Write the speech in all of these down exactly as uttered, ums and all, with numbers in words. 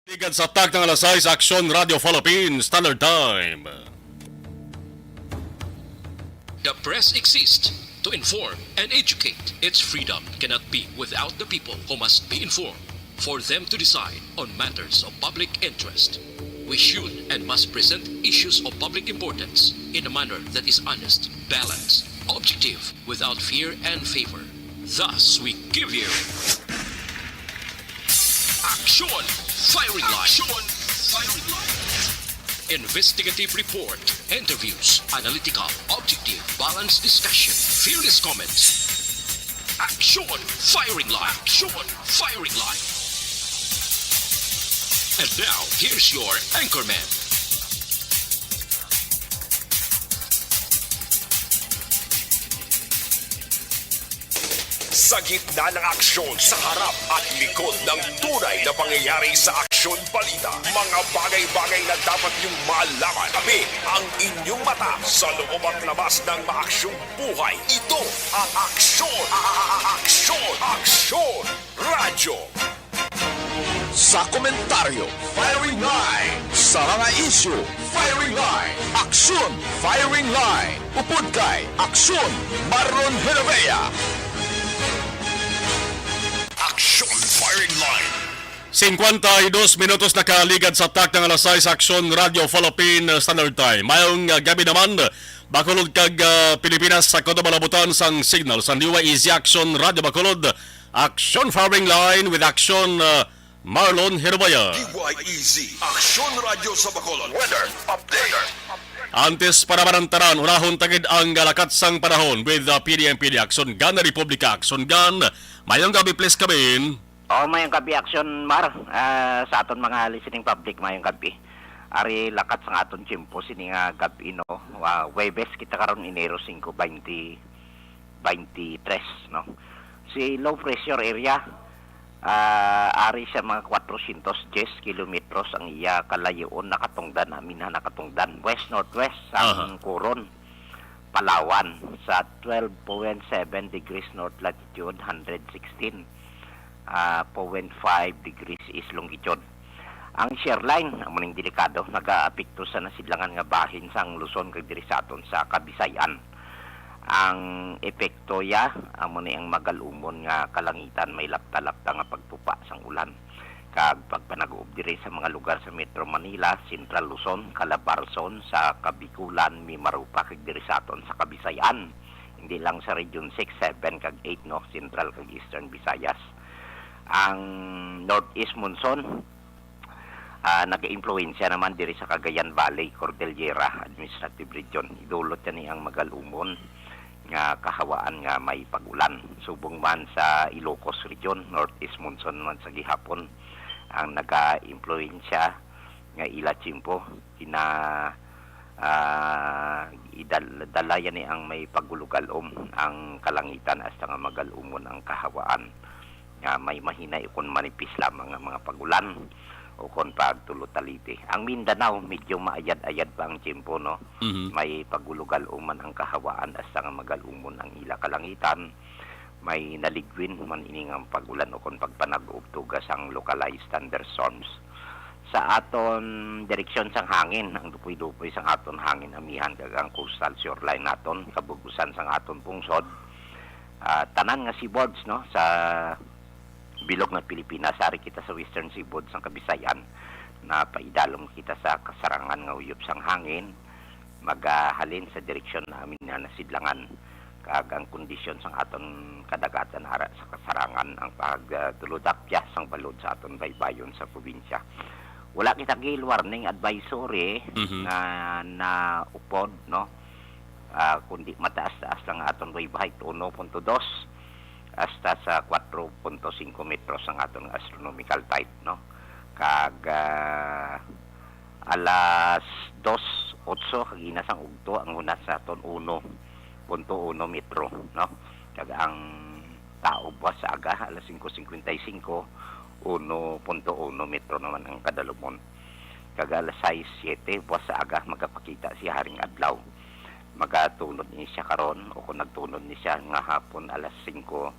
Ligad sa Taktang Alas Sais, Aksyon Radio Philippines, Standard Time. The press exists to inform and educate. Its freedom cannot be without the people, who must be informed for them to decide on matters of public interest. We should and must present issues of public importance in a manner that is honest, balanced, objective, without fear and favor. Thus, we give you Action Firing Line. Action Firing Line. Investigative report, interviews, analytical, objective, balanced discussion, fearless comments. Action Firing Line. Action Firing Line. And now, here's your anchorman. Sa gitna ng aksyon, sa harap at likod ng tunay na pangyayari sa aksyon balita, mga bagay-bagay na dapat niyong malaman. Kami ang inyong mata sa loob at labas ng maaksyong buhay. Ito ang Aksyon, Aksyon, Aksyon Radyo. Sa komentaryo, Firing Line. Sa mga isyu, Firing Line. Aksyon, Firing Line. Upod kay Aksyon, Marlon Hervea. Aksyon Firing Line. Cincuenta y dos minutos nakaligad sa Taktang Alas Sais, Aksyon Radio Philippine Standard Time. Mayong, ah, gabi naman, Bacolod kag, ah, Pilipinas, sa kutob nga labutan sang signal sang D Y E Z Aksyon Radio Bacolod. Aksyon Firing Line with Aksyon, ah, Marlon Hervea. D Y E Z, Aksyon Radyo sa Bacolod. Weather update. Antes pa naman ang tanan, unahon ta gid ang lakat sang panahon with the P D M P D Aksyon Gan Republika. Aksyon Gan, mayong gabi, please come in. Oh, mayong gabi, Aksyon Mar. Ah, sa aton mga listening public, mayong gabi. Ari lakat sang aton tiyempo sini nga gab-i, no? Ah, Huwebes kita karon, Enero singko, twenty twenty-three, no? Si low pressure area, ah, ari sa mga kwatrocientos diyes kilometros ang iya kalayoon, nakatungdan, amin ha, nakatungdan west-northwest sang Aha. Coron, Palawan, sa twelve point seven degrees north latitude, hundred sixteen, ah, point five degrees east longitude. Ang shear line, amo ning delikado, nagaapekto sa nasidlangan nga bahin sang Luzon kag diri sa aton sa Kabisayan. Ang epekto ya, amo ni ang magalumon nga kalangitan, may lapta-lapta nga pagtupa sang ulan kag pagpanag-uob diri sa mga lugar sa Metro Manila, Central Luzon, Calabarzon, sa Kabikulan, Mimaropa, kag diri sa aton sa Kabisayan. Hindi lang sa Region six, seven, kag eight, no, Central kag Eastern Visayas. Ang northeast monsoon, ah, nagaimpluwensya naman diri sa Cagayan Valley, Cordillera Administrative Region. Idulot yan ni ang magalumon nga kahawaan nga may pag-ulan. Subong man sa Ilocos Region, northeast monsoon man sa gihapon ang nagaimpluwensya nga ila tiyempo. Kina, ah, idal-, dala yan ni ang may pagulugalom ang kalangitan hasta nga magalumon ang kahawaan nga may mahinay ukon manipis lamang nga mga pag-ulan ukon pagtulo taliti. Ang Mindanao, medyo maayad-ayad pa ang tiyempo, no? Mhm. May pagulugalom man ang kahawaan hasta nga magalumon ang ila kalangitan. May naligwin man ini nga pag-ulan ukon pagpanag-uob tuga sang localized thunderstorms. Sa aton direksyon sang hangin, ang dupoy-dupoy sang aton hangin amihan kag ang coastal shoreline naton, kabug-usan sang aton pungsod, ah, tanan nga seaboards, no, sa bilog nga Pilipinas, ari kita sa western seaboard sang Kabisayan, napaidalom kita sa kasarangan nga uyop sang hangin, magahalin sa direksyon namin nga nasidlangan, kag ang kondisyon sang aton kadagatan ara sa kasarangan ang pagdulodapya sang balod sa aton baybayon sa probinsya. Wala kita gil warning advisory Mhm. nga naupod, no? Ah, kundi mataas-taas lang aton wave height, uno punto dos hasta sa kwatro punto singko metros ang aton astronomical type, no? Kag, ah, alas dos otso kag hina sang ugto ang hunas naton, uno punto uno metro, no? Kag ang taob buwas sa aga, alas singko singkwenta y singko, uno punto uno metro naman ang kadalumon. Kag alas sais siyete buwas sa aga, magapakita siya haring adlaw. Magatunod ni siya karon, o kung nagtunod ni siya nga hapon, alas singko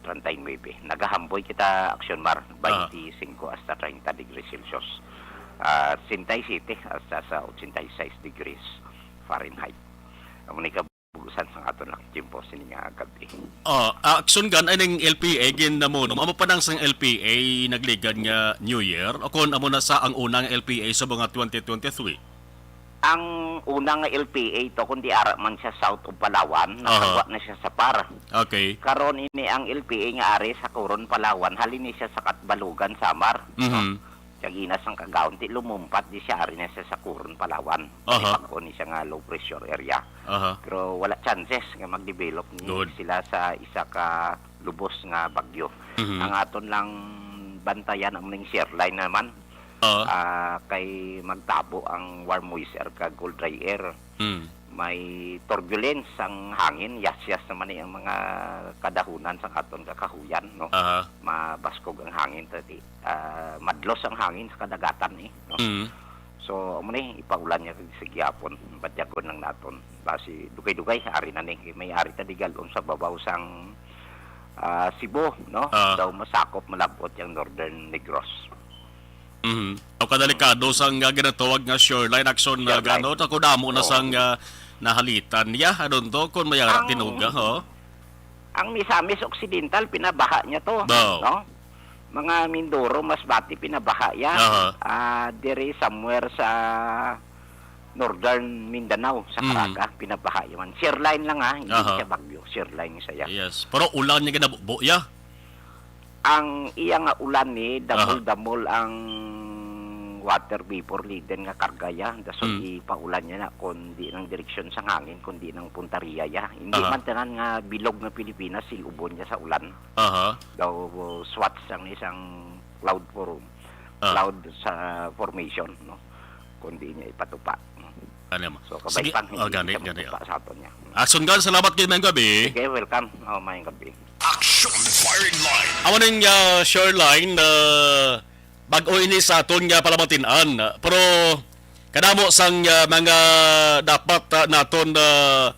treinta y nueve. Nagahamboy kita, Aksyon Mar, Ah. twenty-five hasta treinta degrees Celsius. Ah, sesenta y siete hasta sa ochenta y seis degrees Fahrenheit. Amo ni kabugusan sang aton lang tiyempo sini nga gabi. Oh, Aksyon Gan, aning L P A gin namo, no? Amo pa nang sang L P A nagligad nga New Year, o kon amo na sa ang unang L P A sa mga twenty twenty-three? Ang una nga L P A to, kundi ara man siya south of Palawan, Aha. nakagwa na siya sa par. Okay. Karon ini ang L P A nga ari sa Coron, Palawan, halin ni siya sa Catbalogan, Samar. Mhm. Sa Ginas ang kagaon, ti lumumpat di siya, ari na siya sa Coron, Palawan. Aha. Bag-o ni siya nga low pressure area. Aha. Pero wala chances nga mag-develop ni Good. sila sa isa ka lubos nga bagyo. Mhm. Ang aton lang bantayan ang ning shear line naman. Oo. Ah, kay magtabo ang warm moist air kag cool dry air. Mm. May turbulence ang hangin, yasyas naman ni ang mga kadahunan sa aton kakahuyan, no? Aha. Mabaskog ang hangin, tati, ah, madlos ang hangin sa kadagatan, eh, no? Mm. So, amo ni, ipaulan niya sa gihapon, batyagon lang naton. Basi, dugay-dugay, ari na ni, may ari ta digalon sa babaw sang, ah, Cebu, no? Ah. Daw masakop, malabot yung Northern Negros. Mhm. O kadelikado sang, ah, ginatawag nga shear line, Aksyon, ah, Shear line. Gano, ta kung damo na Oo. sang, ah, nahalitan niya, ano to, kung may ara Ang tinuga, ho? Ang Misamis Occidental, pinabaha niya to, Oo. no? Mga Mindoro, Masbate, pinabaha yan. Aha. Ah, diri somewhere sa Northern Mindanao, sa Mm. Caraga, pinabaha yan. Shear line lang, ha, hindi Aha. siya bagyo. Shear line siya. Yes. Pero ulan niya ginabubo, ya? Ang iya nga ulan ni, Aha. damol-damol ang water vapor laden nga karga ya. Dason Mm. ipaulan niya na kung di nang direksyon sa hangin, kung di nang punta riya ya. Hindi Aha. man tanan nga bilog nga Pilipinas, silubon niya sa ulan. Aha. Daw swatch ang isang cloud form, Ah. cloud sa formation, no? Kung di niya ipatupa. Ano mo? So, kabay Sige. pang Oh, hindi gani, siya gani, matupa oh. sa aton niya. Aksyon Gan, salamat kay mayong gabi. Sige, welcome. Oh, mayong gabi. Action Firing Line. Amo ning, ah, shear line, ah, bag-o ini sa aton nga palamatinan. Pero kadamo sang, ah, mga dapat, ah, naton, ah,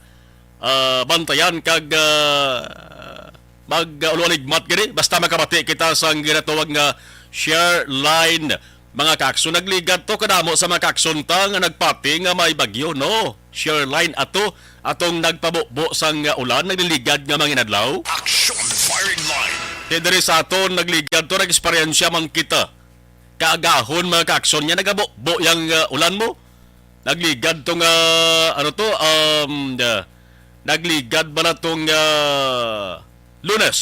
ah, bantayan kag, ah, mag-, ah, ulo-aligmat gani basta makabati kita sang ginatawag nga shear line. Mga kaaksyon, nagligad to kadamo sa mga kaaksyon ta nga nagpati nga may bagyo, no? Shear line ato, atong nagpabubo sang, ah, ulan, nagliligad nga mga inadlaw. Action Firing Line. Kay diri sa aton, nagligad to, nag-eksperyensya man kita. Kaagahon, mga kaaksyon, nga nagabubo yang, ah, ulan mo. Nagligad to nga, ano to, um, ah, nagligad ba na tong, ah, Lunes,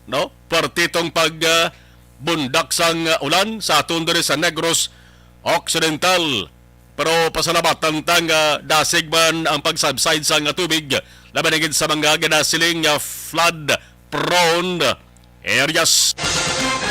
no? Parte tong pag, ah, bundak sang, ah, ulan sa aton diri sa Negros Occidental. Pero pasalamatan ta nga dasig man ang pag-subside sang tubig, labi na gid sa mga ginasiling nga flood prone areas.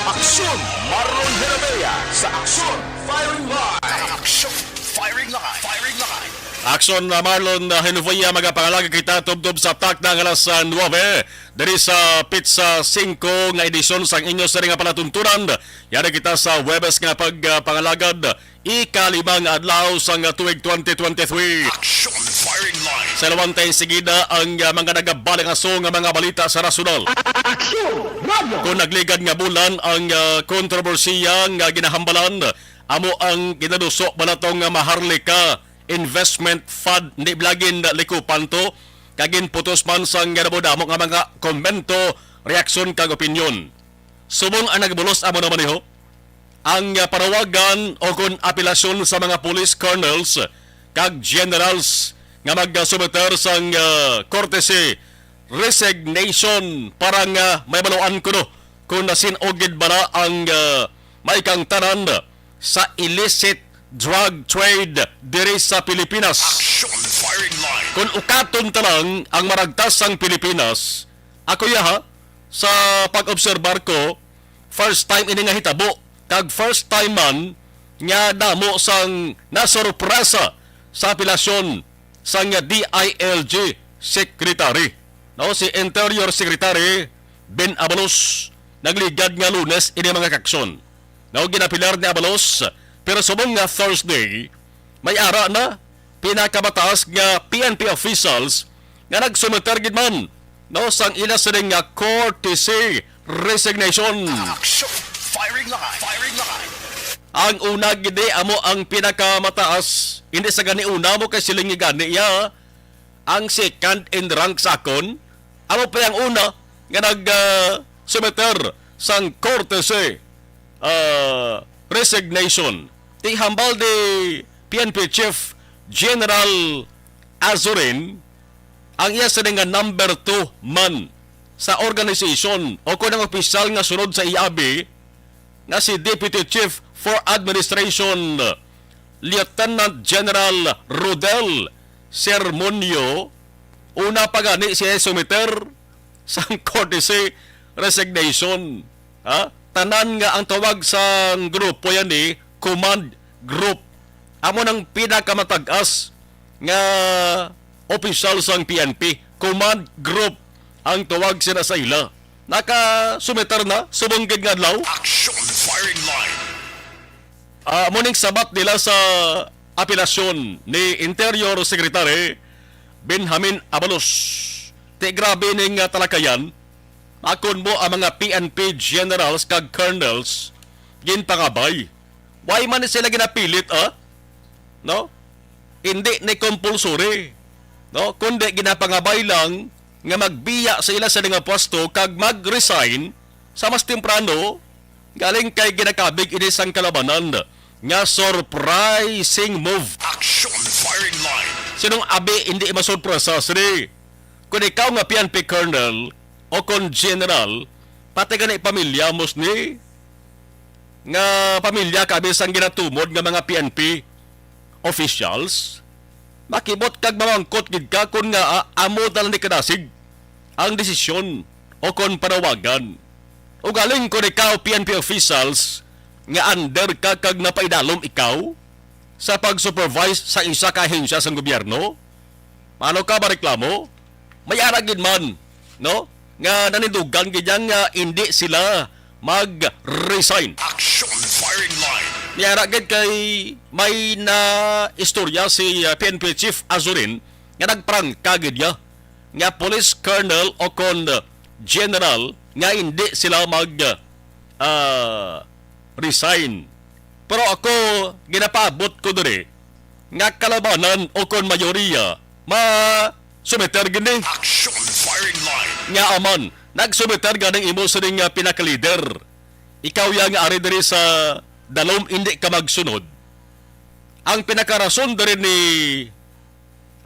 Aksyon, Marlon Herabea sa Aksyon Firing Line. Aksyon Firing Line. Firing Line. Aksyon, uh, Marlon, uh, Genovea, magapangalaga kita tubtob sa takna nga alas, uh, nuebe, diri sa pitsa singko nga edisyon sang inyo sini nga palatuntunan. Yari kita sa Huwebes nga pagpangalagad, ikalima nga adlaw sang tuig twenty twenty-three. Action Firing Line. Sa ilawantay sigida ang, ah, mga nagabalangaso nga mga balita sa nasyonal. Action Radio. Kung nagligad nga bulan ang, ah, kontrobersiya nga ginahambalan, amo ang ginaduso ba nato nga Maharlika Investment Fund, ni blagin likupan to, kag ginputos man sang damo-damo nga mga komento, reaksyon kag opinyon. Subong ang nagbulos amo naman iho, ang, ah, panawagan o kon apelasyon sa mga police colonels kag generals nga magsumiter sang, ah, courtesy resignation para nga mahibaluan kuno kung nasin-og gid bala ang, ah, maikangtanan sa illicit drug trade diri sa Pilipinas. Action Firing Line. Kung ukaton ta lang ang maragtas sang Pilipinas, ako ya ha, sa pag-obserbar ko, first time ini nga hitabo, kag first time man nga damo sang nasorpresa sa apelasyon sang D I L G Secretary. No, si Interior Secretary Ben Abalos, nagligad nga Lunes ini, mga kaaksyon. No, ginapilar ni Abalos, pero subong nga Thursday, may ara na pinakamataas nga P N P officials nga nagsumiter gid man no, sang ila sining nga courtesy resignation. Action! Firing line! Firing line! Ang una gid amo ang pinakamataas, hindi sa gani una mo kay siling nga gani iya. Ang second in rank sa akon, amo pa ang una nga nag, ah, sumiter sang courtesy, ah, resignation. Ti hambal ni P N P Chief General Azurin, ang iya sini nga number two man sa organization o kon ang opisyal nga sunod sa iya abi, nga si Deputy Chief for Administration, Lieutenant General Rodel Sermonio, una pa gani siya sumiter sang courtesy resignation. Ha? Tanan nga ang tawag sang grupo yan ni command group. Amo nang pinakamatag-as nga opisyal sang P N P, command group ang tawag sila sa ila. Nakasumiter na subong gid nga adlaw. Action firing line. Ah, amo ning sabat nila sa apelasyon ni Interior Secretary Benjamin Abalos. Ti grabe ning, ah, talakayan. Akon mo ang mga P N P generals kag colonels ginpangabay. Why man sila ginapilit, ah? No? Hindi ni compulsory, no? Kundi ginapangabay lang nga magbiya sa ila sa nga pwesto kag mag-resign sa mas temprano, galing kay ginakabig ini sang kalabanan nga surprising move. Action firing line. Sinong abi hindi masurpresa sini? Kung ikaw nga P N P colonel o kon general, pati gani pamilya mo sini, nga pamilya kami sang ginatumod nga mga P N P officials, makibot kag mamangkot gid ka kon nga, ah, amo na lang ni kadasig ang desisyon o kon panawagan. Ugaling kon ikaw P N P officials nga under ka kag napaidalom ikaw sa pag-supervise sa isa ka ahensya sang gobyerno, paano ka mareklamo? May ara gid man, no? Nga nanindugan gid yan nga hindi sila mag-resign. Action firing line. May ara gid kay may na istorya si, uh, P N P Chief Azurin nga nagprangka gid niya nga police colonel o kon, uh, general nga hindi sila mag, uh, resign. Pero ako, ginapaabot ko diri nga kalabanan o kon mayoriya ma-sumiter gini. Action firing line. Nga aman, nag-sumiter ganing imo sining nga pinakalider. Ikaw ya nga ari diri sa dalom, hindi ka magsunod. Ang pinakarason diri ni,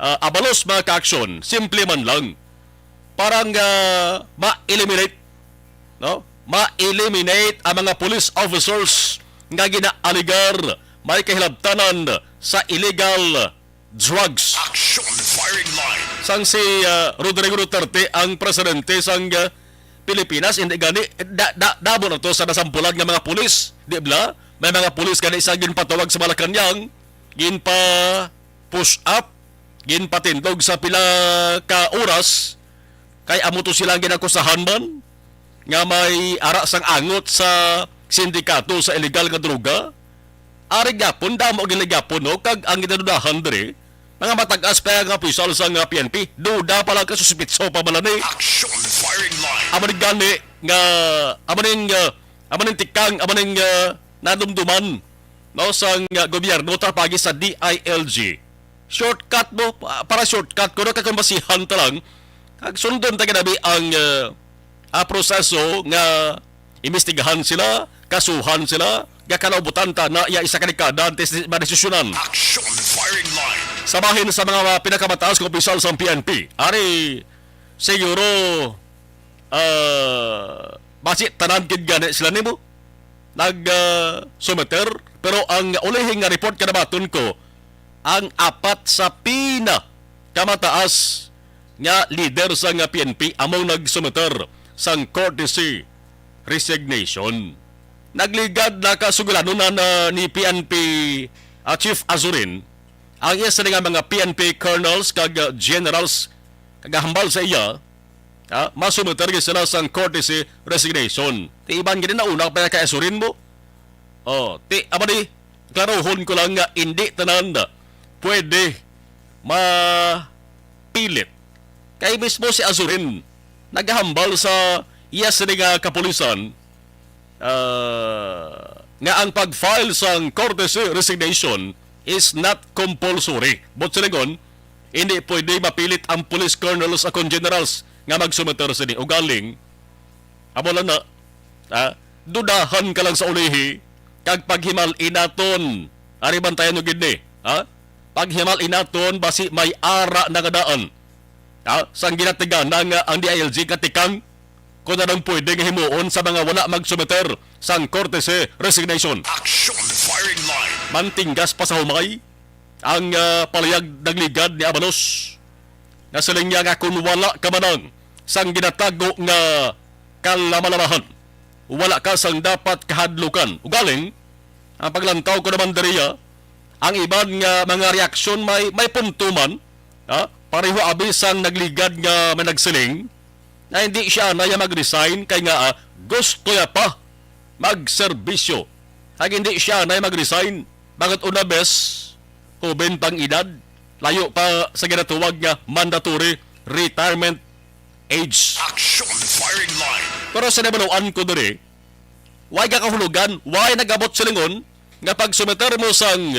ah, Abalos, mga kaaksyon, simple man lang. Parang, ah, ma-eliminate, no? Ma-eliminate ang mga police officers nga ginaaligar may kahilabtanan sa illegal drugs. Action firing line. Sang si, ah, Rodrigo Duterte ang presidente sang, ah, Pilipinas, hindi gani da, da, damo na to sa nasampulan nga mga pulis, di ba? May mga pulis gani sa ginpatawag sa Malacañang, ginpa push up, ginpatindog sa pila ka oras, kay amo to sila ang ginakusahan man nga may ara sang angot sa sindikato sa illegal nga droga. Ari gyapon, damo gid gyapon, no? Kag ang ginadudahan diri, mga matag-as pa nga opisyal sa nga P N P, duda pa lang, ka suspitso pa man ni. Action firing line. Amo ni gani nga, amo ning, ah, amo ning tikang, amo ning, ah, nadumduman, no, sang, ah, gobyerno, tapagi sa D I L G. Shortcut mo, pa-, para shortcut ko, no, kay kung basihan ta lang, kag sundon ta ginabi ang, ah, ah, proseso nga imbestigahan sila, kasuhan sila, nga kalaubutan ta na iya isa ka dekada antes di madesisyonan. Action firing line. Sa bahin sa mga pinakamataas nga opisyal sa P N P, ari siguro, ah, basi tanan gid gani sila nimo nag, ah, sumiter, pero ang ulihing nga report kanabaton ko, ang apat sa pina kamataas nga leader sa nga P N P amo nagsumiter sang courtesy resignation. Nagligad na kasugulanon na, na ni P N P, ah, Chief Azurin ang iya sini nga mga P N P colonels kag, ah, generals kagahambal sa iya, ah, masumiter gid sila sang courtesy resignation. Ti iban gid na una pa kay Azurin mo. Oh, ti, amo ni, klarohon ko lang nga hindi tanan pwede mapilit. Kay mismo si Azurin, nagahambal sa iya sini nga kapulisan, ah, nga ang pag-file sang courtesy resignation is not compulsory. Buot silingon, hindi pwede mapilit ang police colonels akon generals nga magsumiter sini. Ugaling, amo lang na, ah, dudahan ka lang sa ulihi, kag paghimal-i naton, ari, bantayan nyo gid ni, ha? Paghimal-i naton, basi may ara na nga daan, ha? Sang ginatiganan nga ang D I L G katikang, kung anong pwede nga himuon sa mga wala magsumiter sang courtesy resignation. Action firing line. Mantinggas pa sa humay ang, ah, palayag nagligad ni Abalos, nga siling niya nga kung wala ka manang sang ginatago nga kalamalamahan, wala ka sang dapat kahadlukan. Ugaling, ang paglantaw ko naman diriya, ang iban nga mga reaksyon may, may punto man, ha? Pareho abi sang nagligad nga may nagsiling, na hindi siya anay mag-resign kay nga, ah, gusto niya pa magserbisyo. Kag hindi siya anay mag-resign, bakit una bes, hoben pang edad, layo pa sa ginatuwag nga mandatory retirement age. Action firing line. Pero sa nabaluan ko diri, why ka kahulugan, why nagabot silingon nga pag sumiter mo sang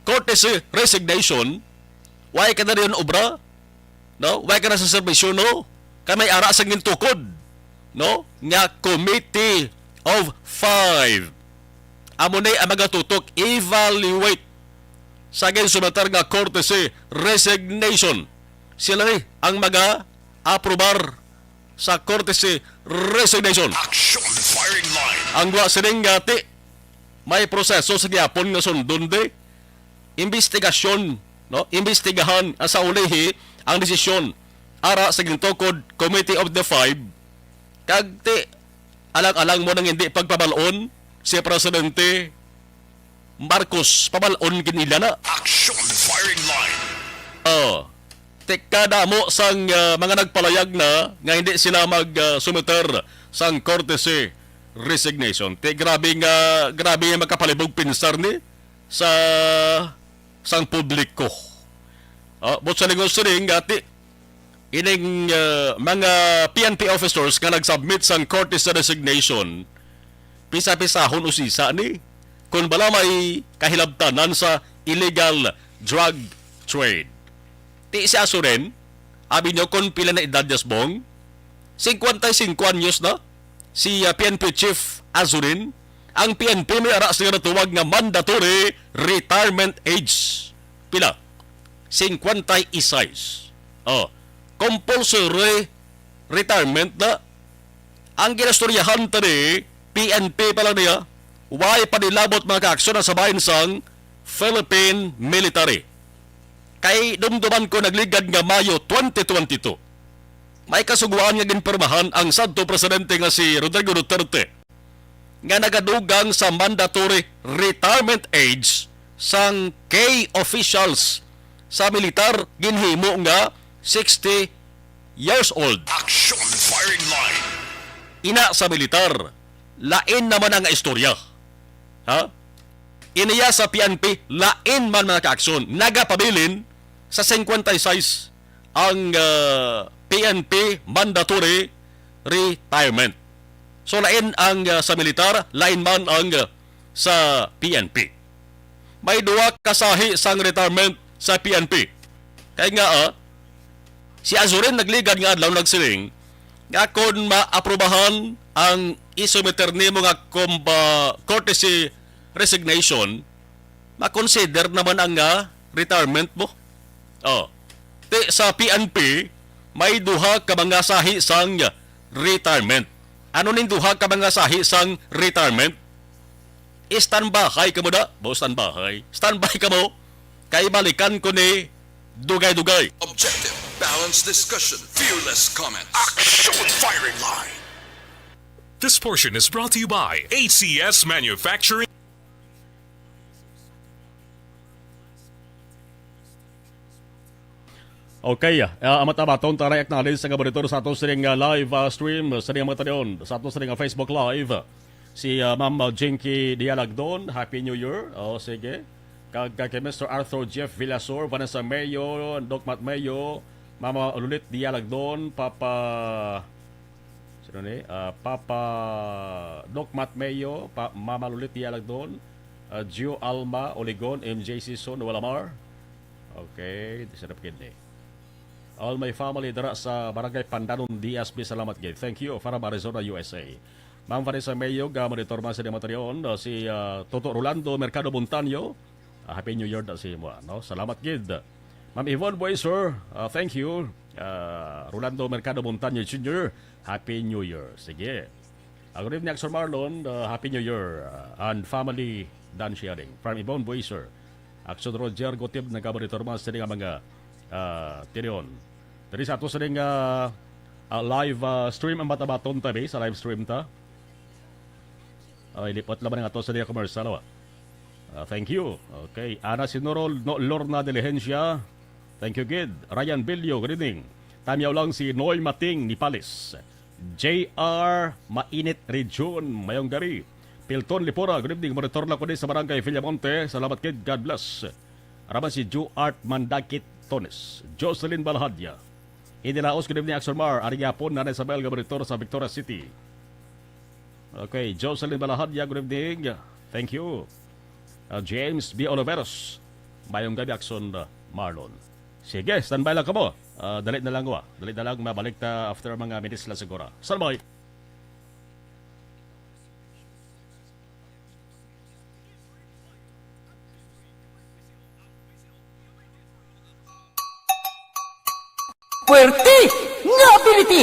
courtesy resignation, why ka na rin obra? No? Why ka na sa serbisyo, no? Kay may ara sa gintukod, no? Nga Committee of Five. Amo ni ang magatutok, evaluate sa ginsumatar nga courtesy resignation. Sila ni ang maga-aprobar sa courtesy resignation. Action firing line. Ang wa sining gati, may proseso sa gihapon nga sundon di. Imbestigasyon, no? Imbestigahan, ah, sa ulihi ang desisyon ara sa gintukod Committee of the Five. Kag ti, alang-alang mo nang hindi pagpabal-on si Presidente Marcos, pabal-on gid nila na. Action firing line. Oh, ti kadamo sang, ah, mga nagpalayag na nga hindi sila mag, ah, sumiter sang courtesy resignation. Ti grabe nga, grabe nga makapalibog pinsar ni sa sang publiko. Ah, buot sa lingon sining gati, ining, ah, mga P N P officers nga nag-submit sang courtesy resignation, pisa-pisahon usisa ni kung bala may kahilabtanan sa illegal drug trade. Ti si Azurin, abi nyo kung pila na edad niya, Bong? Singkwenta y singko anyos na si, ah, P N P Chief Azurin. Ang P N P may ara sa ginatuwag nga mandatory retirement age. Pila? Singkwenta y sais. Oh, compulsory retirement na. Ang ginastoryahan tani, P N P pa lang niya, way pa nilabot mga kaaksyon sa bahin sang Philippine military. Kay dumduman ko nagligad nga Mayo twenty twenty-two, may kasugoan nga ginpirmahan ang sadto presidente nga si Rodrigo Duterte nga nagadugang sa mandatory retirement age sang key officials sa militar ginhimo nga sixty years old. Action firing line. Ina sa militar, lain naman ang istorya. Ha? Iniya sa P N P, lain man mga kaaksyon, nagapabilin sa singkwenta y sais ang, ah, P N P mandatory retirement. So, lain ang, ah, sa militar, lain man ang, ah, sa P N P. May duha ka sahi sang retirement sa P N P. Kay nga, ah, si Azurin nagligad nga adlaw nagsiling nga kon maaprubahan ang isumiter nimo nga comba-, courtesy resignation, makonsider naman ang, ah, retirement mo. Oh. Ti sa P N P, may duha ka mga sahi sang retirement. Ano ning duha ka mga sahi sang retirement? Standby kamo da, bo, standby. Standby kamo. Kay balikan ko ni dugay-dugay. Objective, balanced discussion, fearless comments. Action firing line. This portion is brought to you by A C S Manufacturing. Okay, ah, ang matabaton, taray acknowledge sa mga monitor sa ato sining, ah, live, ah, stream, sa mga matanayon sa ato sining, ah, Facebook Live. Si, ah, Ma'am, ah, Jinky Dialagdon, Happy New Year. Oh, sige. Kag, kag kay Mister Arthur Jeff Villasor, Vanessa Mayo, Doc Matt Mayo, Mama Lulit Dialagdon, Papa Ano ni? Ah, Papa Doc Matt Mayo, pa, Mama Lolitia Lagdon, ah, Gio Alma Oligon, M J Sison, Walamar. Okay, sarap gid ni. All my family dira sa Barangay Pandanon, D S B, salamat gid. Thank you, from Arizona, U S A. Ma'am Vanessa Mayo, ah, monitor man sa Dematarion, ah, si, ah, Toto Rolando Mercado Montaño. Ah, Happy New Year na sa imo, no? Salamat gid. Ma'am Yvonne Bueser, ah, thank you. Ah, Rolando Mercado Montaño Junior, Happy New Year. Sige. Ah, good evening, Axel Marlon. Ah, Happy New Year, ah, and family, Dan Sharing. From Yvonne Bueser. Axel Roger Gutib, nagamonitor man sa nga mga, ah, tinion. Diri sa ato sa nga, ah, live, ah, stream ang matabaton tabi sa live stream ta. Ay, lipot lamang nga to sa diya commercial, wa? Ah, thank you. Okay. Ana Sinurol, no, Lorna Diligencia. Thank you, gid. Ryan Bilyo, good evening. Tamyaw lang si Noy Mating Nipales. J R Mainit Region, mayong gabi. Pilton Lipora, good evening. Monitor lang ko din sa Barangay Villamonte. Salamat, gid. God bless. Araman si Ju Art Mandakit Tones. Jocelyn Balahadya. Inilaos, good evening, Axel Mar. Ari gihapon, Nanay Isabel, nga monitor sa Victoria City. Okay, Jocelyn Balahadya, good evening. Thank you. Uh, James B. Oliveros, mayong gabi, Axel, uh, Marlon. Sige, standby lang kamo. Uh, dali na lang, wa. Dali na lang, mabalik ta after mga minutes lang siguro. Standby. Puwerte nga ability!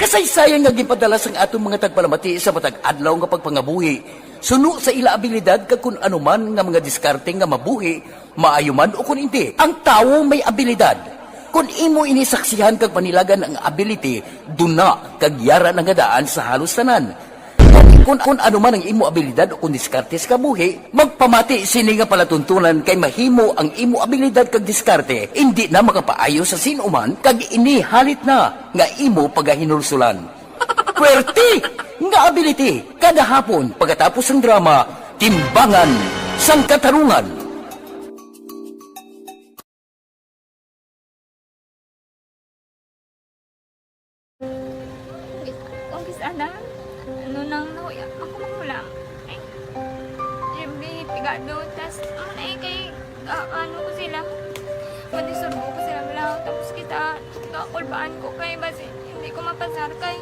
Kasaysayan nga ginpadala sang aton mga tagpalamati sa matag adlaw nga pagpangabuhi, suno sa ila abilidad kag kun ano man nga mga diskarte nga mabuhi, maayo man o kun indi. Ang tawo may abilidad. Kun imo ini saksihan kag panilagan ang ability, duna kag yara na nga daan sa halos tanan. Kung, kung ano man ang imo abilidad o kung diskarte sa kabuhi, magpamati sini nga palatuntunan kay mahimo ang imo abilidad kag diskarte indi na makapaayo sa sin-o man kag ini halit na nga imo pagahinulsulan. Puwerte nga ability kada hapon pagkatapos sang drama, Timbangan sang Katarungan. Kung kis-, ana, ano nang nahuya, ako magulang. Ay, Jimmy, pigado, tas, ano na eh, kay, ah, ano ko sila, madisurbo ko sila, wala, tapos kita, kakulbaan ko kay, basi, hindi ko mapasar kay.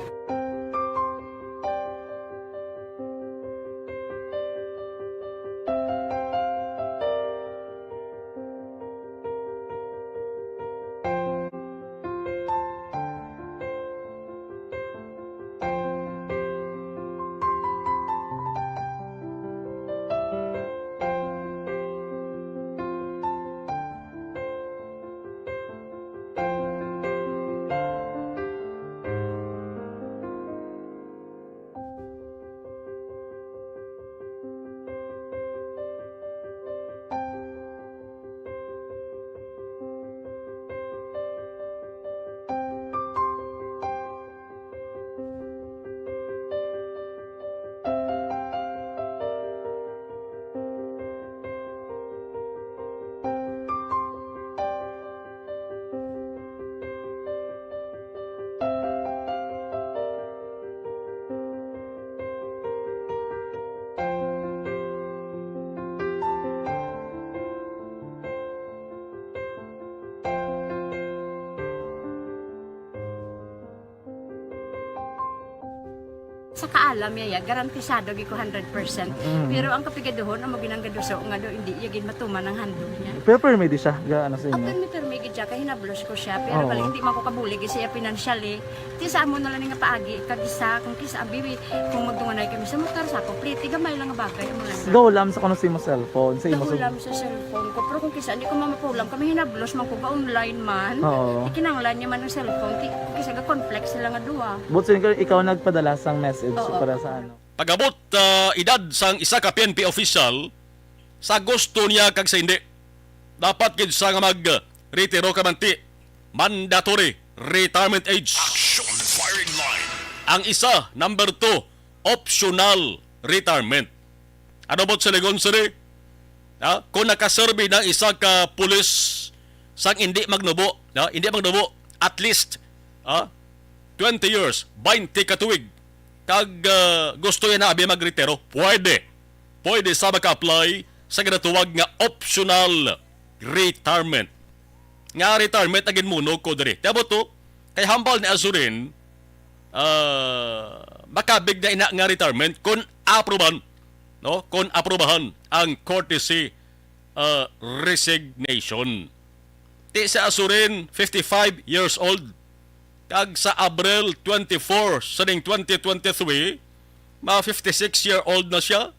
Sa kaalam niya, ya, garantisado gid ko hundred percent. Mm. Pero ang kapigaduhon, amo ginang gaduso nga do, hindi iya gid matuman ang handog niya. Pero permi di siya, ga, ano sa inyo? Apan may permi gid siya, kay hinablos ko siya. Pero Oo. bali, hindi man ko kabulig siya financially. Ti sa amo na lang nga paagi, kag isa, kung kisa, abi, kung magdunganay kami sa motor, sa ako, pliti, gamay lang nga bagay, amo lang. Gahulam sa kuno sa imo cellphone, sa imo Gahulam sa cellphone ko. Pero kung kisa, hindi ko mamapulam, kami hinablos man ko, ga-online man. Oo. Ikinanglan niya man ang cellphone, ti, kisa ga-conflict sila nga duwa. But so, ikaw, ikaw nagpadala sang message Oo. para sa ano? Pag-abot, ah, edad sang isa ka P N P official, sa gusto niya kag sa hindi, dapat gid sa nga mag-retiro ka manti, mandatory retirement age. Action Firing Line. Ang isa, number two, optional retirement. Ano bot sa ligon, sir? Ha? Kung nakaserbi na isa ka pulis sang hindi magnubo, ha? Hindi magnubo, at least, ha? twenty years, twenty ka tuig, kag, ah, gusto niya na abi magretiro, pwede. Pwede sa maka-apply sa ginatawag nga optional retirement. Nga retirement ang ginmuno ko diri. Tiabot to, kay hambal ni Azurin, ah, makabig na ina nga retirement kung aprubahan, no? Kung aprubahan ang courtesy, ah, resignation. Ti si Azurin, fifty-five years old. Kag sa Abril twenty-four sining twenty twenty-three, ma fifty-six year old na siya.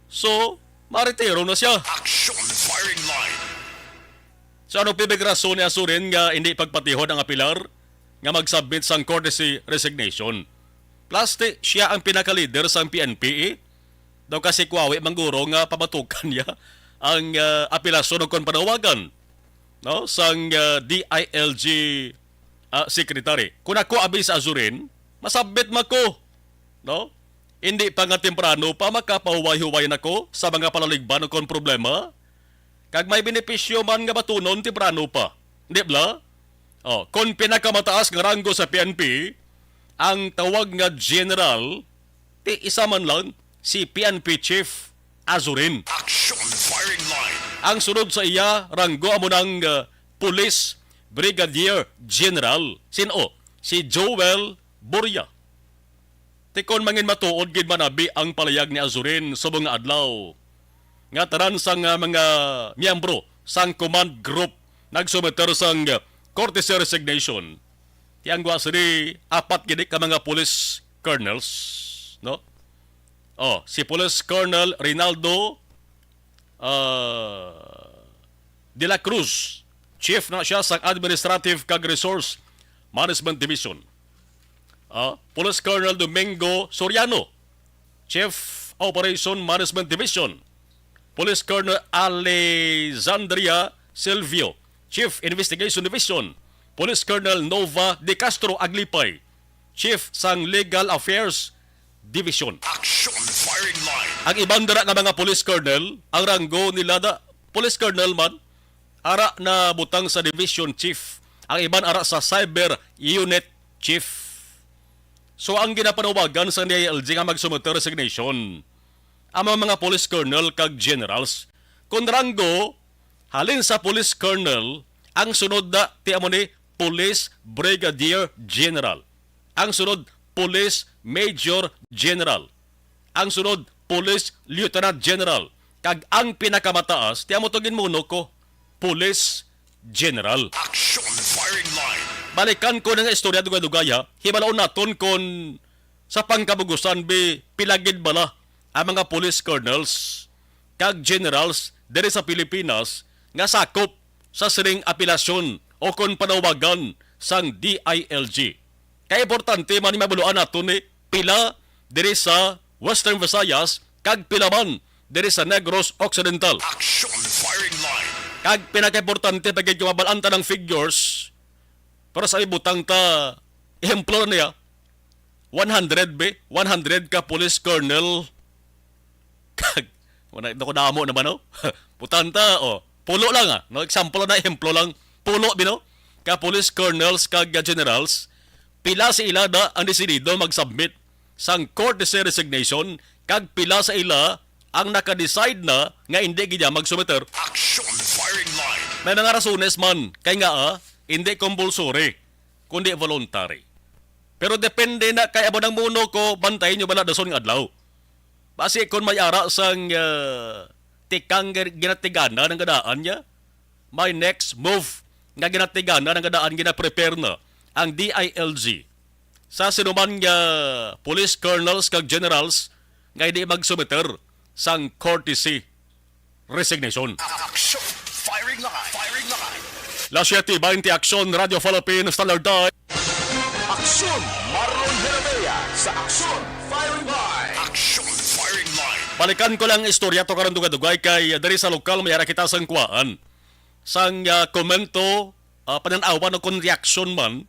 So, maretiro na siya. Action firing line. So, ano pa bang rason ni Azurin nga hindi pagpatihon ang apilar nga mag-submit sang courtesy resignation? Plus, ti, siya ang pinaka-leader sang P N P, eh. Daw kasi kuwawi mangguro nga pamatukan niya ang, ah, apelasyon o kon panawagan, no, sang, ah, D I L G, ah, secretary. Kung ako abi sa Azurin, masabit man ko, no? Hindi pa nga temprano pa, makapahuway-huway na ko sa mga palaligban o kon problema. Kag may benepisyo man nga batunon temprano pa. Di bala? Oh, kon pinakamataas nga ranggo sa P N P, ang tawag nga general, ti isa man lang, si P N P Chief Azurin. Action firing line. Ang sunod sa iya, ranggo amo nang, uh, Police Brigadier General. Sin-o? Si Joel Boria. Ti kon mangin matuod gid man abi ang palayag ni Azurin subong nga adlaw, nga tanan sang, ah, mga miyembro sang command group nagsumiter sang courtesy resignation. Ti ang gwa sini, apat gid ka mga police colonels, no? Oh, si Police Colonel Rinaldo, ah, de la Cruz, chief na siya sa Administrative kag Resource Management Division. Ah, Police Colonel Domingo Soriano, Chief Operation Management Division. Police Colonel Alexandria Silvio, Chief Investigation Division. Police Colonel Nova De Castro Aglipay, Chief sang Legal Affairs Division. Action firing line. Ang iban dira nga mga police colonel, ang ranggo nila da, police colonel man, ara na butang sa division chief. Ang iban ara sa cyber unit chief. So, ang ginapanawagan sa D I L G nga magsumiter resignation, ang mga police colonel kag generals. Kon ranggo, halin sa police colonel, ang sunod na ti amo ni Police Brigadier General. Ang sunod, Police Major General. Ang sunod, Police Lieutenant General. Kag ang pinakamataas, ti amo to ginmuno ko, Police General. Action firing line. Balikan ko na nga istorya dugay-dugay, ha. Hibalaon naton kon sa pangkabugusan, bi, pila gid bala ang mga police colonels kag generals diri sa Pilipinas nga sakop sa sining apelasyon o kon panawagan sang D I L G. Kay importante man ni mabaluan naton ni pila diri sa Western Visayas kag pila man diri sa Negros Occidental. Action firing line. Kag pinakaimportante pa gid kung mabal-an ta ng figures, pero sa ibutang ta, ehemplo na niya, one hundred, be, one hundred ka police colonel. Kag, wala, naku, damo naman, no? Butang ta, oh, pulo lang, ah, no? Example na, ehemplo lang, pulo, bi, no? Ka police colonels kag, ah, generals, pila sa ila na ang desidido mag-submit sang courtesy resignation, kag pila sa ila ang naka-decide na nga hindi gid mag-sumiter? Action firing line. May mga rasones man, kay nga, ah, hindi compulsory, kundi voluntary. Pero depende na kay amo nang muno ko, bantayan nyo bala dason nga adlaw. Basi kon may ara sang, ah, tikang gin-, ginatigana ng gadaan niya, may next move nga ginatigana ng gadaan, gina-prepare na ang D I L G sa sinuman nga police colonels kag generals nga hindi magsumiter sang courtesy resignation. Action! Firing line! Firing line! Las siete veinte, Aksyon, Radyo Philippine Standard Time. Aksyon! Marlon Herabea sa Aksyon! Firing line! Action! Firing line! Balikan ko lang istorya to karon dugay-dugay kay, ah, diri sa lokal may ara kita sang kuwaan. Sang, ah, komento, ah, panan-awan o kon reaksyon man,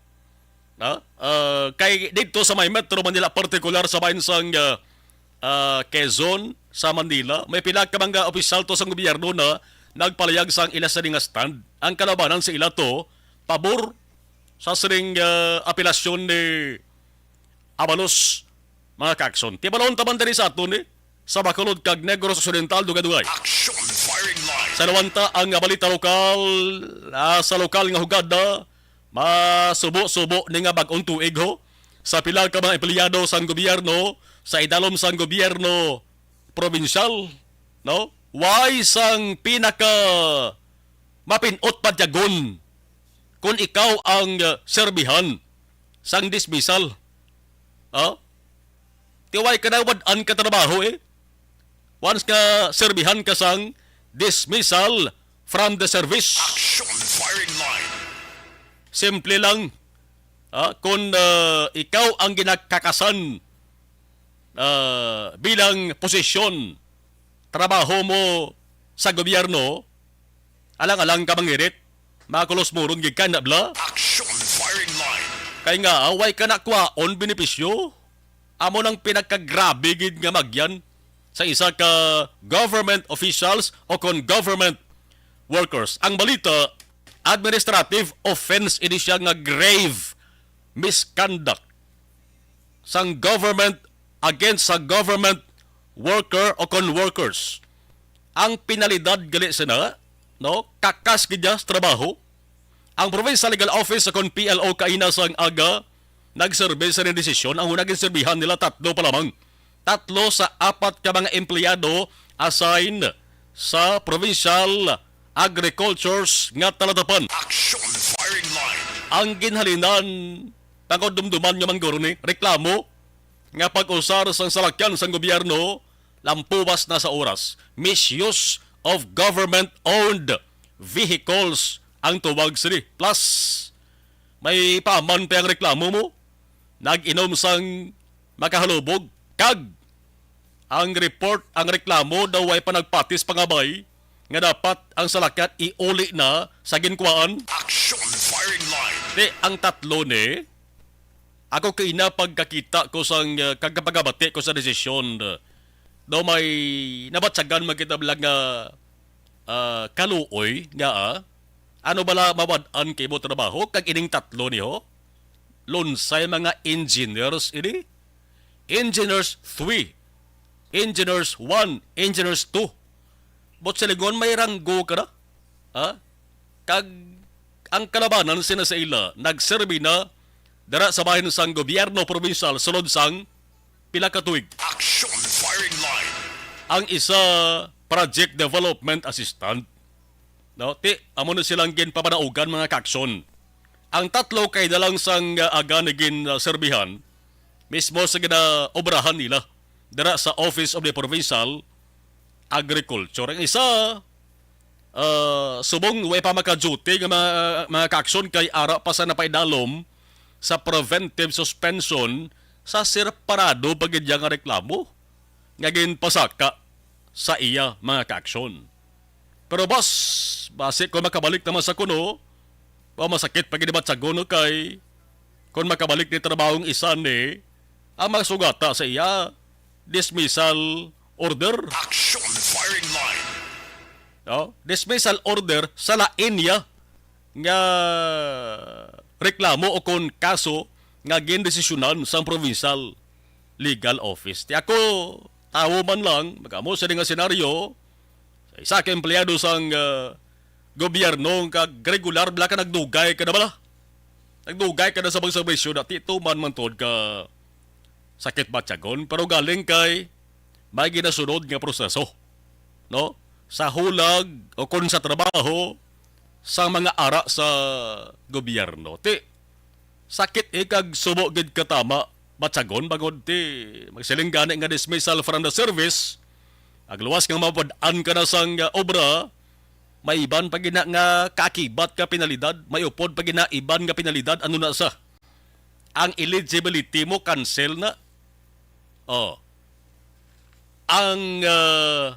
ha? Ah, kay didto sa may Metro Manila, partikular sa bahin sang, ah, ah, Quezon, sa Manila, may pila ka mga opisyal to sang gobyerno na nagpalayag sang ila sini nga stand. Ang kalabanan sa ila to, pabor sa sining, ah, apelasyon ni Abalos, mga kaakson. Tibalon ta man diri sa aton, eh, sa Bacolod kag Negros Occidental, dugay-dugay. Action firing line. Sa lawanta ang balita lokal, ah, sa lokal nga hugada, masubo-subo ni nga bag-ong tuig, ho, sa pila ka mga empleyado sang gobyerno, sa idalom sang gobyerno probinsyal, no? Why sang pinaka mapin-ot patyagon kung ikaw ang, uh, serbihan sang dismissal? Ha? Ti why ka na wad-an ka trabaho, eh? Once nga serbihan ka sang dismissal from the service. Action firing line. Simple lang. Ha? Kung, uh, ikaw ang ginakakasan, uh, bilang posisyon, trabaho mo sa gobyerno, alang-alang ka mangirit, makulos muron gid ka na bla. Action firing line. Kay nga, ah, way ka na kwaon benepisyo. Amo nang pinakagrabe gid nga magyan sa isa ka government officials o kon government workers. Ang balita, administrative offense ini siya nga grave misconduct sang government against sa government worker o kon workers. Ang penalidad gali sina, no? Kakas gid niya sa trabaho. Ang Provincial Legal Office o kon P L O kaina sang aga nagserbi sa desisyon, ang una ginserbihan nila tatlo pa lamang. Tatlo sa apat ka mga empleyado assign sa Provincial Agricultures nga talatapan. Action firing line. Ang ginhalinan, tangod dumduman nga mangguro ni, reklamo nga pag-usar sang salakyan sang gobyerno lampuwas na sa oras. Misuse of government-owned vehicles ang tawag sini. Plus, may paman pa ang reklamo mo. Nag-inom sang makahalubog. Kag ang report, ang reklamo daw way pa nagpatis pangabay nga dapat ang salakyan iuli na sa ginkuhaan. Action firing line. Di, ang tatlo ni, ako kaina pagkakita ko sang, uh, kagapagabati ko sa desisyon, uh, daw may nabatyagan man kita lang nga, uh, kaluoy nga, ah, ano bala mawad-an kay mo trabaho kag ining tatlo ni ho? Lunsay mga engineers ini? Engineers three, engineers one, engineers two. But silingon may ranggo ka na? Ha? Kag ang kalabanan sina sa ila, nagserbi na dira sa bahin sang gobyerno probinsyal sulod sang pila ka tuig. Action firing line. Ang isa, project development assistant. No? Ti, amo na silang ginpapanaugan, mga kaakson. Ang tatlo kay dalang sang, uh, aga ni gin, uh, serbihan, mismo sa ginaobrahan nila dira sa Office of the Provincial Agriculture. Ang isa, uh, subong way pa maka-duty nga mga, mga kaakson kay ara pa sa napaidalom sa preventive suspension sa separado pa gid nga reklamo nga ginpasaka sa iya, mga kaakson. Pero boss, basi kung makabalik naman sa kuno, wa masakit pa gid batyagon, no, kay kung makabalik ni trabahong isa ni, ang magsugata sa iya, dismissal order. Action firing line. No? Dismissal order sa lain niya nga reklamo o kon kaso nga gindesisyonan sang provincial legal office. Ti ako, tawo man lang, mag-amo sini nga senaryo, sa isa ka empleyado sang, ah, gobyerno, kag regular bala ka nagdugay ka na bala. Nagdugay ka na sa pagserbisyo, dati tuman man tuod ka sakit batyagon, pero galing kay may ginasunod nga proseso, no? Sa hulag o kon sa trabaho sa mga ara sa gobyerno. Ti, sakit, eh, kag subo gid ka tama batyagon, bangod ti magsiling gani nga dismissal from the service, ang luwas nga mapad-an ka na sang, uh, obra, may iban pa gina nga kaakibat nga penalidad, may upod pa gina iban nga penalidad, ano na sa? Ang eligibility mo cancel na. Oh. Ang, uh,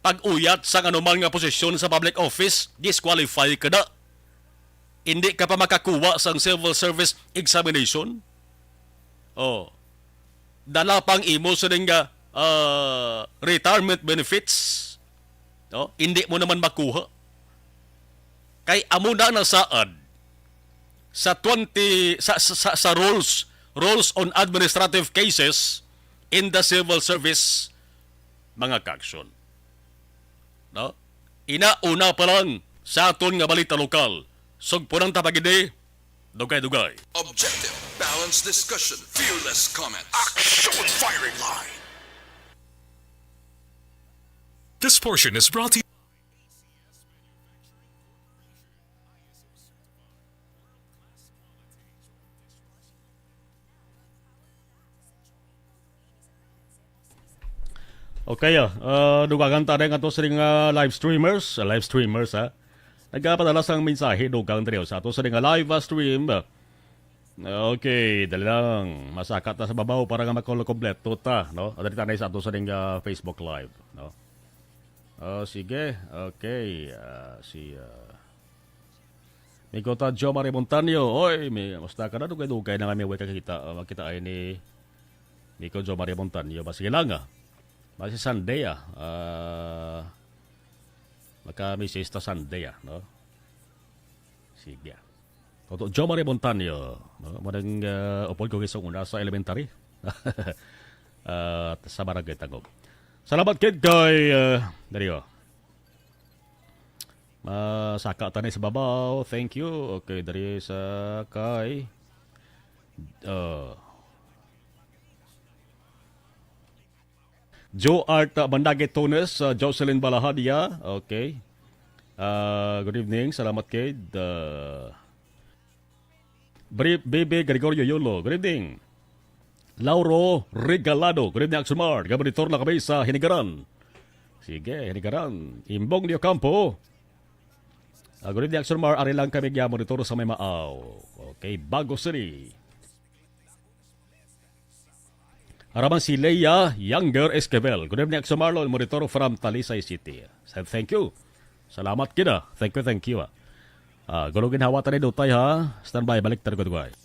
pag-uyat sang anuman nga posisyon sa public office, disqualify ka na. Hindi ka pa makakuha sang civil service examination. Oh. Dala pang imo sining nga, ah, retirement benefits, no? Hindi mo naman makuha. Kay amo na nasaad sa twenty, sa, sa, sa, sa rules, rules on administrative cases in the civil service, mga kaaksyon. No? Ina, una pa lang sa aton nga balita lokal, sugpunan ta pa gid ni dugay-dugay. Objective, balanced discussion, fearless comments. Action firing line. This portion is brought to you. Okay, ah. Ah, dugangan ta na nga to sa ring, ah, live streamers. Ah, live streamers, ha. Nagapadala sang mensahe, dugang diri sa ato sa ring, ah, live, ah, stream. Okay, dali lang. Masaka ta sa babaw para nga makulo kompleto ta, no? Dali ta na sa ato sa ring, ah, Facebook Live, no? Oh, sige. Okay, ah, si, ah, Amigo ta, Jo Marie Montaño. Oy, may, musta ka na? Dugay-dugay na nga may way kakita, ah, makita ay ni Amigo Jo Marie Montaño. Ba, sige lang, ah. Ba, si Sunday, ah. Ah, maka-message ta Sunday, ah, no? Sige, ah. Kuto, Jo Marie Montaño, no? Manang, ah, upod ko isang una sa elementary. At sa Barangay Tangog. Salamat, kid, kay, ah, Dario. Masaka ta ni sa babaw. Thank you. Okay, diri sa kay, uh, Joe Art, uh, Bandagit Tunes, uh, Jocelyn Balahadia. Okay. Uh, good evening. Salamat kid, uh, Bri-, Bibi Gregorio Yolo, good evening. Lauro Regalado, good evening, Action Mart. Gabonitor lang kami sa Hinigaran. Sige, Hinigaran. Imbong Niocampo. Ah, good evening, Action Mart. Ari lang kami gya monitor sa may Maaw. Okay, Bago City. Araman si Leia Younger Esquivel. Good evening, Action Marlon. Monitor from Talisay City. Sa-, thank you. Salamat gid, ah. Thank you, thank you, ah. Ah, gulo ginhawa ta ni Dutay, ha. Standby, balik ta, dugay-dugay.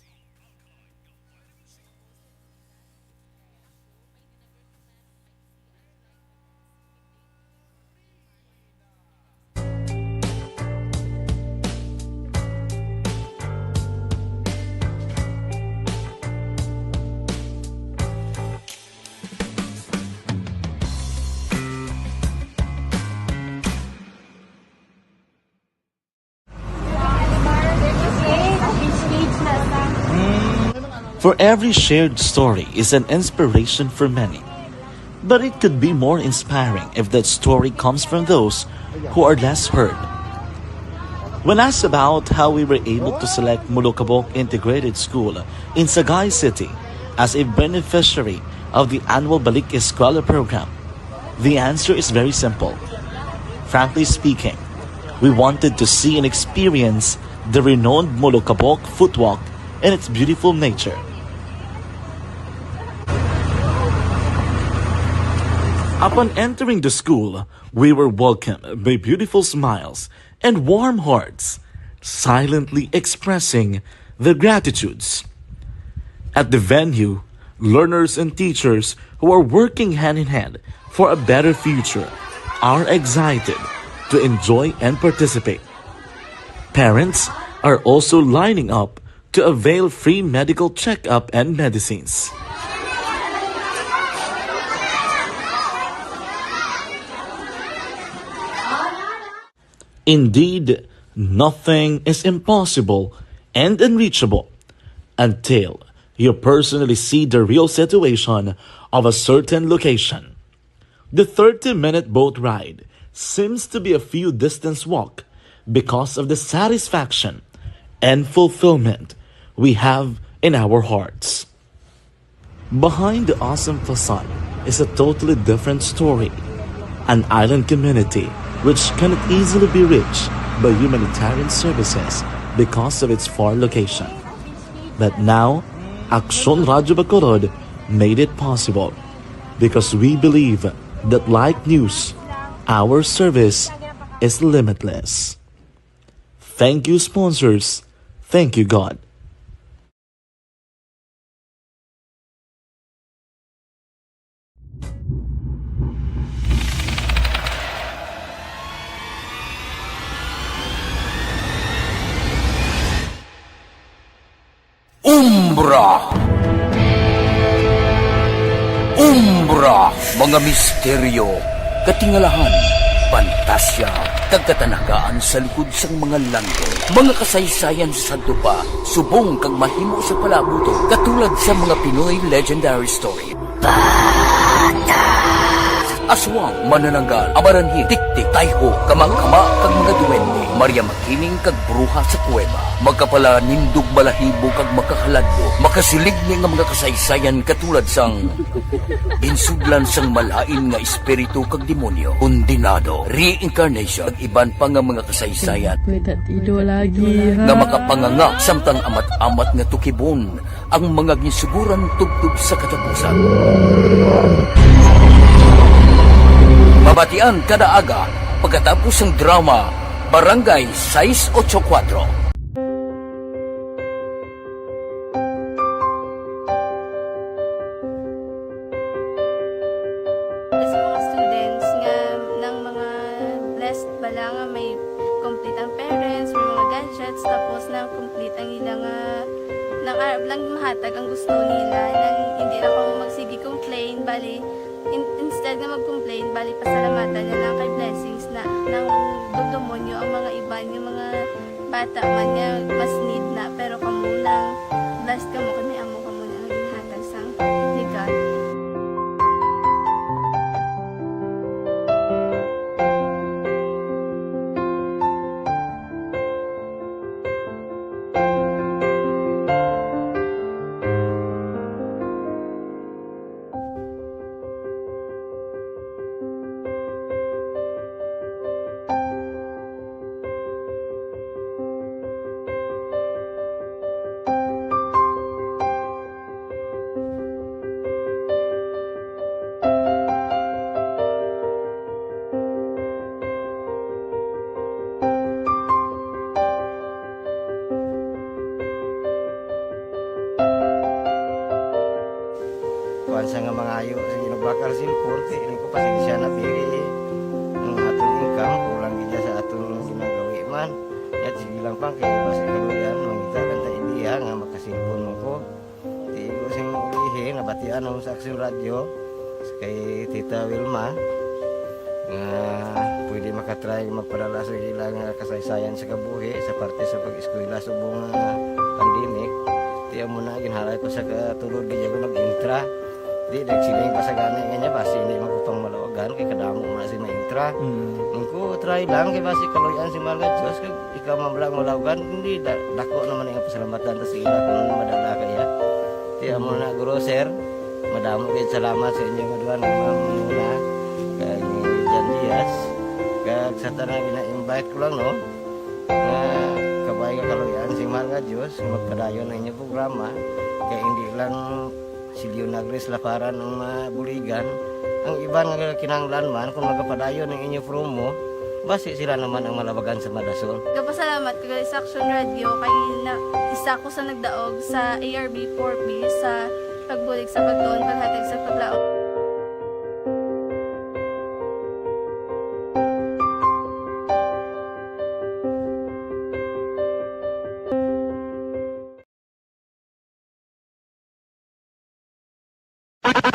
For every shared story is an inspiration for many. But it could be more inspiring if that story comes from those who are less heard. When asked about how we were able to select Molokabok Integrated School in Sagay City as a beneficiary of the annual Balik Eskwela program, the answer is very simple. Frankly speaking, we wanted to see and experience the renowned Molokabok footwalk and its beautiful nature. Upon entering the school, we were welcomed by beautiful smiles and warm hearts, silently expressing their gratitudes. At the venue, learners and teachers who are working hand in hand for a better future are excited to enjoy and participate. Parents are also lining up to avail free medical checkup and medicines. Indeed, nothing is impossible and unreachable until you personally see the real situation of a certain location. The thirty-minute boat ride seems to be a few distance walk because of the satisfaction and fulfillment we have in our hearts. Behind the awesome facade is a totally different story. An island community which cannot easily be reached by humanitarian services because of its far location. But now, Aksyon Radyo Bacolod made it possible because we believe that, like news, our service is limitless. Thank you, sponsors. Thank you, God. Umbra. Umbra, mga misteryo, katingalahan, pantasya, kag katanagaan sa likod sang mga langit. Mga kasaysayan sa sadto pa, subong kag mahimo sa palaabuton, katulad sa mga Pinoy legendary story. Aswang, manananggal, amaranhil, tiktik, tayho, kamakama, kag mga duwende, Maria Makiling, kag bruha sa kuweba, makapalanindog balahibo kag makahaladlo, makasiligni nga mga kasaysayan katulad sang ginsudlan sang malain nga espiritu kag demonyo, kondenado, reincarnation, kag iban pa nga mga kasaysayan Pwede ido lagi, ha? nga makapanganga samtang amat-amat nga tukibon ang mga ginsuguran tubtob sa katapusan. Mabatian kada aga pagkatapos sang drama Barangay sais ocho kuwatro. Sa mga students nga nang mga blessed bala nga may complete ang parents, may mga gadgets, tapos na complete ang ila nga nang arab lang mahatag ang gusto nila, nang hindi lang kamo magsige complain, bali in- instead nga mag-complain, bali pasalamatan na lang kay blessings na nang dudumonyo ang mga iban nga mga bata man nga mas need na, pero kamo nang blessed kamo kay may amo kamo na nga ginhatag sang ni God. Kuan sa nga mangayo sa ginabakal cellphone, kay ini ko pasensya na, pili ang aton income, kulang gid sa aton ginagawi man. Yat, sige lang pang, kay basi kaluyan, mangita lang ta idea nga makasilpon mo ko. Di ko sing ulihi, nabatian ako sa Aksyon Radyo, sa kay Tita Wilma, nga pwede makatry magpadala sa ila nga kasaysayan sa kabuhi sa parte sa pag-eskwela subong nga pandemic. Ti amo na, ginhalay ko sa katulod, di ako nag-intra. Di, nagsiling pa sa gani nga niya, basi hindi man ko pang malawagan, kay kadamo mo na si ma-intra. Mm. Ang ko, try lang, kay basi kaluyan si mahal nga Diyos, kag ikaw man lang malawagan, hindi, da-, dako naman ang pasalamatan ta sa ila kung ano madala kaya. Ti amo na, guro, sir, madamo gid salamat sa inyo nga duha, ni Ma'am Muna, kag ni Jan Diaz, kag sa tanan gina-invite ko lang, no, nga kabay nga kaluyan si mahal nga Diyos, magpadayon ang inyong programa, kay hindi lang si Leonagres Laparan ang mabuligan, ang iban nga kinahanglan man, kung magapadayon ang inyo promo, basi sila naman ang malabagan sa madasol. Gapasalamat ko gali sa Aksyon Radyo kay na, isa ko sa nagdaog sa A R B four B sa pagbulig sa pagtuon, paghatag sa paglaom.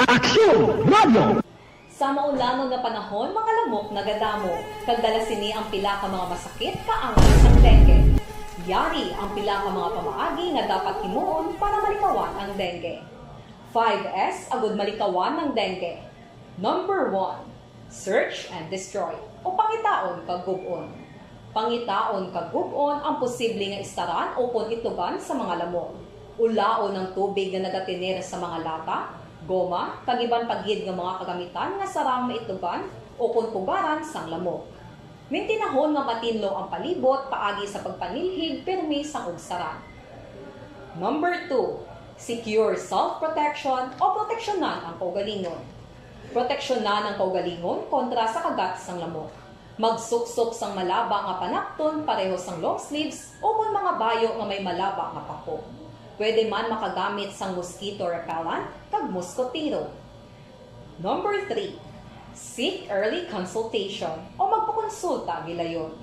Aksyon Radio! Sa maulangon nga panahon, mga lamok nagadamo, kag dala sini ang pila ka mga masakit kaangay sang dengue. Yari ang pila ka mga pamaagi nga dapat himuon para malikawan ang dengue. Five S agud malikawan ang dengue. Number one, search and destroy, o pangitaon kag gub-on. Pangitaon kag gub-on ang posible nga istaran ukon itlugan sa mga lamok. Ulaon ang tubig nga nagatener sa mga lata, goma, kag iban pa gid nga mga kagamitan nga sarang maitlugan ukon pugaran sang lamok. Mintinahon nga matinlo ang palibot paagi sa pagpanilhig pirmi sang ugsaran. Number two, secure self-protection o proteksyonan ang kaugalingon. Proteksyonan ang kaugalingon kontra sa kagat sang lamok. Magsuksok sang malaba nga panapton pareho sang long sleeves ukon mga bayo nga may malaba nga pako. Pwede man makagamit sang mosquito repellent kag moskotero. Number three, seek early consultation o magpakonsulta gilayon.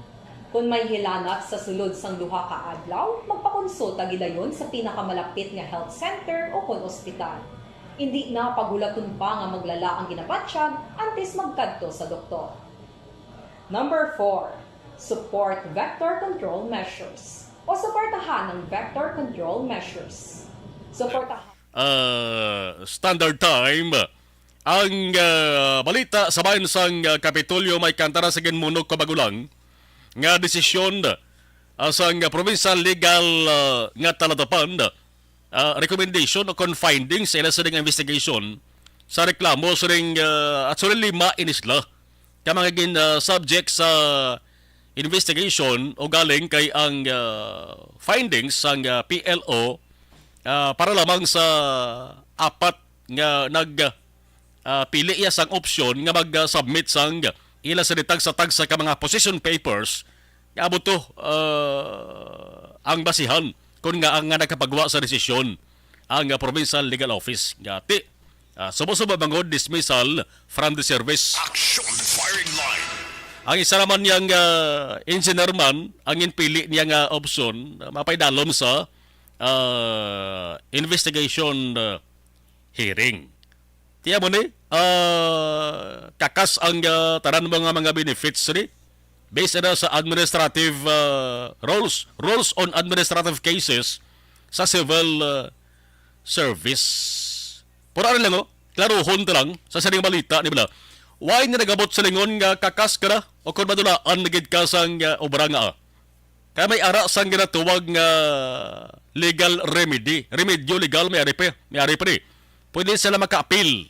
Kon may hilanat sa sulod sang duha ka adlaw, magpakonsulta gidayon sa pinakamalapit nga health center o kon ospital. Indi na paghulaton pa nga maglala ang ginabatyag antes magkadto sa doktor. Number four, support vector control measures o suportahan ang vector control measures. Suportahan. Ah, standard time. Ang ah, balita sa bahin sang ah, Kapitolyo may kantara sa ginmunok ko bagulang nga desisyon ah, sang ah, provincial legal ah, nga talatapan, ah, recommendation o kon findings sa ila sining investigation sa reklamo sining ah, actually lima inisla ka mga gin ah, subject sa investigation o galing kay ang ah, findings sang ah, P L O ah, para lamang sa apat nga nag ah, pili iya sang opsyon nga mag-submit sang ila sa tagsa-tagsa ka mga position papers nga amo to ah, ang basihan kon nga ang nga nagkapagwa sa desisyon ang ah, Provincial Legal Office nga ti ah, subo-subo bangod dismissal from the service. Action firing line. Ang isa naman niyang ah, engineer man ang ginpili niya nga opsyon ah, mapaidalom sa ah, investigation ah, hearing. Tiya mo ni, ah, kakas ang ah, tanan mo nga mga benefits ni based na sa administrative ah, rules, rules on administrative cases sa civil ah, service. Pero ano lang oh, klaruhon ta lang sa sining balita ni bala. Why ni nagabot sa lingon nga kakas ka na o kung madulaan na gid ka sang ah, obra nga ah? Kaya may ara sang ginatuwag nga legal remedy. Remedyo legal may ari pa, may ari pa ni. Pwede sila makaapil.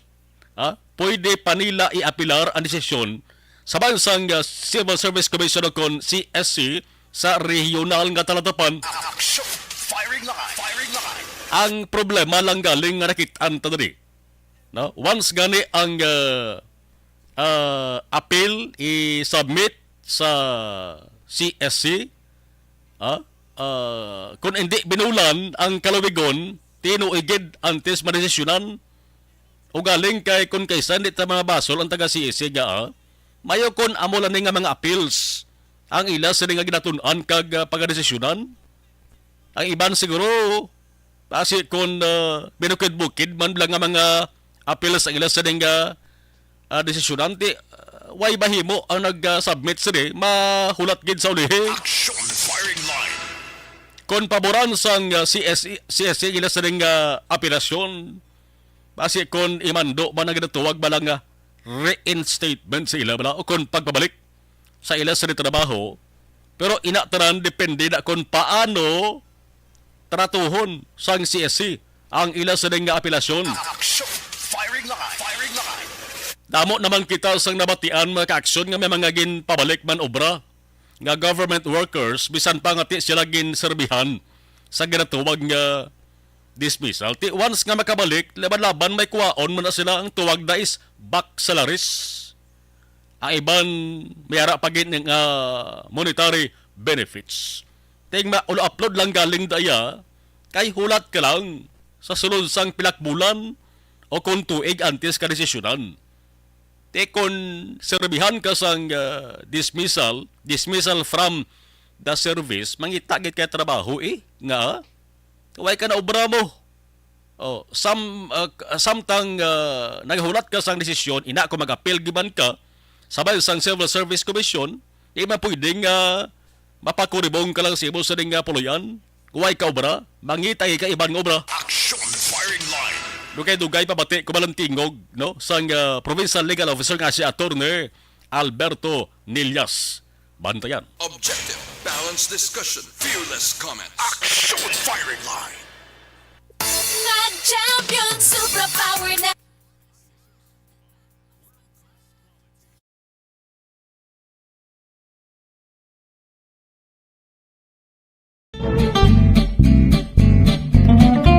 Ha? Pwede pa nila iapilar ang desisyon sa bansang ah, Civil Service Commission o kon C S C sa regional nga talatapan. Action firing line. Firing line. Ang problema lang galing nga nakit-an ta diri. No? Once gani ang ah, ah, appeal i-submit sa C S C, ah, ah, kung hindi binulan ang kalawigon, tinuigid antes madesisyonan. O galing kay kung kaysa hindi ta mga basol ang taga C S C ga, ah, mayo kung amo lang ni nga mga appeals ang ila sini nga ginatun-an kag ah, pagadesisyonan. Ang iban siguro, basi kung ah, binukid-bukid man lang nga mga appeals ang ila sini nga ah, desisyonan, ti ah, way bahimo ang nag-submit sini, mahulat gid sa ulihi. Action firing line. Kon paboran sang ah, C S C, C S C ang ila sini nga apelasyon, basi kon imando ba na ginatuwag ba lang nga reinstatement sa ila bala o kon pagpabalik sa ila sa trabaho, pero ina tanan depende na kon paano tratuhon sang C S C ang ila sa nga apelasyon. Action firing line. Firing line. Damo naman kita sang nabatian mga kaaksyon nga may mga ginpabalik man obra nga government workers bisan pa nga ti sila ginserbihan sa ginatuwag nga dismissal. Ti once nga makabalik, laban-laban may kuwaon man na sila ang tuwag na is back salaries. Ang iban may ara pa gid nga monetary benefits. Ting ma-upload lang galing daya kay hulat ka lang sa sulod sang pilak bulan o kung tuig antes ka desisyonan. Ti kon serbihan ka sang ah, dismissal, dismissal from the service, mangita gid kay trabaho eh, nga way ka na obra mo. Oh, sam, ah, samtang ah, naghulat ka sang desisyon, ina ko mag-appeal giban ka, sabay sang Civil Service Commission, di man pwedeng ah, mapakuribong ka lang sa imo sa ning ah, puloy-an. Kuway ka obra, mangitay ka iban nga obra. Action firing line. Dugay-dugay pabati ko balantingog, no, sang ah, Provincial Legal Officer nga si Attorney Alberto Nillas. Bantayan. Objective, balanced discussion, fearless comments. Action firing line. Mag-champion, superpower na.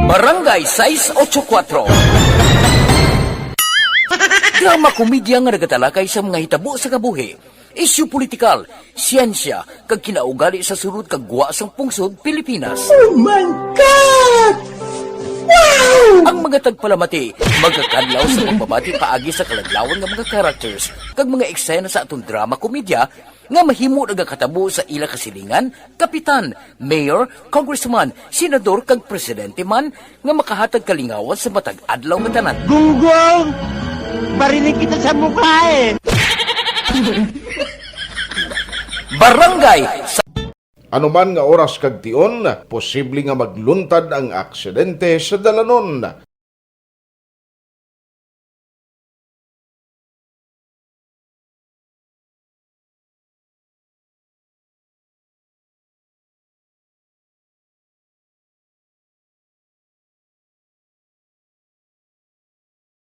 Barangay sais ocho kuatro. Drama komedya nga nagatalakay sa mga hitabo sa kabuhi, isyu politikal, siyensya, kag kinaugali sa sulod kag gwa sang pungsod Pilipinas. Oh my God! Ang mga tagpalamati magakadlaw sa pagbabati paagi sa kaladlawan nga mga characters kag mga eksena sa aton drama komedya nga mahimo nagakatabo sa ila kasilingan, kapitan, mayor, congressman, senador, kag presidente man, nga makahatag kalingawan sa matag adlaw nga tanan. Gunggong! Barinig kita sa mukha eh! Barangay sa Anuman nga oras kag tion, posible nga magluntad ang aksidente sa dalanon.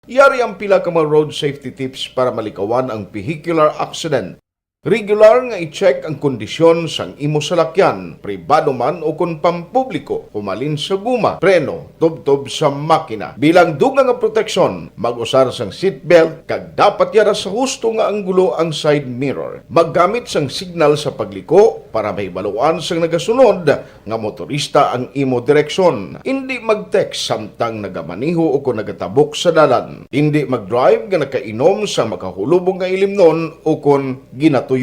Yari ang pila ka mga road safety tips para malikawan ang vehicular accident. Regular nga i-check ang kondisyon sang imo salakyan, pribado man o kon pampubliko, humalin sa guma, preno, tubtob sa makina. Bilang dugang nga proteksyon, mag-usar sang seatbelt kag dapat yara sa husto nga anggulo ang side mirror. Maggamit sang signal sa pagliko para mahibaluan sang nagasunod nga motorista ang imo direksyon. Indi mag-text samtang nagamaneho o kon nagatabok sa dalan. Indi mag-drive nga nakainom sa makahulubong nga ilimnon o kon ginatuyo.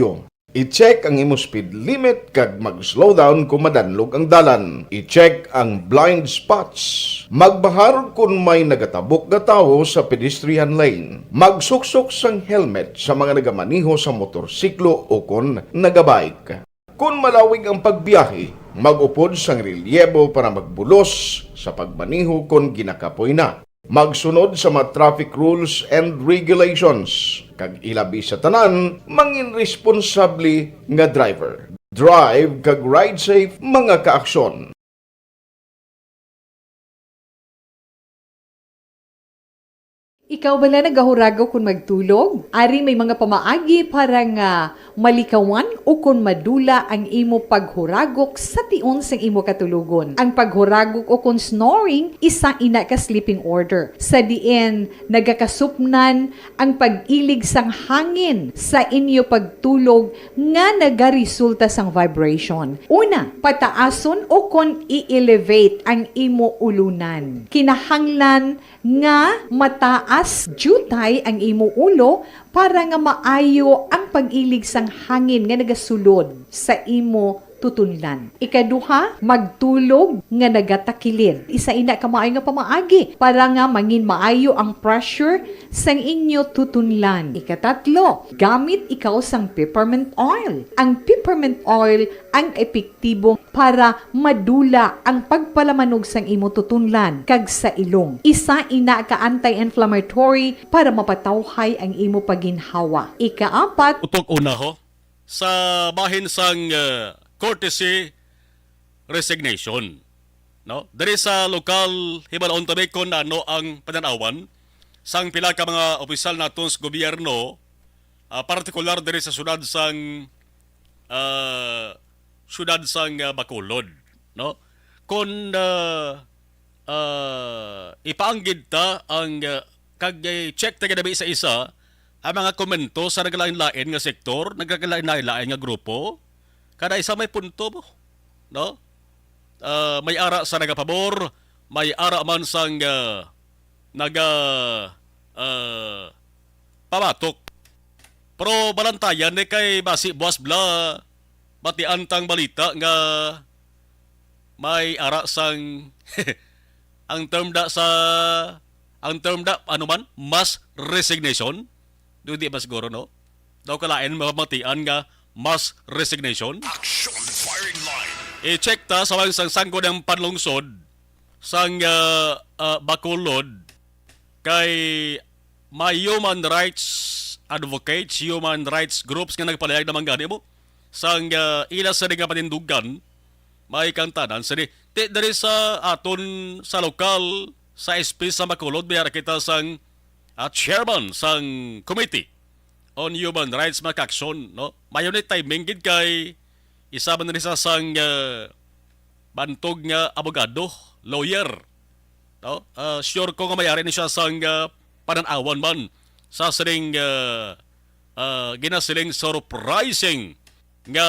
I-check ang imo speed limit kag mag-slow down kung madanlog ang dalan. I-check ang blind spots. Magbahar kon may nagatabok nga tawo sa pedestrian lane. Magsuksok sang helmet sa mga nagamaneho sa motorsiklo o kon nagabike. Kon malawig ang pagbiyahe, mag-upod sang relyebo para magbulos sa pagmaneho kon ginakapoy na. Magsunod sa mga traffic rules and regulations, kag ilabi sa tanan, mangin responsable nga driver. Drive kag ride safe, mga kaaksyon. Ikaw bala nagahuragok kon magtulog? Ari may mga pamaagi para nga malikawan o kon madula ang imo paghuragok sa tion sang imo katulogon. Ang paghuragok o kon snoring, isa ina ka sleeping order, sa diin nagakasupnan ang pag-ilig sang hangin sa inyo pagtulog nga nagaresulta sang vibration. Una, pataason o kon i-elevate ang imo ulunan. Kinahanglan nga mataas diutay ang imo ulo para nga maayo ang pag-ilig sang hangin nga nagasulod sa imo tutunlan. Ikaduha, magtulog nga nagatakilid. Isa ina ka maayo nga pamaagi para nga mangin maayo ang pressure sang inyo tutunlan. Ikatatlo, gamit ikaw sang peppermint oil. Ang peppermint oil ang epektibo para madula ang pagpalamanog sang imo tutunlan kag sa ilong. Isa ina ka anti-inflammatory para mapatawhay ang imo pagginhawa. Ikaapat, Utok una ho, sa bahin sang, uh, courtesy resignation, no? Diri sa lokal, hibalaon ta mi kon ano ang panan-awan sang pila ka mga opisyal naton sa gobyerno, ah, partikular diri sa syudad sang, ah, syudad sang, ah, Bacolod, no? Kon, ah, ah, ipaanggid ta ang, ah, kag, eh, check ta ginabi sa isa ang mga komento sa naglain-lain nga sektor, naglain-lain nga grupo, kada isa may punto mo, no? Ah, may ara sa nagapabor, may ara man sang, ah, naga, ah, pabatok. Pero balantayan ni kay basi buwas bala batian tang balita nga may ara sang ang term da sa, ang term da, ano man, mass resignation. Do di ba siguro, no? Daw kalain mabatian nga mass resignation. Action firing line. I-check ta sa mga sang sangko ng panlungsod sang, ah, ah, Bacolod kay may human rights advocates, human rights groups nga nagpalayag naman gani mo sang, ah, ila sa nga panindugan, may kangtanan sini. Ti diri sa aton sa lokal sa S P sa Bacolod, may ara kita sang, ah, chairman sang committee on human rights, mga kaaksyon, no? Mayo ni timing gid kay isa man ni siya sang, ah, bantog nga abogado, lawyer, no? Ah, sure ko nga may ari ni siya sang, ah, panan-awan man sa sining, ah, ah, ginasiling surprising nga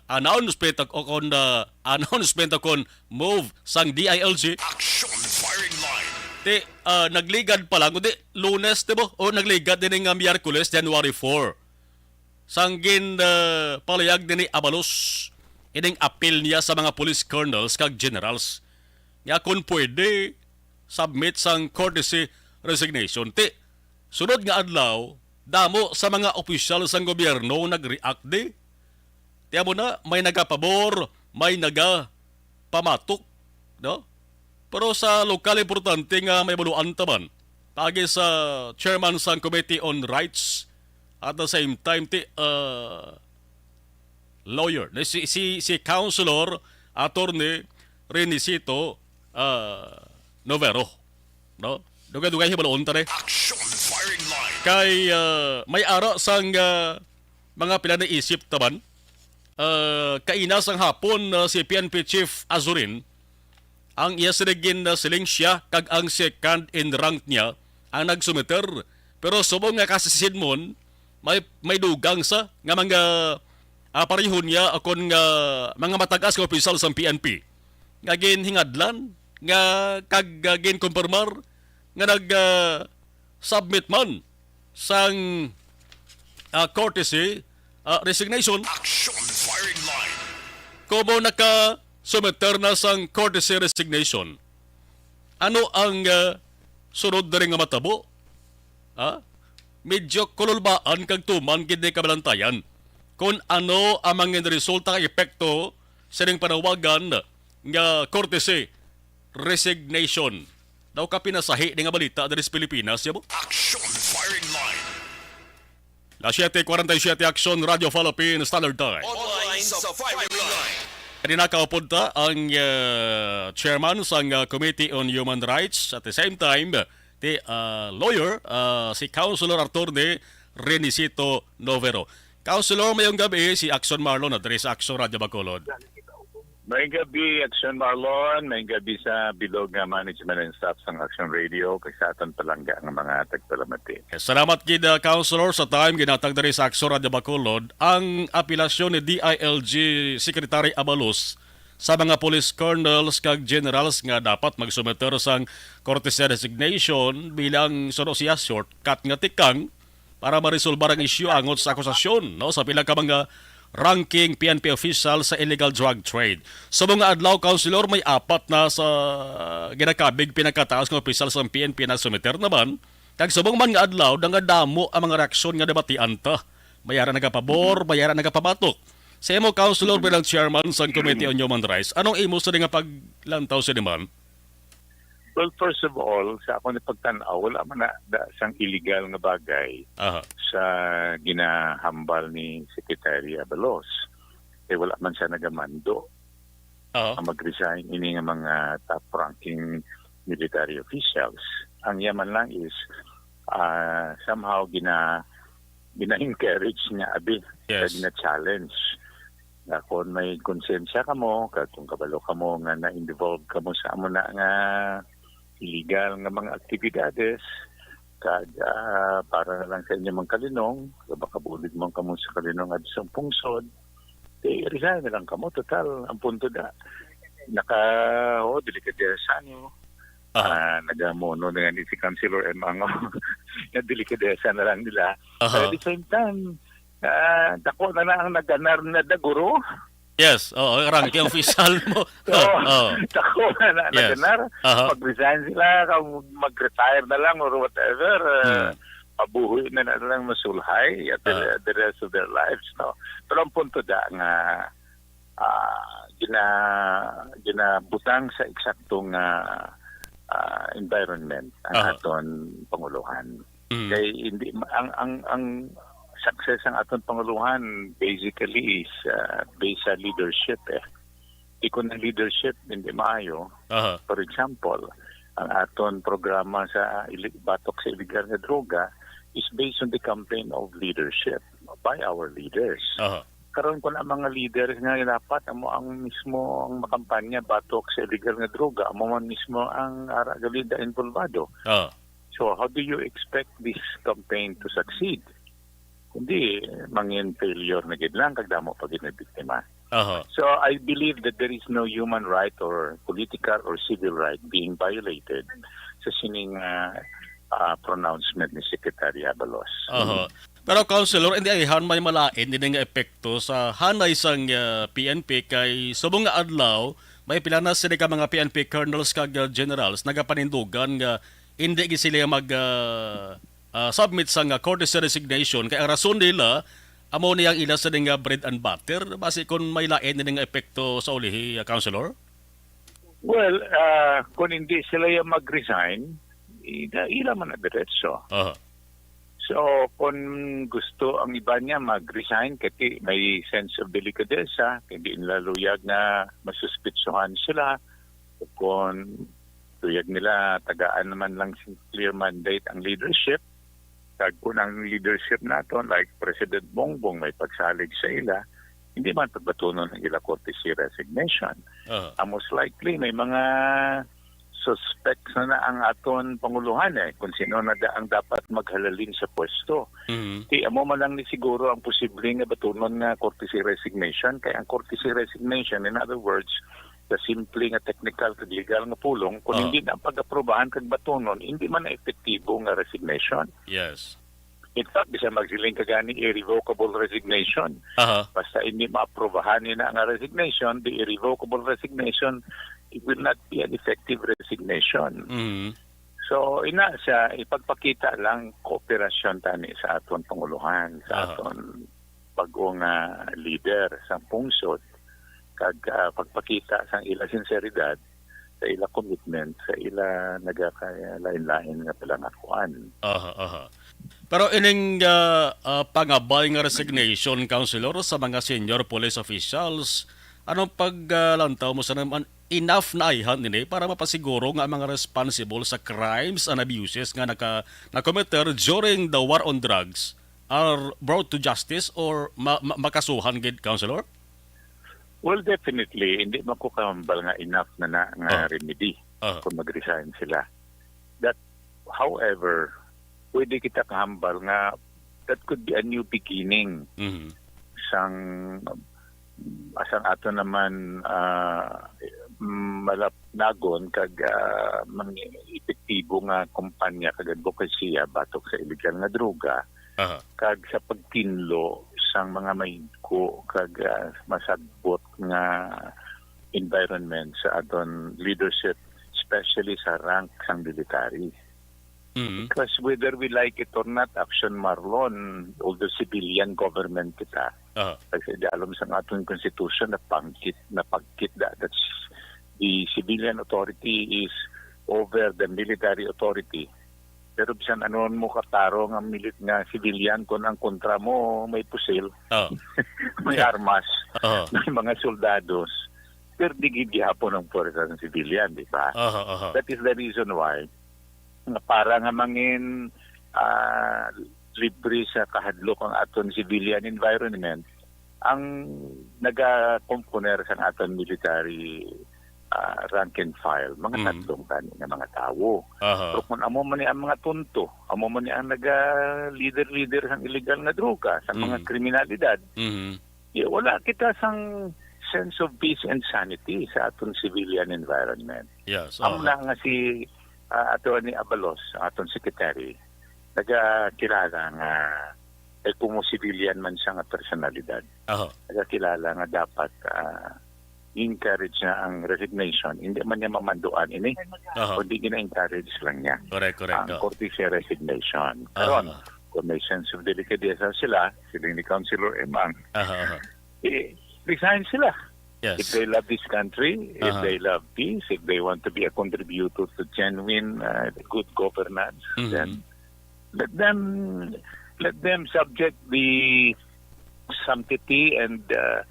announcement o kon, ah, announcement o kon move sang D I L G. Action firing line. Ti, ah, nagligad pa lang, kundi Lunes, di ba? O nagligad din nga Miyerkules, January four. Sang gin, ah, palayag din ni Abalos ining apil niya sa mga police colonels kag generals nga kung pwede, submit sang courtesy resignation. Ti, sunod nga adlaw, damo sa mga opisyal sang gobyerno nag-react di. Ti amo na, may nagapabor, may nagapamatok, no? Pero sa lokal, importante nga may baluan ta man. Paagi sa chairman sang Committee on Rights, at the same time, ti, uh, lawyer, na si, si, si Councilor Attorney Renisito, uh, Novero, no? Dugay-dugay hibaluon ta ni. Action firing line. Kay, ah, may ara sang, ah, mga pila na isip taman. Ah, kaina sang hapon, ah, si P N P Chief Azurin, ang iya sini gin, ah, siling siya kag ang second in rank niya ang nagsumiter. Pero subong nga kasisidmon, may, may dugang sa nga mga, ah, pareho niya akon nga mga matagas nga opisyal sang P N P nga ginhingadlan nga kag, ah, ginkumpirmar nga nag, ah, submit man sang, ah, courtesy, ah, resignation. Action firing line. Komo naka-submiter na sang courtesy resignation, ano ang, ah, sunod diri nga matabo? Ha? Medyo kululbaan kag tuman gid ni kabalantayan kon ano ang mga resulta kag epekto sining panawagan nga courtesy resignation. Daw ka pinasahi ni nga balita diri sa Pilipinas, yabo? Action firing line. Las siete cuarenta y siete, Action Radio Philippine Standard Time. Online sa firing line. Kanina kaupod ta ang, uh, chairman sang, uh, Committee on Human Rights, at the same time, ti, uh, lawyer, uh, si Councilor Attorney Renisito Novero. Councilor, mayong gabi, si Action Marlon na diri sa Action Radio Bacolod. May gabi, Action Marlon. May gabi sa bilog nga management and staff sang Action Radio, kag sa aton palangga nga mga tagpalamati. Salamat gid, ah, Councilor, sa time ginatag diri sa Action Radio Bacolod. Ang apelasyon ni D I L G Secretary Abalos sa mga police colonels kag generals nga dapat magsumiter sang courtesy resignation bilang suno siya shortcut nga tikang para maresolbar ang isyu angot sa akusasyon, no, sa pila ka mga ranking P N P official sa illegal drug trade. Subong nga adlaw, Councilor, may apat na sa ginakabig pinakataas nga opisyal sa P N P na sumiter naman. Kag subong man nga adlaw, nangadamo ang mga reaksyon nga nabatian ta. May ara nagapabor, may ara nagapabatok. Sa imo, Councilor, bilang chairman sang Committee on Human Rights, anong imo sa nga paglantaw sa man? Well, first of all, sa akong pagtan-aw, wala man na da sang illegal nga bagay Aha. sa ginahambal ni Secretary Abalos. Eh, wala man siya nagamando Aha. nga mag-resign ini nga mga top-ranking military officials. Ang iya man lang is, ah, somehow gina-, gina-encourage niya, abi, Yes. sa gina-challenge. Nga kung may konsensya kamo, kag kung kabalo kamo nga na-involve kamo sa amo na nga illegal nga mga aktibidades, kag, ah, para na lang sa inyo mga kalinong, kag makabulig man kamo sa kalinong at sa pungsod, eh, resign na lang kamo. Total, ang punto da, naka, oh, delikadesa nyo. Aha. Ah, nagamono na nga ni si Councilor M. Ango. Na delikadesa na lang nila. Aha. But at the same time, ah, dako na lang ang naganar na daguro. Yes, oo, ang ranking official mo. So, Oo. dako na lang Yes. naganar. Aha. Mag-resign sila, kung mag-retire na lang or whatever. Ah, Hmm. mabuhi na na lang masulhay at the, Ah. the rest of their lives, no? Pero ang punto da nga, ah, gina-, ginabutang sa eksaktong, ah, ah, environment ang Aha. aton panguluhan. Mm. Kay hindi ma-, ang, ang, ang success ang aton panguluhan basically is, ah, based sa leadership, eh. Di kung ang leadership hindi maayo, Aha. for example, ang aton programa sa ili-, batok sa illegal nga droga is based on the campaign of leadership by our leaders. Aha. Karon, kung ang mga leaders nga dapat amo ang mismo ang makampanya batok sa illegal nga droga, amo man mismo ang ara gali da involvado. Ah. So, how do you expect this campaign to succeed? Hindi, mangin failure na gid lang kag damo pa gid na biktima. Aha. So I believe that there is no human right or political or civil right being violated sa sining ah, ah, pronouncement ni Secretary Abalos. Aha. Pero Councilor, hindi ayhan may malain din nga epekto sa hanay sang ah, P N P kay subong nga adlaw may pila na sini ka mga P N P colonels kag ah, generals nagapanindugan nga hindi gid sila mag ah, ah, submit sang ah, courtesy resignation kay ang rason nila amo ni ang ila sa nga bread and butter basi kung may lain din nga epekto sa ulihi, ah, Councilor? Well, ah, kung hindi sila yung mag-resign, ila, ila man na diretso. Aha. So, kung gusto ang iba niya mag-resign, kasi may sense of delicadeza, hindi nila luyag na masuspitsuhan sila, o kung luyag nila tagaan naman lang sing clear mandate ang leadership, kag kung ang leadership nato, like President Bongbong, may pagsalig sa ila, hindi man pagbatunon ang ila courtesy resignation. Aha. Ang most likely, may mga suspects na na ang aton panguluhan eh, kung sino na da ang dapat maghalalin sa pwesto. Mhm. Di amo man lang ni siguro ang posible nga batunon nga courtesy resignation, kay ang courtesy resignation, in other words, the simple nga technical kag legal nga pulong, kung Ah. hindi na pag-aprobahan kag batunon, hindi man na epektibo nga resignation. Yes. In fact, bisan magsiling ka gani irrevocable resignation, Aha. basta hindi maaprobahan nila nga resignation, the irrevocable resignation, it will not be an effective resignation. Mhm. So, ina siya, ipagpakita lang kooperasyon tani sa aton panguluhan, sa Aha. aton bagong ah, leader sa pungsod, kag ah, pagpakita sang ila sinseridad sa ila commitment sa ila nagakalain-lain nga palangakuan. Aha, aha. Pero ining ah, ah, pangabay nga resignation, Councilor, sa mga senior police officials, anong paglantaw mo sa naman enough na ayhan nini para mapasiguro nga ang mga responsible sa crimes and abuses nga naka nakomiter during the war on drugs are brought to justice or ma- ma- makasuhan gid, Councilor? Well, definitely, hindi man ko kahambal nga enough na na nga Ah. remedy Ah. kung mag-resign sila. That, however, pwede kita kahambal nga that could be a new beginning Mhm. sang asang ato naman ah, malapnagon kag ah, mang epektibo nga kampanya kag adbokasiya batok sa iligal nga droga Aha. kag sa pagtinlo sang mga mahigko kag ah, masagbot nga environment sa aton leadership, especially sa rank sang military. Mhm. Because whether we like it or not, Action Marlon, although civilian government kita, Aha. kasi di alam sa aton constitution na pangkit na pagkit da, that's the civilian authority is over the military authority. Pero bisan ano mo kataro nga milit nga civilian, kung ang kontra mo may pusil, Ah. may armas, Ah. may mga soldados, pero di gid gihapon ang puwersa ng civilian, di ba? Aha, aha. That is the reason why nga para nga mangin ah, libre sa kahadlok ang aton civilian environment, ang nagakomponer sa aton military ah, rank and file, mga Mm. tatlong tani nga mga tawo. Aha. Pero kung amo man ni ang mga tunto, amo man ni ang naga-leader-leader sang illegal nga droga, sa mga Mm. kriminalidad, Mhm. di, wala kita sang sense of peace and sanity sa aton civilian environment. Yes. Amo Aha. na nga si ah, Attorney Abalos, ang aton secretary, nagakilala nga eh, kung mo civilian man siya nga personalidad, Aha. nagakilala nga dapat ah, encourage na ang resignation. Hindi man niya mamanduan ini, Aha. kundi gina-encourage lang niya Correct, correct. ang Oh. courtesy resignation. Aha. Karon, kung may sense of delicadeza sila, siling ni Councilor Emang, Aha, aha. eh, resign sila. If Yes. they love this country, if Aha. they love peace, if they want to be a contributor to genuine uh, good governance, Mhm. then let them let them subject the sanctity and uh,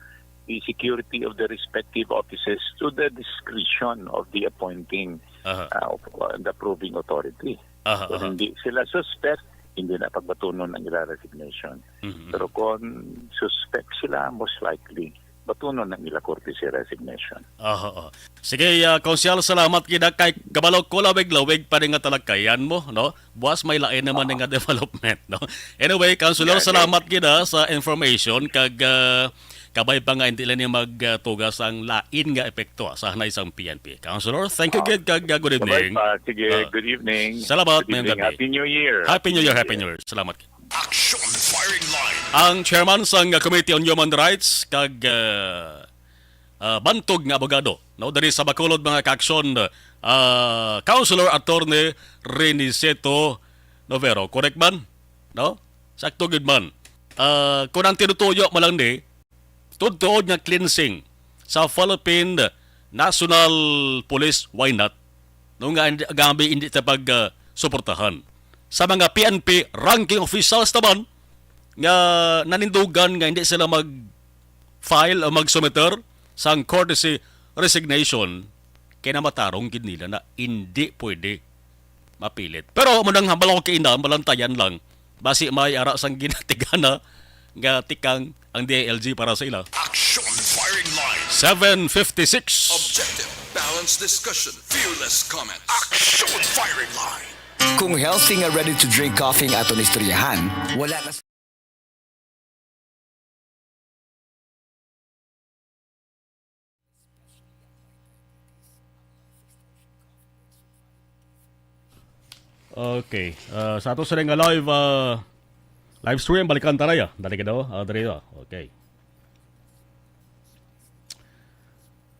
the security of the respective offices to the discretion of the appointing Aha. uh, of, uh, the approving authority. Aha, Kung aha. hindi sila suspect, hindi na pagbatunon ang ila resignation. Mhm. Pero kung suspect sila, most likely, batunon ang ila courtesy resignation. Oho, oh. Sige, ah, Konsehal, salamat gid kay kabalo ko lawig-lawig pa rin nga talakayan mo, no? Buwas may lain naman nga development, no? Anyway, Councilor, salamat gid sa information kag, ah, kabay pa nga hindi lang ni magtugas ang lain nga epekto sa hanay sang P N P. Councilor, thank you gid kag, ah, good evening. Sige, good evening. Salamat, good evening. Happy New Year. Happy New Year, Happy New Year. Salamat. Action Firing Line. Ang chairman sang Committee on Human Rights kag, ah, ah, bantog nga abogado, no, diri sa Bacolod, mga ka-aksyon, ah, Councilor Attorney Reniceto Novero. Correct man? No? Sakto gid man. Ah, kung ang tinutuyo mo lang ni, tuod-tuod nga cleansing sa Philippine National Police, why not? No, nga hindi, grabe, hindi ta pag, ah, suportahan sa mga P N P ranking officials naman nga nanindugan nga hindi sila mag-file o mag-submiter sang courtesy resignation, kay namatarong gid nila na hindi pwede mapilit. Pero amo nang hambal ako kay ina, malantayan lang. Basi may ara sang ginatigana nga tikang ang D I L G para sa ila. Action Firing Line. Seven fifty-six. Objective, balanced discussion, fearless comment. Action Firing Line. Kung healthy nga ready-to-drink coffee ang aton istoryahan, wala na. Okay. Ah, sa ato sila nga live, ah, live stream, balikan ta na ya. Dali ka daw. Ah, dali daw. Okay.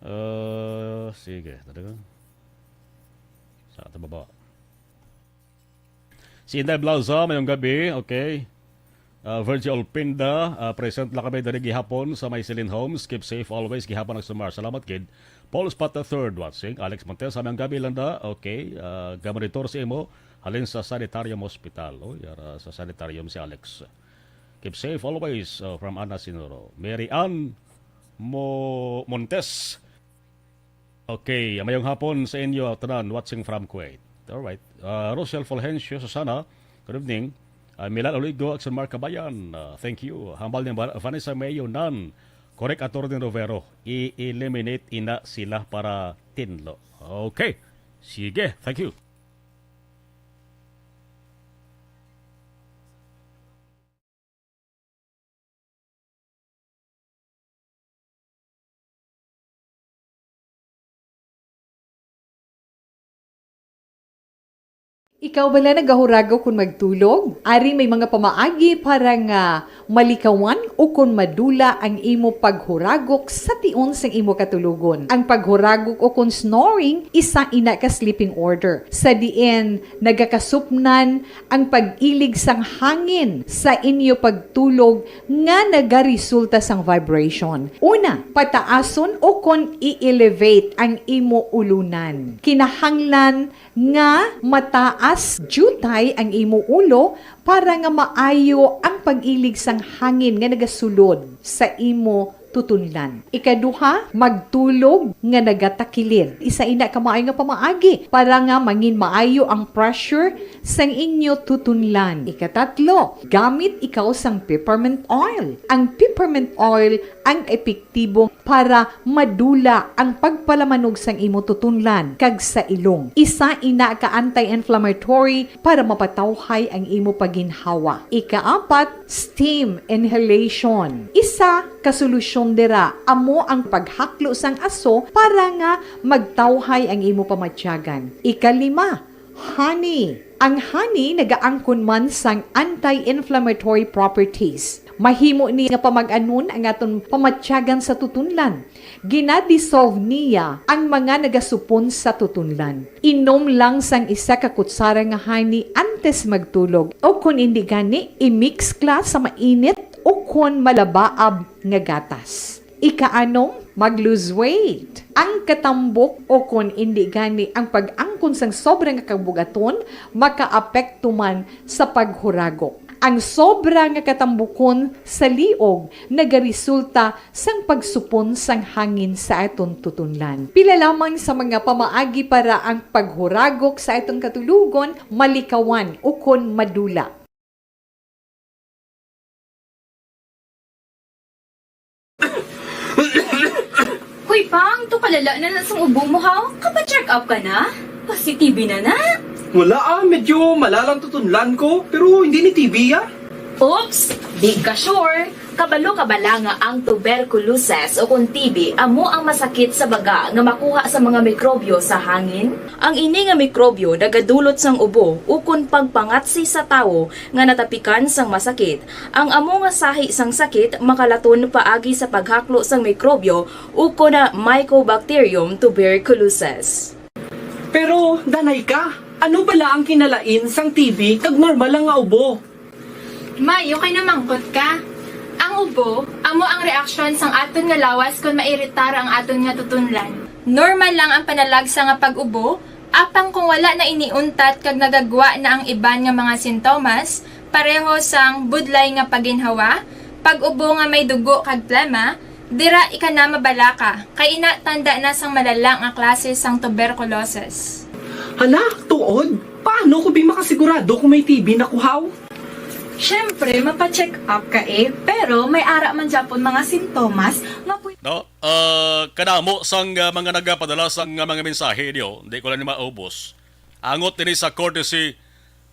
Ah, sige. Dali ka. Sa ato baba. Si Inday Blaza, mayong gabi. Okay. Ah, Virgie Olpinda, ah, present lang kami diri gihapon sa may Celine Homes. Keep safe always, gihapon ang sumar. Salamat gid. Paul Spot the third watching. Alex Montesa, mayong gabi, Landa. Okay. Ah, gamonitor sa imo. Halin sa Sanitarium Hospital. Oh, yara sa Sanitarium si Alex. Keep safe always, uh, from Ana Sinuro. Mary Ann Mo-, Montes. Okay, mayong hapon sa inyo, tanan, watching from Kuwait. All right. Uh, Rochelle Fulgencio Susana, good evening. Uh, Milan Oligo, Action Mark Kabayan, uh, thank you. Hambal ni Mar-, Vanessa Mayo Nan, correct, Attorney Rovero, i-eliminate ina sila para tinlo. Okay. Sige, thank you. Ikaw bala nagahuragok kon magtulog? Ari may mga pamaagi para nga malikawan ukon madula ang imo paghuragok sa tion sang imo katulogon. Ang paghuragok ukon snoring, isa ina ka sleeping order, sa diin nagakasupnan ang pag-ilig sang hangin sa inyo pagtulog nga nagaresulta sang vibration. Una, pataason ukon i-elevate ang imo ulunan. Kinahanglan nga mataas diutay ang imo ulo para nga maayo ang pag-ilig sang hangin nga nagasulod sa imo tutunlan. Ikaduha, magtulog nga nagatakilid. Isa ina ka maayo nga pamaagi para nga mangin maayo ang pressure sang inyo tutunlan. Ikatatlo, gamit ikaw sang peppermint oil. Ang peppermint oil ang epektibo para madula ang pagpalamanog sang imo tutunlan kag sa ilong. Isa ina ka anti-inflammatory para mapatawhay ang imo paginhawa. Ikaapat, steam inhalation. Isa ka solusyon dira amo ang paghaklo sang aso para nga magtawhay ang imo pamatyagan. Ikalima, honey. Ang honey nagaangkon man sang anti-inflammatory properties. Mahimo ni nga pamag-anon ang aton pamatyagan sa tutunlan. Gina-dissolve niya ang mga nagasupon sa tutunlan. Inom lang sang isa ka kutsara nga honey antes magtulog, o kon indi gani, i-mix kla sa mainit o kon malabaab nga gatas. Ikaanom, mag-lose weight. Ang katambok o kon indi gani ang pag-angkon sang sobra nga kabug-aton makaapekto man sa paghuragok. Ang sobra nga katambukon sa liog nagaresulta sang pagsupon sang hangin sa aton tutunlan. Pila lamang sa mga pamaagi para ang paghuragok sa aton katulogon malikawan ukon madula. Pang, to kalala na na sang ubo mo, haw? Kapa-check up ka na? Pasi-T B na na? Wala ah, medyo malalang tutunlan ko, pero hindi ni T B ah. Oops! Di ka sure? Kabalo ka bala nga ang tuberculosis o kon T B amo ang masakit sa baga nga makuha sa mga mikrobyo sa hangin? Ang ini nga mikrobyo nagadulot sang ubo ukon pagpangatsi sa tawo nga natapikan sang masakit. Ang amo nga sahi sang sakit makalaton paagi sa paghaklo sang mikrobyo ukon na Mycobacterium tuberculosis. Pero, danay ka, ano bala ang kinalain sang T B kag normal lang nga ubo? May, okay na mangkot ka. Ang ubo, amo ang reaksyon sang aton nga lawas kon mairitar ang aton nga tutunlan. Normal lang ang panalagsa nga pag-ubo, apang kung wala na ini untat kag nagagwa na ang iban nga mga sintomas, pareho sang budlay nga paginhawa, pag-ubo nga may dugo kag plema, dira ika na mabalaka, kay ina tanda na sang malala nga klase sang tuberculosis. Hala, tuod? Paano ko bi makasigurado kung may T B na ko, haw? Siyempre, mapa-check up ka eh, pero may ara man gyapon mga sintomas nga pwede No? Ah, kadamo sang, ah, mga nagapadala sang, ah, mga mensahe niyo, di ko lang ni maubos. Angot ini sa courtesy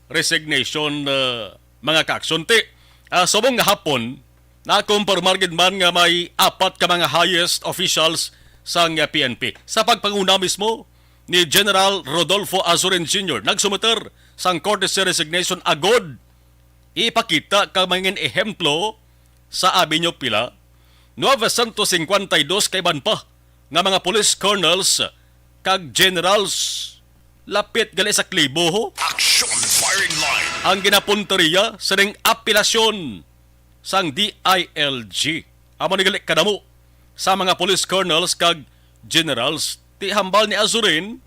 resignation, ah, mga kaaksyon. Ti, ah, subong nga hapon, nakumpirmar gid man nga may apat ka mga highest officials sang, ah, P N P. Sa pagpanguna mismo ni General Rodolfo Azurin Junior, nagsumiter sang courtesy resignation agod ipakita kag mangin ehemplo sa abi niyo pila, novecientos cincuenta y dos ka iban pa nga mga police colonels kag generals, lapit gali sa klibo, ho, Action firing line. Ang ginapunteriya sining apelasyon sang D I L G. Amo ni gali kadamo sa mga police colonels kag generals. Ti hambal ni Azurin,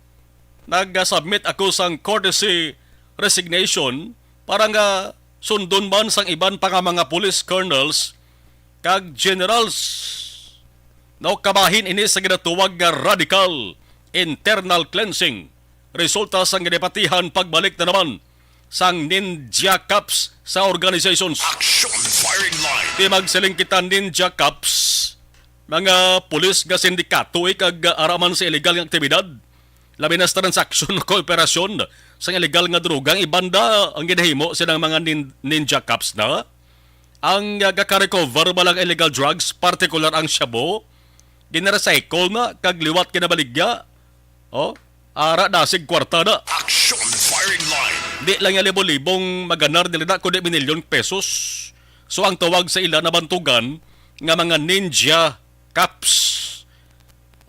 nag-submit ako sang courtesy resignation para nga sundon man sang iban pa nga mga police colonels kag generals. No, kabahin ini sa ginatuwag nga radical internal cleansing, resulta sang ginapatihan pagbalik na naman sang ninja cops sa organizations. Action firing line. Di magsiling kita ninja cops, mga pulis nga sindikato, eh, kag, ah, ara man sa illegal nga aktibidad, labi na sa transaksyon o kooperasyon sa illegal nga droga. Ang iban da, ang ginahimo silang mga nin-, ninja cops na. Ang, ah, gaka-recover ba lang illegal drugs, partikular ang shabu, ginarecycle na kag liwat ginabaligya. Oh, ara dasig kwarta na. Action firing line. Di lang nga libo-libong maganar nila na, kundi milyon pesos. So, ang tawag sa ila nabantugan nga mga ninja cops.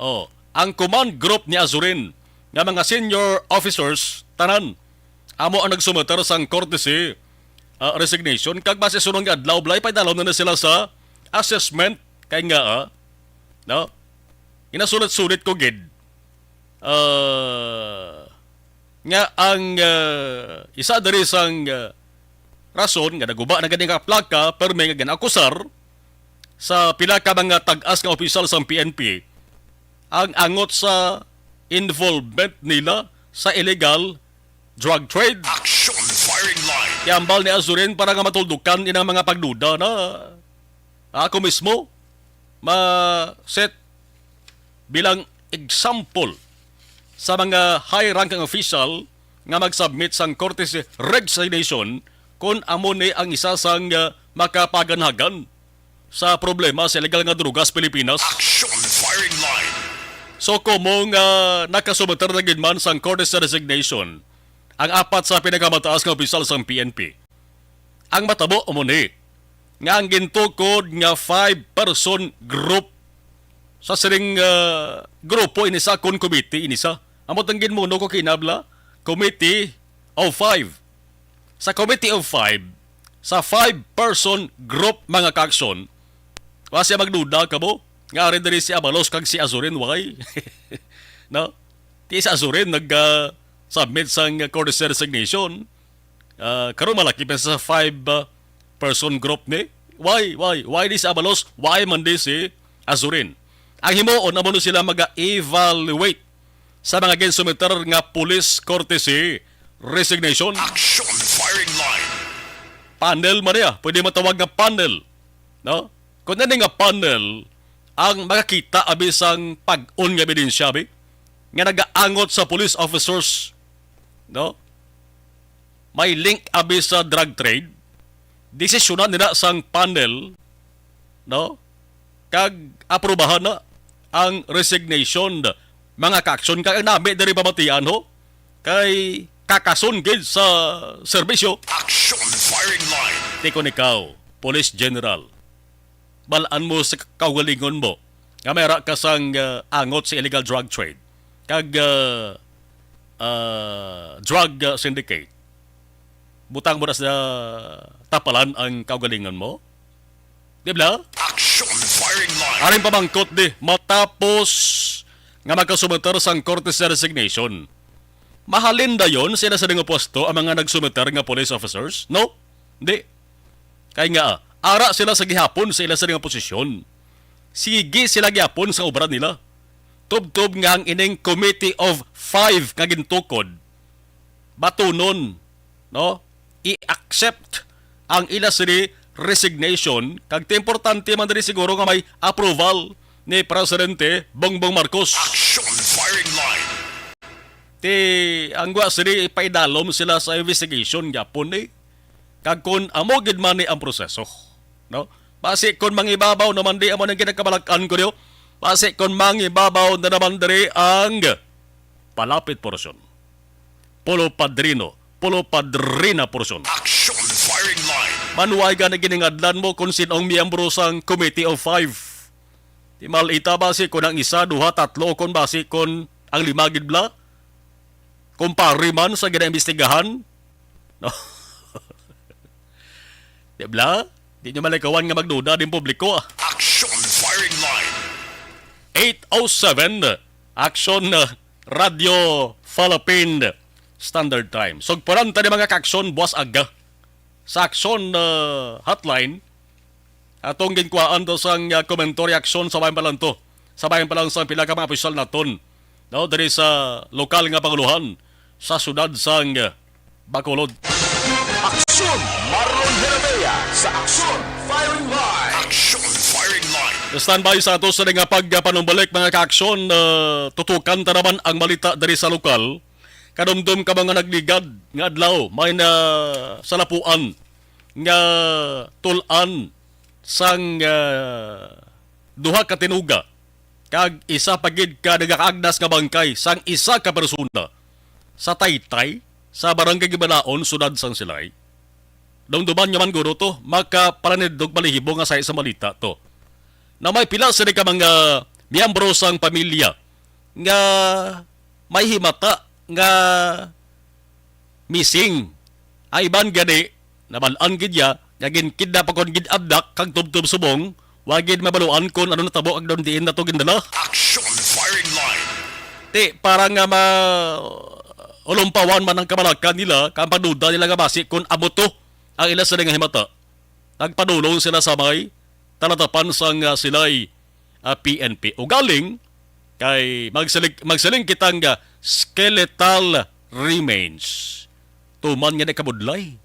Oh, ang command group ni Azurin nga mga senior officers, tanan, amo ang nagsumiter sang courtesy, ah, resignation. Kag basi sunod nga adlaw, balay, paidalom na, na sila sa assessment. Kay nga, ah, no? Ginasulit-sulit ko gid, ah, nga ang, ah, isa diri sang, ah, rason nga naguba na gani nga plaka, permi nga ginaakusar sa pila ka mga tag-as nga opisyal sang P N P ang angot sa involvement nila sa illegal drug trade. Action firing line. Ihambal ni Azurin para nga matuldukan inang mga pagduda na ako mismo ma-set bilang example sa mga high-ranking official nga mag-submit sang courtesy resignation kon amo ni ang isa sang, ah, makapaganhagan sa problema sa illegal nga droga sa Pilipinas. Action firing line. So, kumo nga nakasumiter na gid man sang courtesy resignation ang apat sa pinakamataas nga opisyal sang P N P, ang matabo amo ni nga ang gintukod nga five-person group sa siring, ah, grupo ini sa, kon committee ini sa, amo tang ginmuno ko kinabla, Committee of Five. Sa Committee of Five, sa five-person group, mga kaaksyon, wa siya magduda ka mo nga ari diri si Abalos kag si Azurin, why? No? Ti si Azurin nag, ah, submit sang courtesy resignation. Ah, karon malaki pa sa five, ah, person group ni. Why? Why? Why di si Abalos? Why man di si Azurin? Ang himuon, amo na sila maga-evaluate sa mga ginsumiter nga police courtesy resignation. Action firing line. Panel man niya, pwede matawag nga panel, no? Kung ano nga panel, ang makakita abi sang pag-on nga ebidensya abi nga nagaangot sa police officers, no? May link abi sa drug trade, desisyonan nila sang panel, no? Kag aprobahan na ang resignation, mga kaaksyon, kag ang nami diri pamatian, ho, kay kakason gid sa serbisyo. Action firing line. Tikon ikaw, Police General, balaan mo sa kaugalingon mo nga may ara ka sang, ah, angot sa illegal drug trade kag, ah, ah, drug, ah, syndicate. Butang mo na sa tapalan ang kaugalingon mo. Di ba? Action firing line. Aring pamangkot di, matapos nga magkasumeter sang korte sa resignation, mahalin dayon sila sa nga pwesto ang mga nagsumeter nga police officers? No? Di. Kay nga, ara sila sa gihapon sa ila sa nga posisyon. Sige sila gihapon sa obra nila. Tubtob nga ang ining Committee of Five nga gintukod, batunon, no? I-accept ang ila sini resignation, kag ti importante man diri siguro nga may approval ni Presidente Bongbong Marcos. Action firing line. Ti, ang gwa sini ipaidalom sila sa investigation gyapon ni. Kag kun amo gid man ni ang proseso, no? Basi kun mangibabaw naman di amo nang ginakabalak-an ko niyo. Basi kun mangibabaw na naman diri ang palapit portion. Pulo padrino, pulo padrina portion. Action firing line. Manuway gani giningadlan mo kung sin-ong miyembro sang Committee of Five. Di malita basi kung ang isa, duha, tatlo, o kung basi kung ang lima gid bala? Kumpare man sa ginaimbestigahan? No? Di bala? Di nyo malikawan nga magduda din publiko, ah. Action firing line. Eight oh seven, Action, uh, Radio Philippine Standard Time. Sugpuran ta ni mga kaaksyon, buwas aga. Sa Action, uh, Hotline, atong ginkuhaan to sang, uh, komento, reaksyon sa bayan pa lang to. Sa bayan pa lang sang pila ka mga opisyal naton, no, diri sa lokal nga panguluhan sa siyudad sang, uh, Bacolod. Aksyon! Marlon Herabea sa Aksyon Firing Line. Action firing line. Standby sa ato sa nga pagpanumbalik, mga kaaksyon. Uh, tutukan ta naman ang balita diri sa lokal. Kadumdom ka mga nagligad nga adlaw, may na salapuan nga tul-an sang, ah, duha ka tinuga kag isa pa gid ka nagakaagnas nga bangkay sang isa ka persona sa Taytay, sa Barangay Gibanaon, Sudad sang Silay. Dumduman nyo man guro to, makapalanidog balahibo nga sahi sa balita to, na may pila sini ka mga miyembro sang pamilya nga may himata nga missing. Ang iban gani, nabal-an gid ya nga ginkidnap kon gin-abduct kag tubtob subong, wa gid mabaluan kon ano natabo kag daw diin nato gindala. Action firing line. Ti, para nga ma-, ulumpawan man ang kabalakan nila, kag ang pagduda nila nga basi kon amo to ang ila sila nga himata, nagpadulong sila sa may talatapan sang, ah, Silay, ah, P N P. Ugaling, kay magsiling, magsiling kita nga skeletal remains. Tuman nga nakabudlay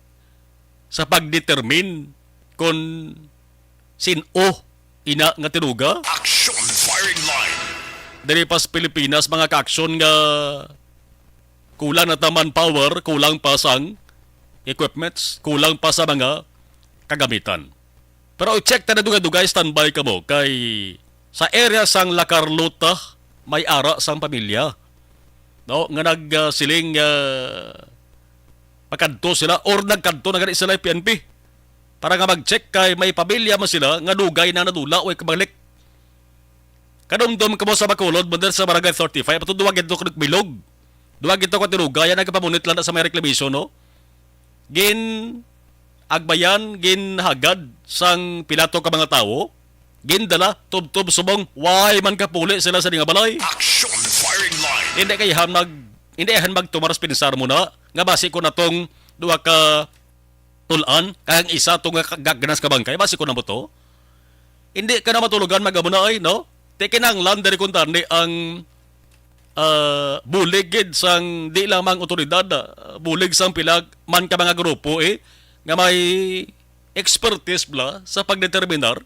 sa pagdetermine kon sin-o ina nga tinuga. Action firing line. Diri pa sa Pilipinas, mga kaaksyon, nga kulang na ta manpower, kulang pa sang equipments, kulang pa sa mga kagamitan. Pero i-check ta na dugay-dugay, standby kamo, kay sa area sang La Carlota, may ara sang pamilya, no, nga nag, ah, siling, ah, pakadto sila or nagkadto na gani sila P N P para nga mag-check kay may pamilya man sila nga dugay na nadula o ikabalik. Kadumdom kamo sa Bacolod, mo sa Barangay thirty-five, ato duwa gid to bilog. Duwa gid to ka tinuga, yan nagkapamunit lang na sa may reclamation, no? Gin-agbayan, ginhagad sang pilato ka mga tawo, gindala, tubtob subong, way man kapuli sila sa dinga balay. Action firing line. Hindi kay han mag, hindi han magtumar sa pinsar mo na, nga basi ko natong duwa ka tul-an, kag ang isa to nga gagnas ka bangkay, basi ko na mo to. Hindi ka na matulogan, mag-amo na, ay, no? Ti kinahanglan diri kuntani ang, ah, bulig gid sang di lamang otoridad, ah, bulig sang pila man ka mga grupo, eh, nga may expertise bala sa pagdeterminar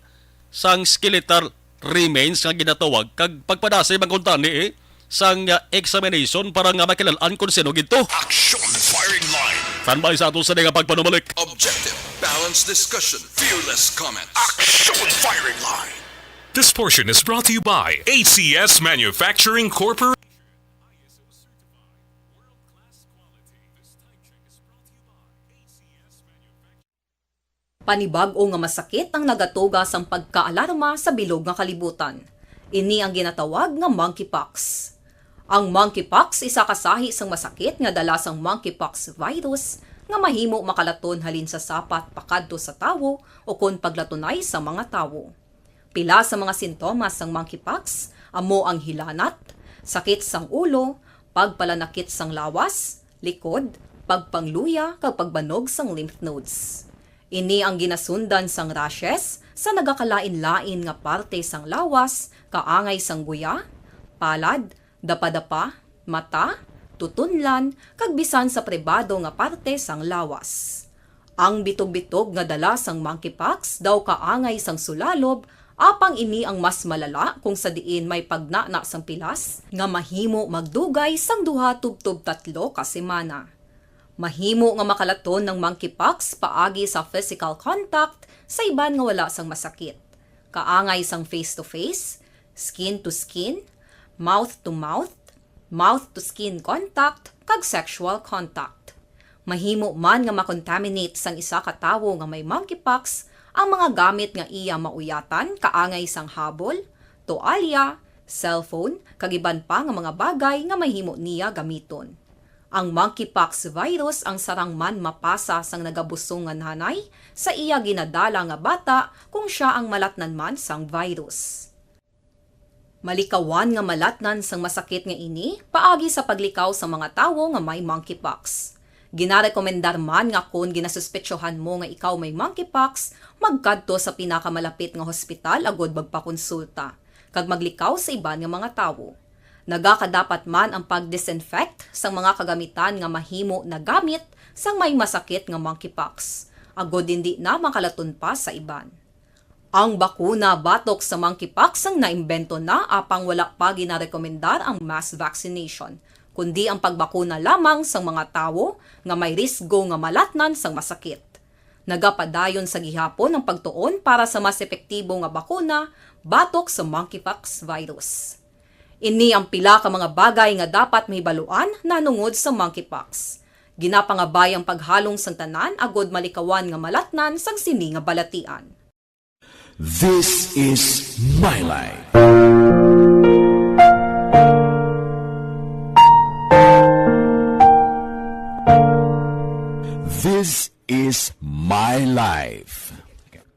sang skeletal remains nga ginatawag kag pagpadasig man kuntani, eh, sang, ah, examination para nga makilal-an kon sino gid to. Action Firing Line. Standby sa ato sa nga pagpanumalik. Objective, balanced discussion, fearless comment. Action Firing Line. This portion is brought to you by A C S Manufacturing Corporation. Panibag-o nga masakit ang nagatuga sang pagkaalarma sa bilog nga kalibutan. Ini ang ginatawag nga monkeypox. Ang monkeypox isa ka sahi sang masakit nga dala sang monkeypox virus nga mahimo makalaton halin sa sapat pakadto sa tawo ukon paglatunay sa mga tawo. Pila sa mga sintomas sang monkeypox amo ang hilanat, sakit sang ulo, pagpalanakit sang lawas, likod, pagpangluya, kag pagbanog sang lymph nodes. Ini ang ginasundan sang rashes sa nagakalain-lain nga parte sang lawas, kaangay sang guya, palad, dapadapa, mata, tutunlan, kag bisan sa pribado nga parte sang lawas. Ang bitog-bitog nga dala sang monkeypox daw kaangay sang sulalob, apang ini ang mas malala kung sa diin may pagnana sang pilas nga mahimo magdugay sang duha tubtob tatlo ka semana. Mahimo nga makalaton ang monkeypox paagi sa physical contact sa iban nga wala sang masakit, kaangay sang face-to-face, skin-to-skin, mouth-to-mouth, mouth-to-skin contact, kag sexual contact. Mahimo man nga makontaminate sang isa ka tawo nga may monkeypox ang mga gamit nga iya mauyatan, kaangay sang habol, toalya, cellphone, kag iban pa nga mga bagay nga mahimo niya gamiton. Ang monkeypox virus ang sarang man mapasa sang nagabusong nga nanay sa iya ginadala nga bata kung sia ang malatnan man sang virus. Malikawan nga malatnan sang masakit nga ini paagi sa paglikaw sa mga tawo nga may monkeypox. Ginarekomendar man nga kon ginasuspetsohan mo nga ikaw may monkeypox, magkadto sa pinakamalapit nga hospital agud magpakonsulta kag maglikaw sa iban nga mga tawo. Nagakadapat man ang pag-disinfect sang mga kagamitan nga mahimo nagamit sang may masakit nga monkeypox, agud indi na makalaton pa sa iban. Ang bakuna batok sa monkeypox ang naimbento na, apang wala pa ginarekomendar ang mass vaccination, kundi ang pagbakuna lamang sang mga tawo nga may risgo nga malatnan sang masakit. Nagapadayon sa gihapon ang pagtuon para sa mas epektibo nga bakuna batok sa monkeypox virus. Ini ang pila ka mga bagay nga dapat mahibaluan nahanungod sa monkeypox. Ginapangabay ang paghalong sang tanan agud malikawan nga malatnan sang sini nga balatian. This is my life. This is my life.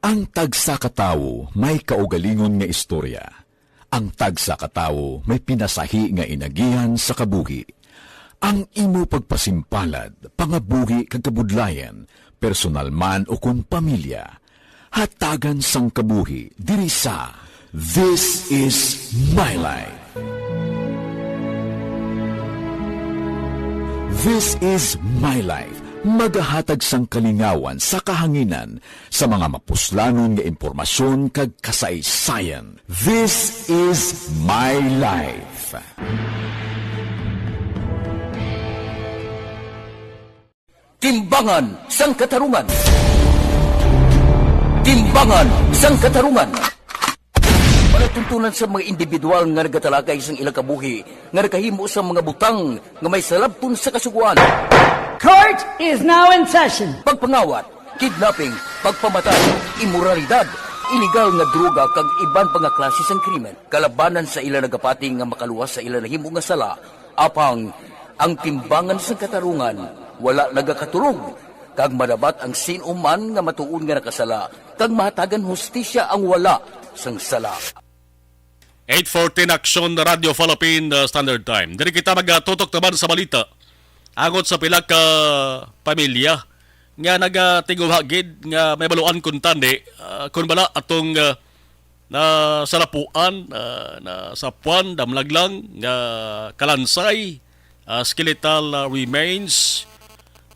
Ang tagsa ka tawo may kaugalingon nga istorya. Ang tagsa ka tawo may pinasahi nga inagihan sa kabuhi. Ang imo pagpasimpalad, pangabuhi kag kabudlayan, personal man ukon pamilya, hatagan sang kabuhi diri sa This is My Life. This is My Life, magahatag sang kalingawan sa kahanginan sa mga mapuslanon nga impormasyon kag kasaysayan. This is My Life. Timbangan sang Katarungan. Timbangan sang Katarungan. Palatuntunan sa mga individual nga nagatalakay sang ilang kabuhi nga nakahimo sa mga butang nga may salabton sa Kasugoan. Court is now in session. Pagpangawat, kidnapping, pagpamatay, imoralidad, iligal nga droga kag iban pa nga klase sang krimen. Kalabanan sa ila nagapati nga makaluwas sa ila nahimo nga sala, apang ang timbangan sang katarungan wala nagakatulog, kag madabat ang sin-o man nga matuod nga nakasala, kag mahatagan hustisya ang wala sang sala. Eight fourteen Action Radio Philippine, uh, Standard Time. Diri kita magatutok naman sa balita. Angot sa pila ka pamilya nga nagatinguha gid nga may baluan kuntani, ah, kun bala atong, ah, na salapuan, ah, na sapuan, damlag lang nga kalansay, ah, skeletal, ah, remains,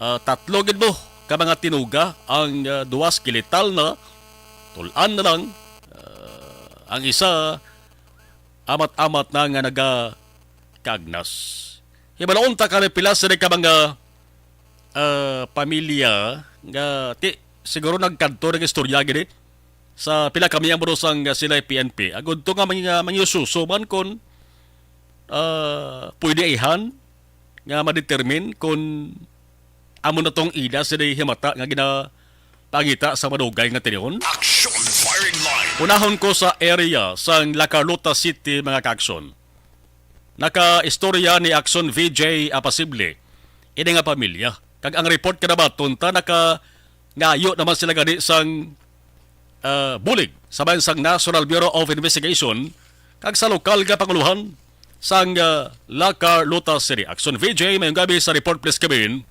ah, tatlo gid mo ka mga tinuga ang, ah, duwa skeletal na, tul-an na lang, ah, Ang isa, amat-amat na nga nagakagnas. Hibaloon ta kami pila sini ka mga, ah, pamilya nga ti, siguro nagkadto ng istorya gini sa pila kami ang burusang, ah, sila P N P. Agud to nga mga, mga suso man kon, ah, pwede ihan nga ma-determine kon amo na tong ila sila himata nga ginapangita sa madugay nga tinihon. Action firing line. Unahon ko sa area sang La Carlota City, mga kaakson. Nakaistorya ni Action V J Apasible ini nga pamilya. Kag ang report kanabaton ta naka ngayo naman sila gani sang, ah, bulig sa bayan sang National Bureau of Investigation kag sa lokal nga panguluhan sang, ah, La Carlota City. Action V J, mayong gabi sa report, please, Kevin.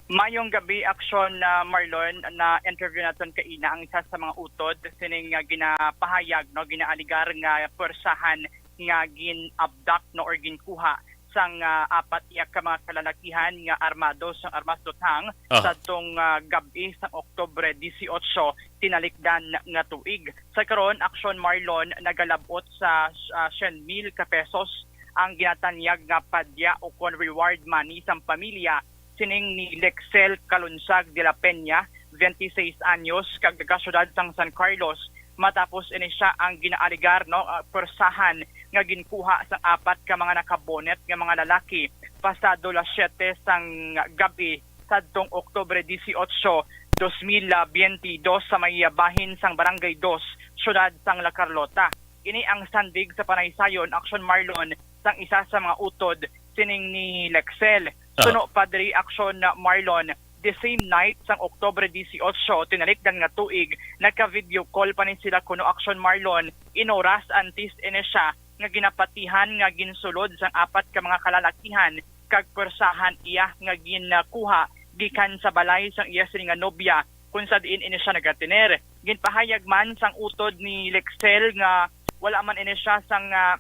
Mayong gabi, Action, ah, Marlon. Na-interview naton kaina ang isa sa mga utod sining, ah, ginapahayag, no, ginaaligar nga pwersahan nga gin-abduct, no, or ginkuha sang, ah, apat iya ka mga kalalakihan nga armado sang armas luthang Aha. Sadtong, ah, gab-i sang Oktubre dieciocho, tinalikdan nga tuig. Sa karon, Action, Marlon, nagalab-ot sa, ah, syen mil ka pesos ang ginatanyag nga padya ukon reward money sang pamilya sining ni Lexel Kalunsag de la Peña, twenty-six anyos, kag taga-siyudad sang San Carlos, matapos ini siya ang ginaaligar, no, ah, pwersahan nga ginkuha sang apat ka mga nakabonet nga mga lalaki pasado las siyete sang gab-i sadtong Oktubre dieciocho, dos mil biyente dos sa may bahin sang Barangay Dos, siyudad sang La Carlota. Ini ang sandig sa panaysayon, Action, Marlon, sang isa sa mga utod sining ni Lexel. Aha. Suno pa diri, Action, Marlon, the same night sang Oktubre dieciocho, tinalikdan nga tuig, nagka-video call pa ni sila kuno, Action, Marlon, in oras antes ini siya nga ginapatihan nga ginsulod sang apat ka mga kalalakihan kag pwersahan iya nga ginkuha gikan sa balay sang iya sini nga nobya, kung sa diin ini siya nagatener. Ginpahayag man sang utod ni Lexel nga wala man ini siya sang, ah,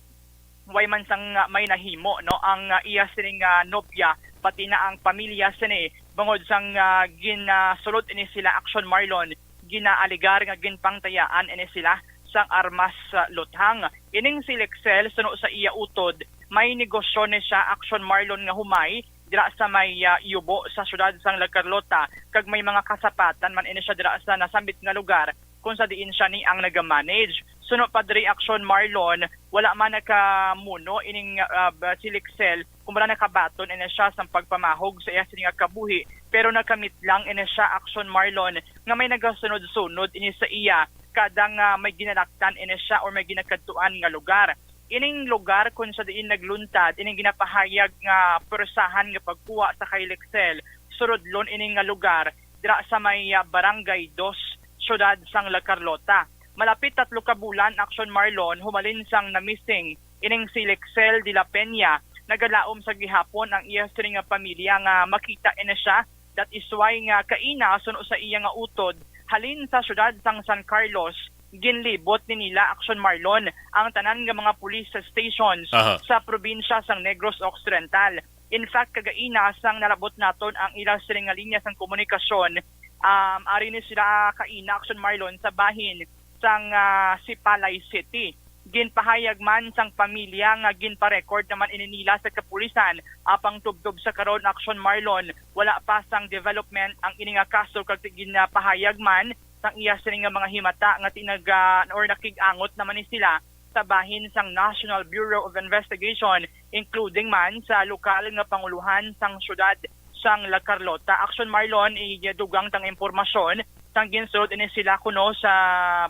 way man sang, ah, may nahimo, no, ang, ah, iya sini nga nobya, pati na ang pamilya sini, bangod sang, ah, ginasulod ini sila, Action, Marlon, ginaaligar nga ginpangtayaan ini sila sang armas, ah, luthang. Ining si Lexel, suno sa iya utod, may negosyo ni siya, Action, Marlon, nga humay dira sa may, ah, yubo sa siyudad sang La Carlota, kag may mga kasapatan man ini siya dira sa nasambit nga lugar kung sa diin siya ni ang nagamanage. Suno pa diri, Action, Marlon, wala man nakamuno ining, ah, ba-, si Lexel, kung wala nakabaton ini siya sang pagpamahog sa iya sini nga kabuhi, pero nakamit lang ini siya, Action, Marlon, nga may nagasunod-sunod ini sa iya kada nga may ginalaktan ini siya or may ginakadtuan nga lugar. Ining lugar kung sa diin nagluntad ining ginapahayag nga pwersahan nga pagkuha sa kay Lexel, surudlon ini nga lugar dira sa may, ah, Barangay Dos, siyudad sang La Carlota. Malapit tatlo ka bulan, Action, Marlon, humalin sang na-missing ining si Lexel de la Peña, nagalaom sa gihapon ang iya sini nga pamilya nga makita ini siya. That is why nga kaina, suno sa iya nga utod, halin sa siyudad sang San Carlos, ginlibot ni nila, Action, Marlon, ang tanan nga mga police stations Aha. sa probinsya sang Negros Occidental. In fact, kagaina sang nalabot naton ang ila sini nga linya sang komunikasyon, um, ari ni sila kaina, Action, Marlon, sa bahin sang, ah, Sipalay City. Ginpahayag man sang pamilya nga ginpa-record naman ini nila sa kapulisan, apang tubtob sa karon, Action, Marlon, wala pa sang development ang ini nga kaso, kag ginapahayag man sang iya sini nga mga himata nga tinaga or nakig-angot naman ni sila sa bahin sang National Bureau of Investigation, including man sa lokal nga panguluhan sang siyudad sang La Carlota. Action, Marlon, idugang tang impormasyon sang ginsulod ini sila kuno sa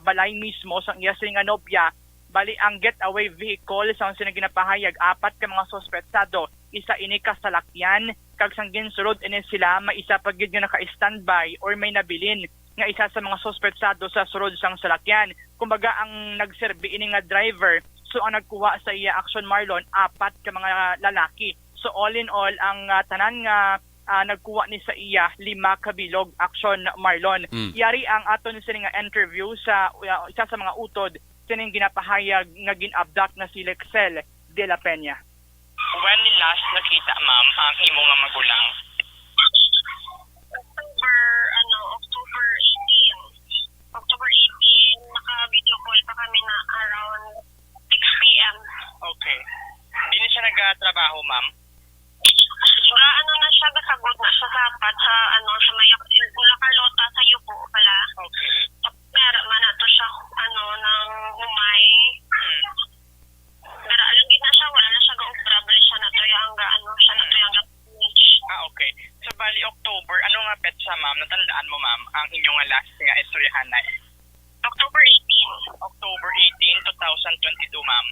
balay mismo sang iya sini nga nobya. Bali, ang getaway vehicle sang sini ginapahayag, apat ka mga suspetsado, isa ini ka salakyan, kag sang ginsulod ini sila, may isa pa gid nga naka-standby or may nabilin nga isa sa mga suspetsado sa sulod sang salakyan. Kumbaga, ang nagserbi ini nga driver, so ang nagkuha sa iya, Action, Marlon, apat ka mga lalaki. So all in all, ang, ah, tanan nga, ah, nagkuha ni sa iya, lima ka bilog, Action, Marlon. Mm. Yari ang aton sini nga interview sa, ah, isa sa mga utod sining ginapahayag nga gin-abduct na si Lexel de la Peña. When last nakita, ma'am, ang imo nga magulang? October, ano, October eighteen. October eighteen, naka-video Call pa kami na around six p m. Okay. Dili siya nagatrabaho, ma'am? Ga, ano na siya, gasagod na siya sa apat sa, ano, sa may, La Carlota, sa Yubo pala. Okay. Dara man na to siya, ano, nang humay. Hmm. Dara lang gid na siya, wala na siya gaobra, bali siya na to yung ga, ano, siya na to yung ga-, Ah, okay. So, bali, October, ano nga petsa, ma'am? Natandaan mo, ma'am, ang inyo nga last nga istoryahanay? October eighteen. October eighteen, two thousand twenty-two, ma'am.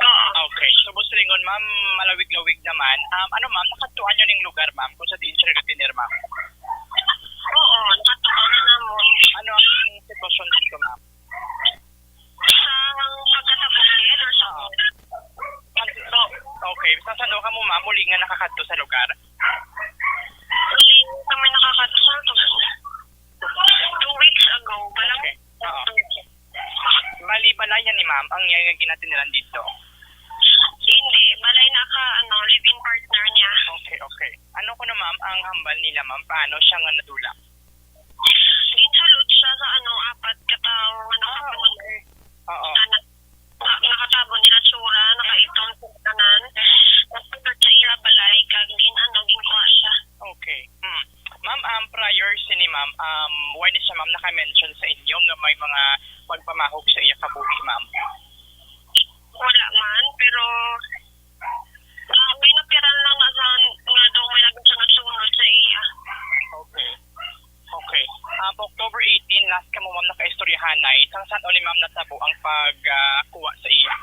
Oo. Okay. So, Busringon, ma'am, malawig-lawig naman. Um, ano, ma'am, nakadtuan nyo ning lugar, ma'am, kung sa diin siya nagatinir, ma'am? Oo, nakadtuan na namon. Ano ang sitwasyon dito, ma'am? Sa pagkasabukid or sa... Oo. Okay. Sa sano ka mo, ma'am, muli nga nakakadto sa lugar? Muli kami nakakadto sa two, two weeks ago. Walang... Okay. Oo. Bali, balay niya ni ma'am ang iya nga ginatiniran dito? Hindi. Balay na ka, ano, live-in partner niya. Okay, okay. Ano ko na, ma'am, ang hambal nila, ma'am? Paano siya nga nadula? Ginsulod siya sa, ano, apat ka tawo nga... Ah, nakapuno. Okay. Oo. Sana, na, nakatabon nila tsura, nakaitom sa tanan. Nagpunta sa ila balay, kag gin-, ano, ginkuha siya. Okay. Hmm. Ma'am, um, prior sini, ma'am, um, wala ni siya, ma'am, naka-mention sa inyo nga may mga pagpamahog sa iya kabuhi, ma'am? Wala man, pero, ah, may napiran lang na sa, nga daw may nagsunod-sunod sa iya. Okay. Okay. Um, October eighteen, last ka mo, ma'am, nakaistoryahanay. Sang san-o ni ma'am natabo ang pag, ah, kuha sa iya?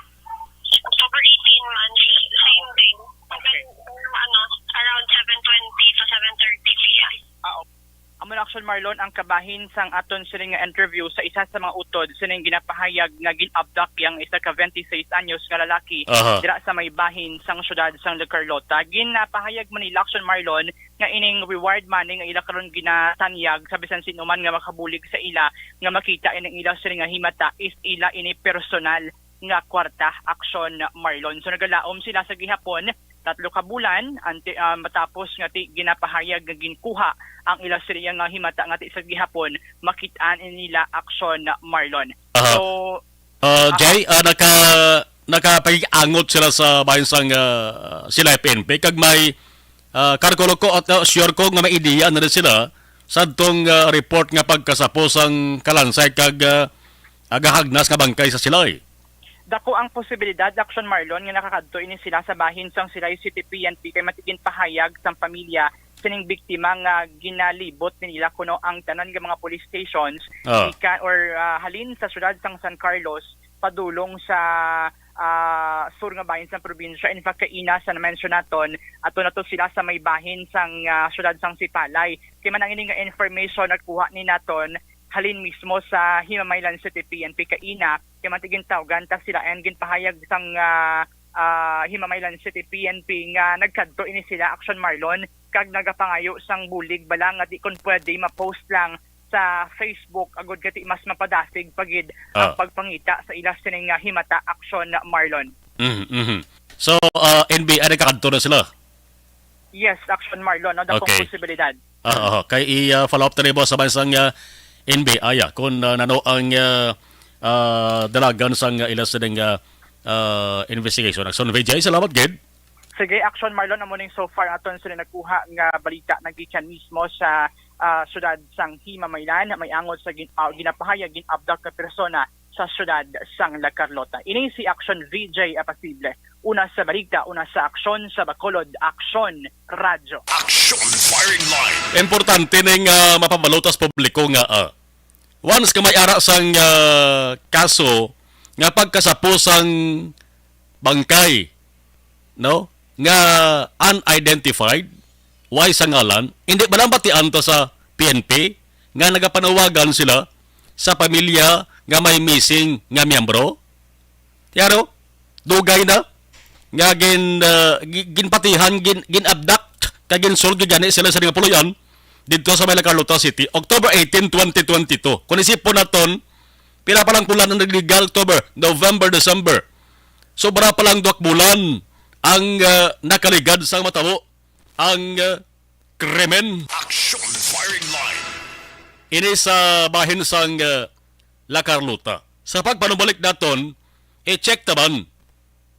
October eighteen man, same day. Okay. Ano, around seven twenty to seven thirty p m. Ah, okay. Amo na, Action Marlon, ang kabahin sang aton sini nga interview sa isa sa mga utod sining ginapahayag nga gin-abduct yang isa ka twenty-six anyos nga lalaki Aha. dira sa may bahin sang siyudad sang La Carlota. Ginapahayag man nila, Action Marlon, nga ining reward money nga ila karon ginatanyag sa bisan sino man nga makabulig sa ila nga makita ining ila sini nga himata is ila ini personal nga kwarta, Action Marlon. So, nagalaom sila sa gihapon, tatlo ka bulan, anti, ah, matapos nga ti ginapahayag nga ginkuha ang ila siriya nga himata nga ti sa gihapon, makit-an nila, Action Marlon. Aha. So, Ah, ah, Jay, ah, naka-, nakapag-angot sila sa bahin sang, ah, sila P N P, kag may, ah, kalkulo ko at, ah, sure ko nga may ideya na rin sila sa tong, ah, report nga pagkasapos ang kalansay kag, ah, agahagnas nga bangkay sa Silay. Dako ang posibilidad, Action Marlon, nga nakakadto ini sila sa bahin sang Silay City P N P, kay matigin pahayag sang pamilya sining biktima nga ginalibot ni nila kuno ang tanan nga mga police stations Ah. gikan or, ah, halin sa siyudad sang San Carlos padulong sa, ah, sur nga bahin sang probinsya. In fact, kaina sa na-mention naton, ato na to sila sa may bahin sang, ah, siyudad sang Sipalay. Kay manang ini nga information nagkuha ni naton halin mismo sa Himamaylan City P N P kaina, kay man ti gintawgan ta sila and ginpahayag sang, ah, ah, Himamaylan City P N P nga nagkadto ini sila, Action Marlon, kag nagapangayo sang bulig bala nga di kun pwede ma-post lang sa Facebook agud kati mas mapadasig pa gid ang Ah. pagpangita sa ila sini nga himata, Action Marlon. Mhm, mhm. So, ah, N B I nagkakadto na sila? Yes, Action Marlon, no? Dakong Okay. posibilidad. Ah, oo. Kay i, ah, follow up ta ni boss sa bahin sang, ah, N B I, ah, kung, ah, nano ang, ah, ah, dalagan sang, ah, ila sining, ah, ah, investigation. Action V J, salamat gid. Sige, Action Marlon, amo ning so far aton sila nagkuha nga balita nga gikan mismo sa, ah, siyudad sang Himamaylan, may angot sa gin-, ah, ginapahayag gin-abduct nga persona sa siyudad sang La Carlota. Ini si Action V J Apasible. Una sa balita, una sa aksyon, sa Bacolod, Aksyon Radyo. Action Firing Line. Importante ning, ah, mapabalot sa publiko nga, ah, once ka may ara sang, ah, kaso nga pagkasapos sang bangkay, no, nga unidentified, way sa ngalan, hindi ba lang batian ta sa P N P nga nagapanawagan sila sa pamilya nga may missing nga miyembro? Klaro, dugay na nga gin, ah, gi-, ginpatihan, gin, gin-abduct, kag ginsulod gani sila sa nga puloy-an didto sa may La Carlota City, October eighteen, twenty twenty-two. Kung isipon naton, pila pa lang bulan ang nagligal, October, November, December. Sobra pa lang duha ka bulan ang, ah, nakaligad sang matabo ang, ah, krimen. Action Firing Line. Ini sa bahin sang, ah, La Carlota. Sa pagpanubalik naton, i-check naman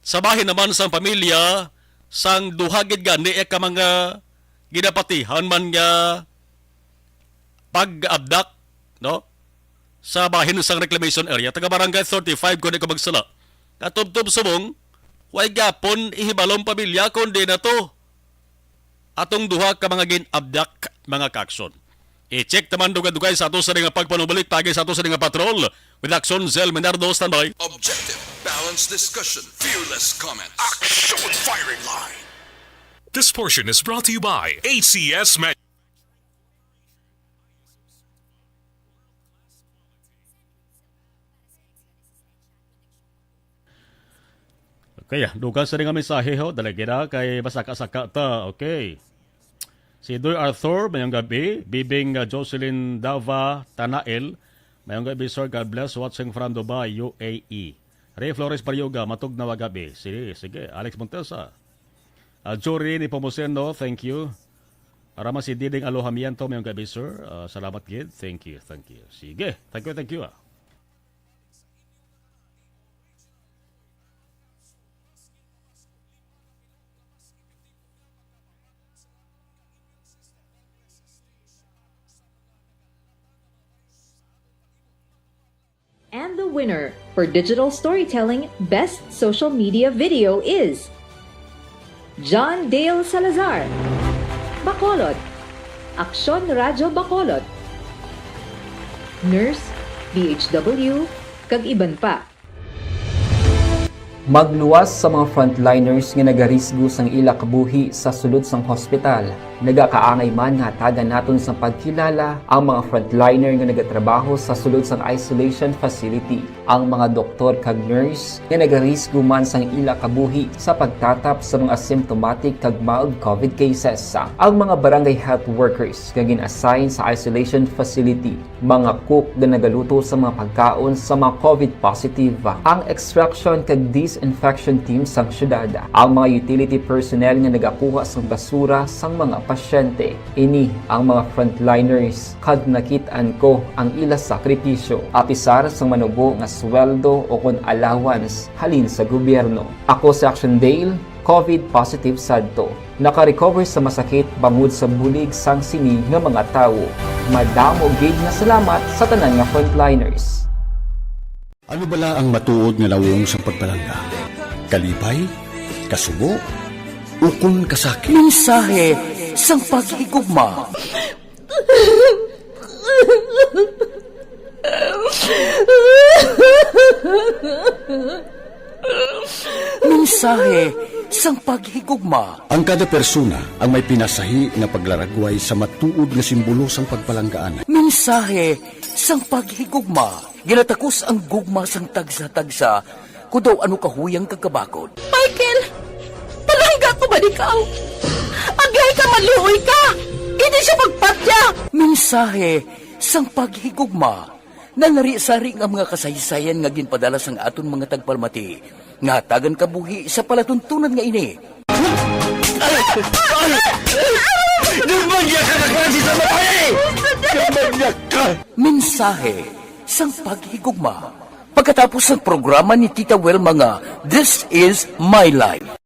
sa bahin naman sang pamilya sang duha gid gani ka mga ginapatihan man nga pag-abduct, no? Sa bahin sang reclamation area, taga Barangay thirty-five, kung di ko magsala. Katubtob subong, way gapon ihibalong pamilya, kundi na to atong duha ka mga gin-abduct, mga ka-aksyon. I-check naman dugay-dugay sa ato sa nga pagpanubalik pagi sa ato sa nga patrol with Aksyon Zell Minardo. Standby. Objective, balanced discussion, fearless comments. Action Firing Line. This portion is brought to you by A C S Man. Okay, ah, dugang sa nga mensahe, ho. Dali gid, ah, kay masaka-saka ta. Okay. Si Doy Arthur, mayong gabi. Bibing, ah, Jocelyn Dava Tanael, mayong gabi, sir. God bless. Watching from Dubai, U A E. Ray Flores Baryoga, matugnaw nga gabi. Sige, sige. Alex Montesa. Ah, Jory Nepomuceno, thank you. Arama si Diding Alohamiento, mayong gabi, sir. Ah, salamat gid. Thank you, thank you. Sige, thank you, thank you, ah. And the winner for Digital Storytelling Best Social Media Video is John Dale Salazar, Bacolod, Aksyon Radyo Bacolod, Nurse, D H W, kag iban pa. Magluwas sa mga frontliners nga nagarisgo sang ila kabuhi sa sulod sang hospital. Nagakaangay man nga hatagan naton sang pagkilala ang mga frontliner nga nagatrabaho sa sulod sang isolation facility, ang mga doktor kag nurse nga nagarisgo man sang ila kabuhi sa pagtatap sa mga asymptomatic kag mild COVID cases, ang mga barangay health workers nga gin-assign sa isolation facility, mga cook nga nagaluto sa mga pagkaon sa mga COVID positive, ang extraction kag disinfection team sang syudad, ang mga utility personnel nga nagakuha sang basura sang mga pasyente. Ini ang mga frontliners kag nakit-an ko ang ila sakripisyo, apisar sang manubo nga sweldo o kon allowance halin sa gobyerno. Ako si Action Dale, COVID positive sadto. Naka-recover sa masakit bangod sa bulig sang sini nga mga tawo. Madamo gid nga salamat sa tanan nga frontliners. Ano bala ang matuod nga nawong sang pagpalangga? Kalipay? Kasubo? Ukon kasakit? Mensahe sang paghigugma. Mensahe sang paghigugma. Ang kada persona ang may pinasahi nga paglaragway sa matuod nga simbolo sang pagpalanggaan. Mensahe sang paghigugma. Ginatakos ang gugma sang tagsa-tagsa, kon daw ano kahuyang kag kabakod. Michael! Palangga ko man ikaw! Aglahay ka, maluoy ka! Indi siya pagpatya! Mensahe sang paghigugma. Nalari-sari nga mga kasaysayan nga ginpadala sang aton mga tagpalamati nga hatagan kabuhi sa palatuntunan nga ini. Nagmanyag ka na klase sa babae! Nagmanyag ka! Mensahe sang paghigugma pagkatapos sang programa ni Tita Wilma nga This Is My Life.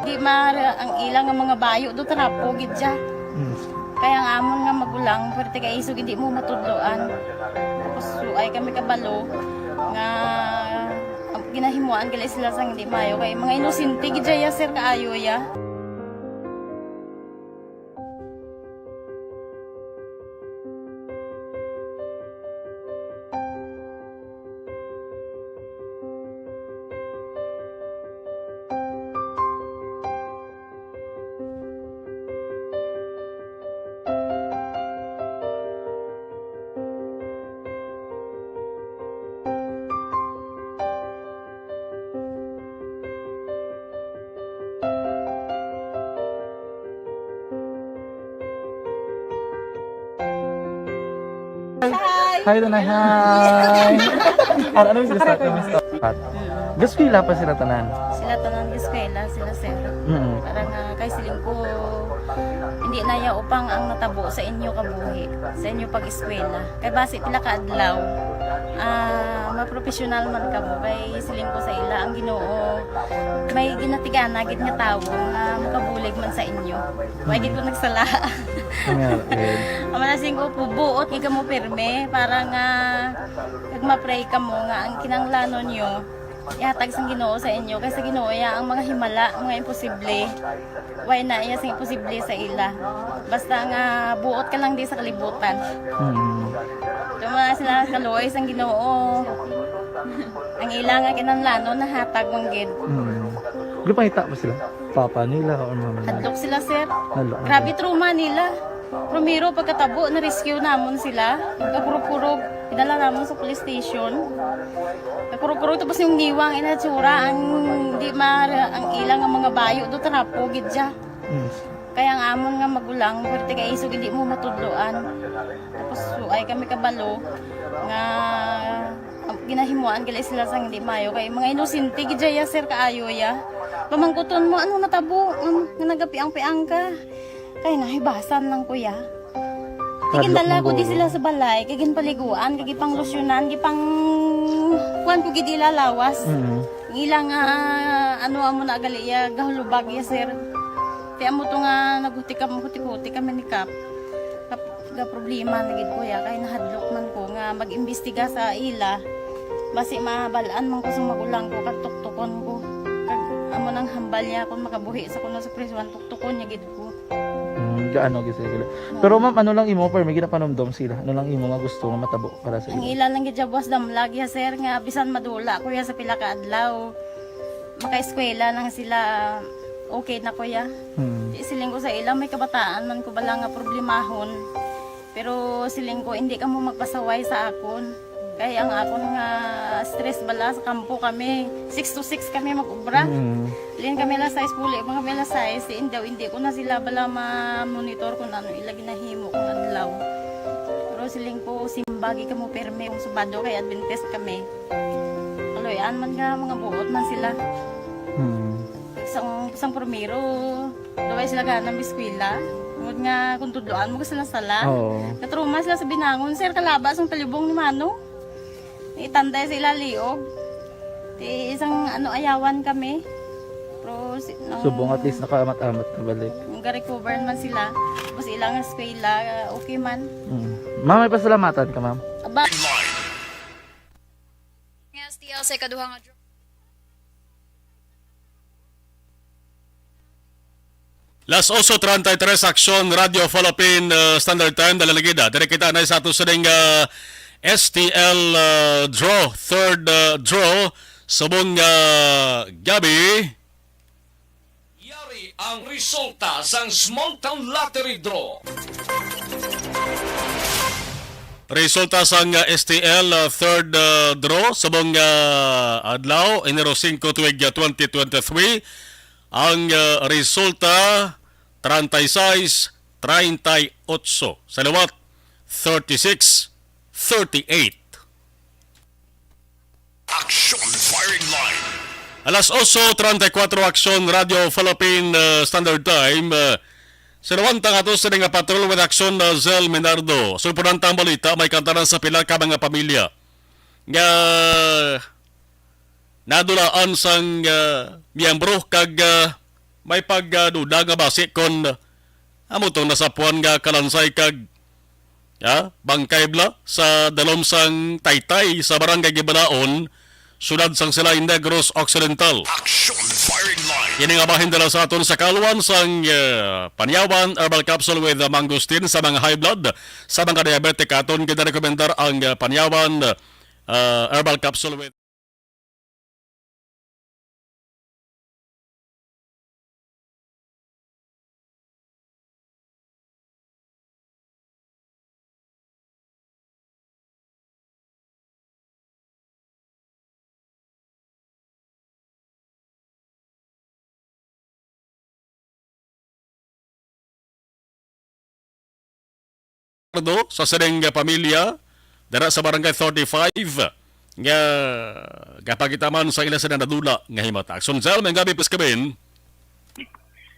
Di mar ang ila nga mga bayo do trapo gid siya. Kaya ang amon nga magulang, pwerte kay isog hindi mo matudloan. Tapos suay kami kabalo nga ginahimuan gali sila sang hindi mayo kay mga inosente gid siya, sir, kaayo ya. Hi, Tanay. Hi. Ano, ano yung gusto? Ano gusto? Gaeskwela pa sila tanan. Sila tanan gaeskwela, sila sir. Mm. Para nga kay siling ko, hindi na ya upang ang natabo sa inyo kabuhi, sa inyo pag-eskwela. Kay basi pila ka adlaw, ah, mapropesyonal man kamo. Kay siling ko sa ila, ang Ginoo may ginatigana gid nga tawo nga makabulig man sa inyo. Wa gid ko nagsala. Nga, eh. Ang mga singko po, buot gid kamo pirme para nga kag ma-pray kamo nga ang kinahanglanon nyo ihatag sang Ginoo sa inyo, kay sa Ginoo iya ang mga himala, mga imposible. Way na iya sing imposible sa ila. Basta nga buot ka lang di sa kalibutan. Mm. Tuma sila kaluoy sang Ginoo. Ang ila nga kinahanglanon nahatag man gid. Mm. Gipangita mo sila? Papa nila or mama nila? Hadlok sila, sir. Hadlok. Grabe trauma nila. Primero, pagkatabo, na-rescue namon sila. Nagkakurog-kurog, idala namon sa police station. Nagkurog-kurog, tapos yung niwang inatsura, ang di ma-, ang ilang ang mga bayo do, trapo gid siya. Mm. Kaya ang amon nga magulang, pwerte kay isog hindi mo matudloan. Tapos, so, ay kami kabalo nga, um, ginahimuan gali sila sang hindi mayo. Kay mga inosente gid ya, sir, kaayo ya. Pamangkuton mo, ano natabo? Um, nga nagapiang-piang ka? Kay nahibasan lang, kuya. Hadlok Tigindala man ko di guro. Sila sa balay, kay ginpaliguan, kay gipanglusyonan, gipang kuan ko gid ila lawas. Mm. Ang ila nga, ano, amo na gali iya, gahulubag iya, sir. Ti amo to nga naghuti kam-, huti-huti kami ni Kap. Kap-, ga problema na gid ko ya, kay nahadlok man ko nga mag-imbestiga sa ila. Basi mabal-an man ko sa magulang ko, kag tuktukon ko. Kag amo nang hambal niya, kung makabuhi sa kuno sa prisuan, tuktukon niya gid ko. Mm, gaano gid sila? Oo. Pero ma'am, ano lang imo, pero may ginapanumdom sila? Ano lang imo nga gusto nga matabo para sa Ang ila? Ila lang gid siya buwas damlag ya, sir, nga bisan madula ko ya sa pila ka adlaw, makaeskwela lang sila, okay na ko ya. Hmm. Di siling ko sa ila, may kabataan man ko bala nga problemahon. Pero siling ko, hindi ka mo magpasaway sa akon. Kay ang akon nga stress bala sa kampo kami, six to six kami mag-ubra. Mm. Lin kami alas sais, puli pa kami alas sais. Di, hindi, hindi ko na sila bala ma-monitor kung ano ila ginahimo kung adlaw. Pero siling ko, simbagi ka mo pirme kung Sabado kay Adventist kami. Kaloy-an man nga, mga buot man sila. Mm. Sang, sang primero, daway sila gana mag-eskwela. Tungod nga kung tudloan mo sila sala. Oo. Natruma sila sa binangon, sir, kalaba sang talibong ni Mano. Itanday sa ila liog. Ti isang ano, ayawan kami. Pero si, nang Subong at least nakaamat-amat na balik. Nung ga-recover man sila, tapos ilang eskwela, okay man. Mm. Ma'am, may pasalamatan ka, ma'am? Aba. Nga S T L sa ikaduha nga draw. Las ocho treinta y tres, Aksyon, Radyo Philippine, uh, Standard Time, dala na gid, ah. Diri kita na sa ato sining, uh, S T L, uh, draw, third, uh, draw, subong, uh, gabi. Yari ang resulta sang Small Town Lottery Draw. Resulta sang, uh, S T L, uh, third, uh, draw subong, uh, adlaw, Enero singko, tuig, uh, twenty twenty-three. Ang, uh, resulta, treinta y seis, treinta y ocho. Sa liwat, thirty-six, thirty-eight. Action Firing Line. Alas ocho treinta y cuatro, Aksyon, Radyo Philippine, uh, Standard Time. Uh, sinawanta nga to sila nga patrol with Aksyon, uh, Zel Minardo. Sumpunan ta ang balita, may kantanan sa pila ka mga pamilya nga nadulaan sang, uh, miyembro kag, uh, may pagduda nga basi kon amo tong nasapuan nga kalansay kag, ah, bangkay bala sa dalom sang Taytay sa Barangay Gibalaon, siyudad sang Silay, Negros Occidental. Action Firing Line. Ini nga bahin dala sa aton sa kalwan sang, eh, Panyawan Herbal Capsule with, uh, Mangosteen sa mga high blood, sa mga diabetic. Aton ginarekomendar ang, uh, Panyawan, uh, Herbal Capsule with Ricardo, sa sining pamilya, dira sa Barangay thirty-five nga gapakita man sa ila sina nadula nga himata. Action Zell, may gabi, Pis Kevin.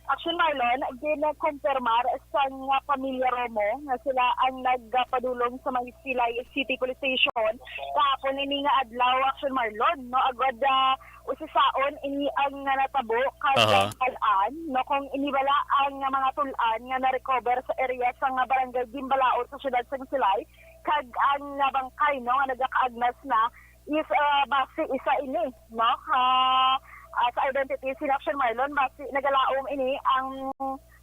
Action Marlon, ginakumpirmar sang pamilya Romo nga sila ang nagpadulong sa may Silay City Police Station kahapon ini nga adlaw, Action Marlon, no? Agod, ah, usisaon ini ang natabo kag Aha. Bal-an, no? Kung ini bala ang mga tul-an nga na-recover sa area sa nga barangay Gimbalaon sa siyudad sang Silay, kag ang, ah, bangkay, no, nga nagakaagnas na is, ah, base isa ini, no? Ah, ah, sa identity sina Action Marlon, base nagalaom ini ang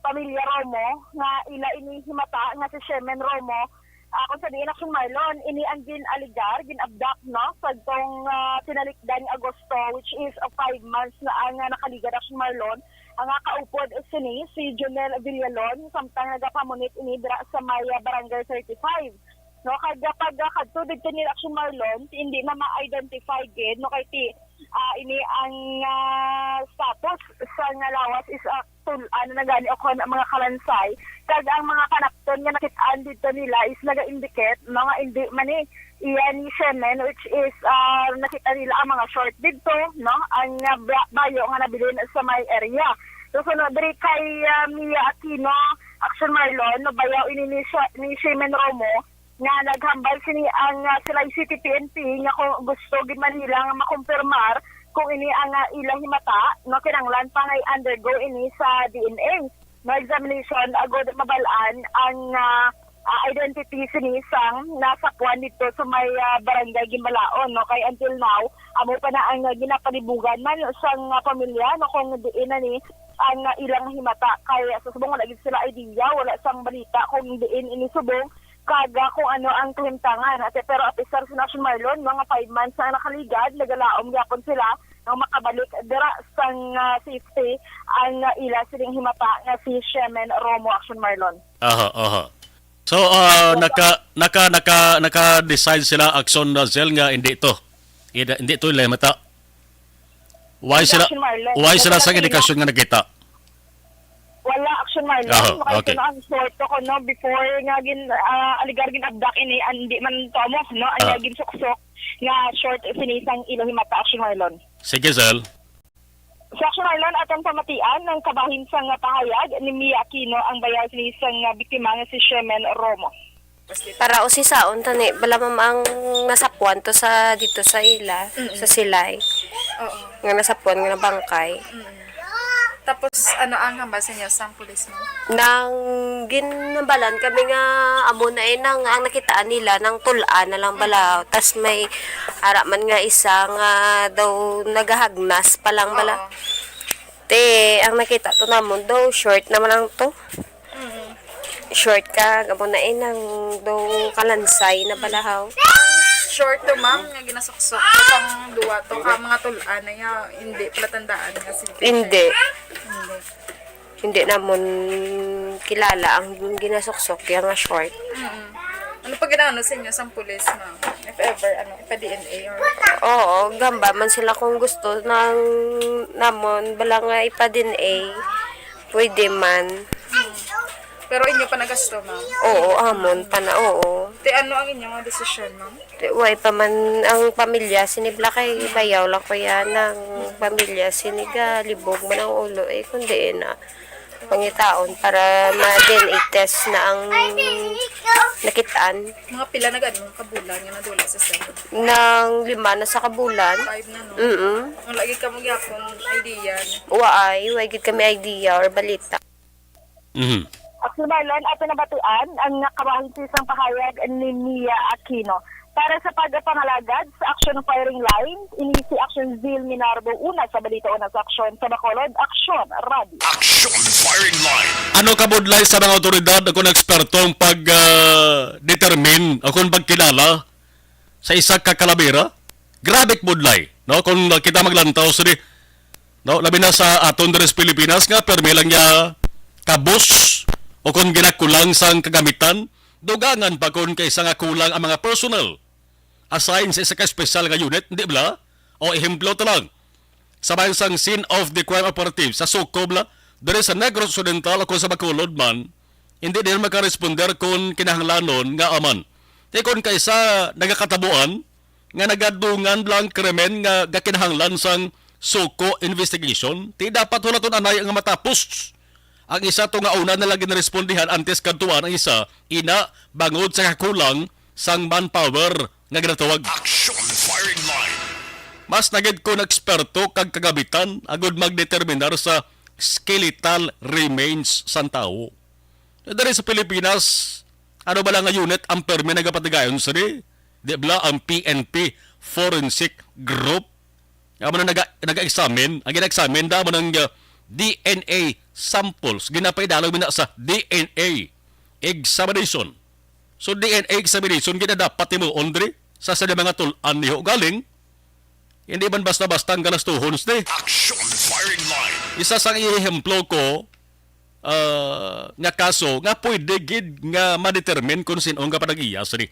pamilya Romo nga ila ini himata nga si Shemen Romo. Ah, kung sa diin, Action Marlon, ini ang gin-aligar, gin-abduct, no, sa tong, ah, tinalikdan nga Agosto, which is, ah, five months na ang, ah, nakaligad, Action Marlon. Ang, ah, kaupod sini si Jonel Villalon, samtang nagapamunit ini dira sa may, ah, Barangay thirty-five. No, kag pag, ah, kadto didto ni Action Marlon, hindi na ma-identify gid, no, kay ti, ah, ini ang, ah, status sa nga lawas is, ah, tul-an na gani o kon mga kalansay. Kag ang mga kanapton nga nakit-an didto nila is naga-indicate, no, nga indi man ni iya ni Shemen, which is, ah, nakita nila ang mga short didto, no, ang, ah, ba-, bayo nga nabilin sa may area. So, sunod diri kay, ah, Mia Aquino, Action Marlon, no, bayaw ini ni She-, ni Shemen Romo, nga naghambal sini ang, ah, Silay City P N P nga kung gusto gid man nila nga makumpirmar kung ini ang, ah, ilang himata, no, kinahanglan pa nga i-undergo ini sa D N A, no, examination agod mabal-an ang, ah, ah, identity sini sang nasapwan didto sa may, ah, barangay Gimbalaon, no, kay until now amo pa na ang, ah, ginapalibugan man sang, ah, pamilya, no, kung diin na ni ang, ah, ilang himata, kay sa subong wala gid sila idea, wala sang balita kung diin ini subong kag, ah, kung ano ang kahimtangan. Ate, pero apisar sa Action Marlon, mga five months na nakaligad, nagalaom gyapon sila nga makabalik dira sang, ah, safety ang, ah, ila sining himata nga si Shemen Romo, Action Marlon. Aha, aha. So, ah, naka, naka, naka, naka-decide sila, Action Zell, nga hindi to. Hindi, hindi to ila himata. Why Hindi, sila, Action Marlon. why Wala sila sa sila. Indikasyon nga nakita? Wala, Action Marlon. Aha, Makita okay. na ang short ko, no, before nga gin, ah, aligar gin-abduct ini, ah, hindi man to amo, no, ang Ah. ginsukso nga short sini sang ila himata, Action Marlon. Sige, Zell. Sa Action Marlon, atong pamatian ang kabahin sang pahayag ni Mia Aquino, ang bayaw sini sang biktima nga si Shemen Romo. Para usisaon tani, bala, ma'am, ang nasapwan to sa, dito sa ila, Mm-mm. sa Silay. Oo. Nga nasapwan nga nabangkay. Mm. Tapos, ano ang hambal sa inyo sang pulis, ma'am? Nang ginhambalan kami nga amo na eh, nang ang nakitaan nila, nang tul-an na lang bala. Mm. Tas may ara man nga isa nga daw nagahagnas pa lang bala. Oo. Te, ang nakita to namon daw, short naman lang to. Mm. Short ka, gamo na eh, nang daw kalansay na balahaw. Short to, ma'am, nga ginasuksok ko sang duwa to ka mga tul-an na nga, hindi pala tandaan nga si Hindi. Hindi. Hindi namon kilala ang ginasuksok, yung nga short. Mm. Ano pa ginaano sa inyo sang pulis, ma'am? If ever, ano, ipa-D N A or Oo, gamba man sila kung gusto nang namon, bala nga ipa-D N A, pwede man. Pero inyo pa nagasto, ma'am? Oo, amon pa na, oo. Te, ano ang inyong desisyon, ma'am? Te, way pa man ang pamilya, sinibla kay bayaw lang ko yan ang pamilya, siniga, libog man ang ulo, eh, kundi na pangitaon para ma-D N A test na ang nakitaan. Mga pila na gani ka bulan nga nadula sa sir? Nang lima na sa kabulan. Five na, no? Mm-mm. Ang lagi ka mo gyapon idea. Waay, way gid kami idea or balita. Mhm. Action Marlon, ato nabatian ang nakabahin sa isang pahayag ni Mia Aquino. Para sa pagpangalagad sa Action Firing Line, ini si Action Zil Minardo una sa Balita Una sa Aksyon sa Bacolod, Aksyon Radio. Action Firing Line. Ano kabudlay sa mga otoridad o kung eksperto ang pag, ah, determine o kung pagkilala sa isa ka kalabera? Grabe kabudlay, no? Kung kita maglantaw sa di, no, labi na sa aton diri sa Pilipinas nga permi lang niya kabus o kung ginakulang sang kagamitan, dugangan pa kon kaysa nga kulang ang mga personnel assign sa isa ka espesyal nga unit, di bala? O ehemplo ta lang, sa bahin sang scene of the crime operative sa Sukob la, diri sa Negros Occidental o kung sa Bacolod man, hindi din makaresponder kon kinahanglanon nga aman. Ti kon kaisa nagakatabuan nga nagadungan lang krimen nga gakinahanglan sang suko investigation, ti dapat hulaton anay nga matapos ang isa to nga una na lang ginrespondihan antes kadtuan ang isa, ina bangod sa kakulang sang manpower nga ginatawag. Action firing line. Mas nagid kon eksperto kag kagamitan agud magdeterminar sa skeletal remains sang tawo. Diri sa Pilipinas, ano bala nga unit ang permi nagapatigayon sini? Di bala ang P N P Forensic Group? Amo na naga-, naga-examine, ang gina-examine da amo nang, uh, D N A samples. Ginapaidalom na sa D N A examination. So, D N A examination gina dapat himuon diri sa, sa mga tul-an niho galing. Hindi man basta-basta ang galastuhon, ste. Action firing line. Isa sang ehemplo ko, ah, nga kaso nga pwede gid nga ma-determine kung sin-o nga panag-iya sini.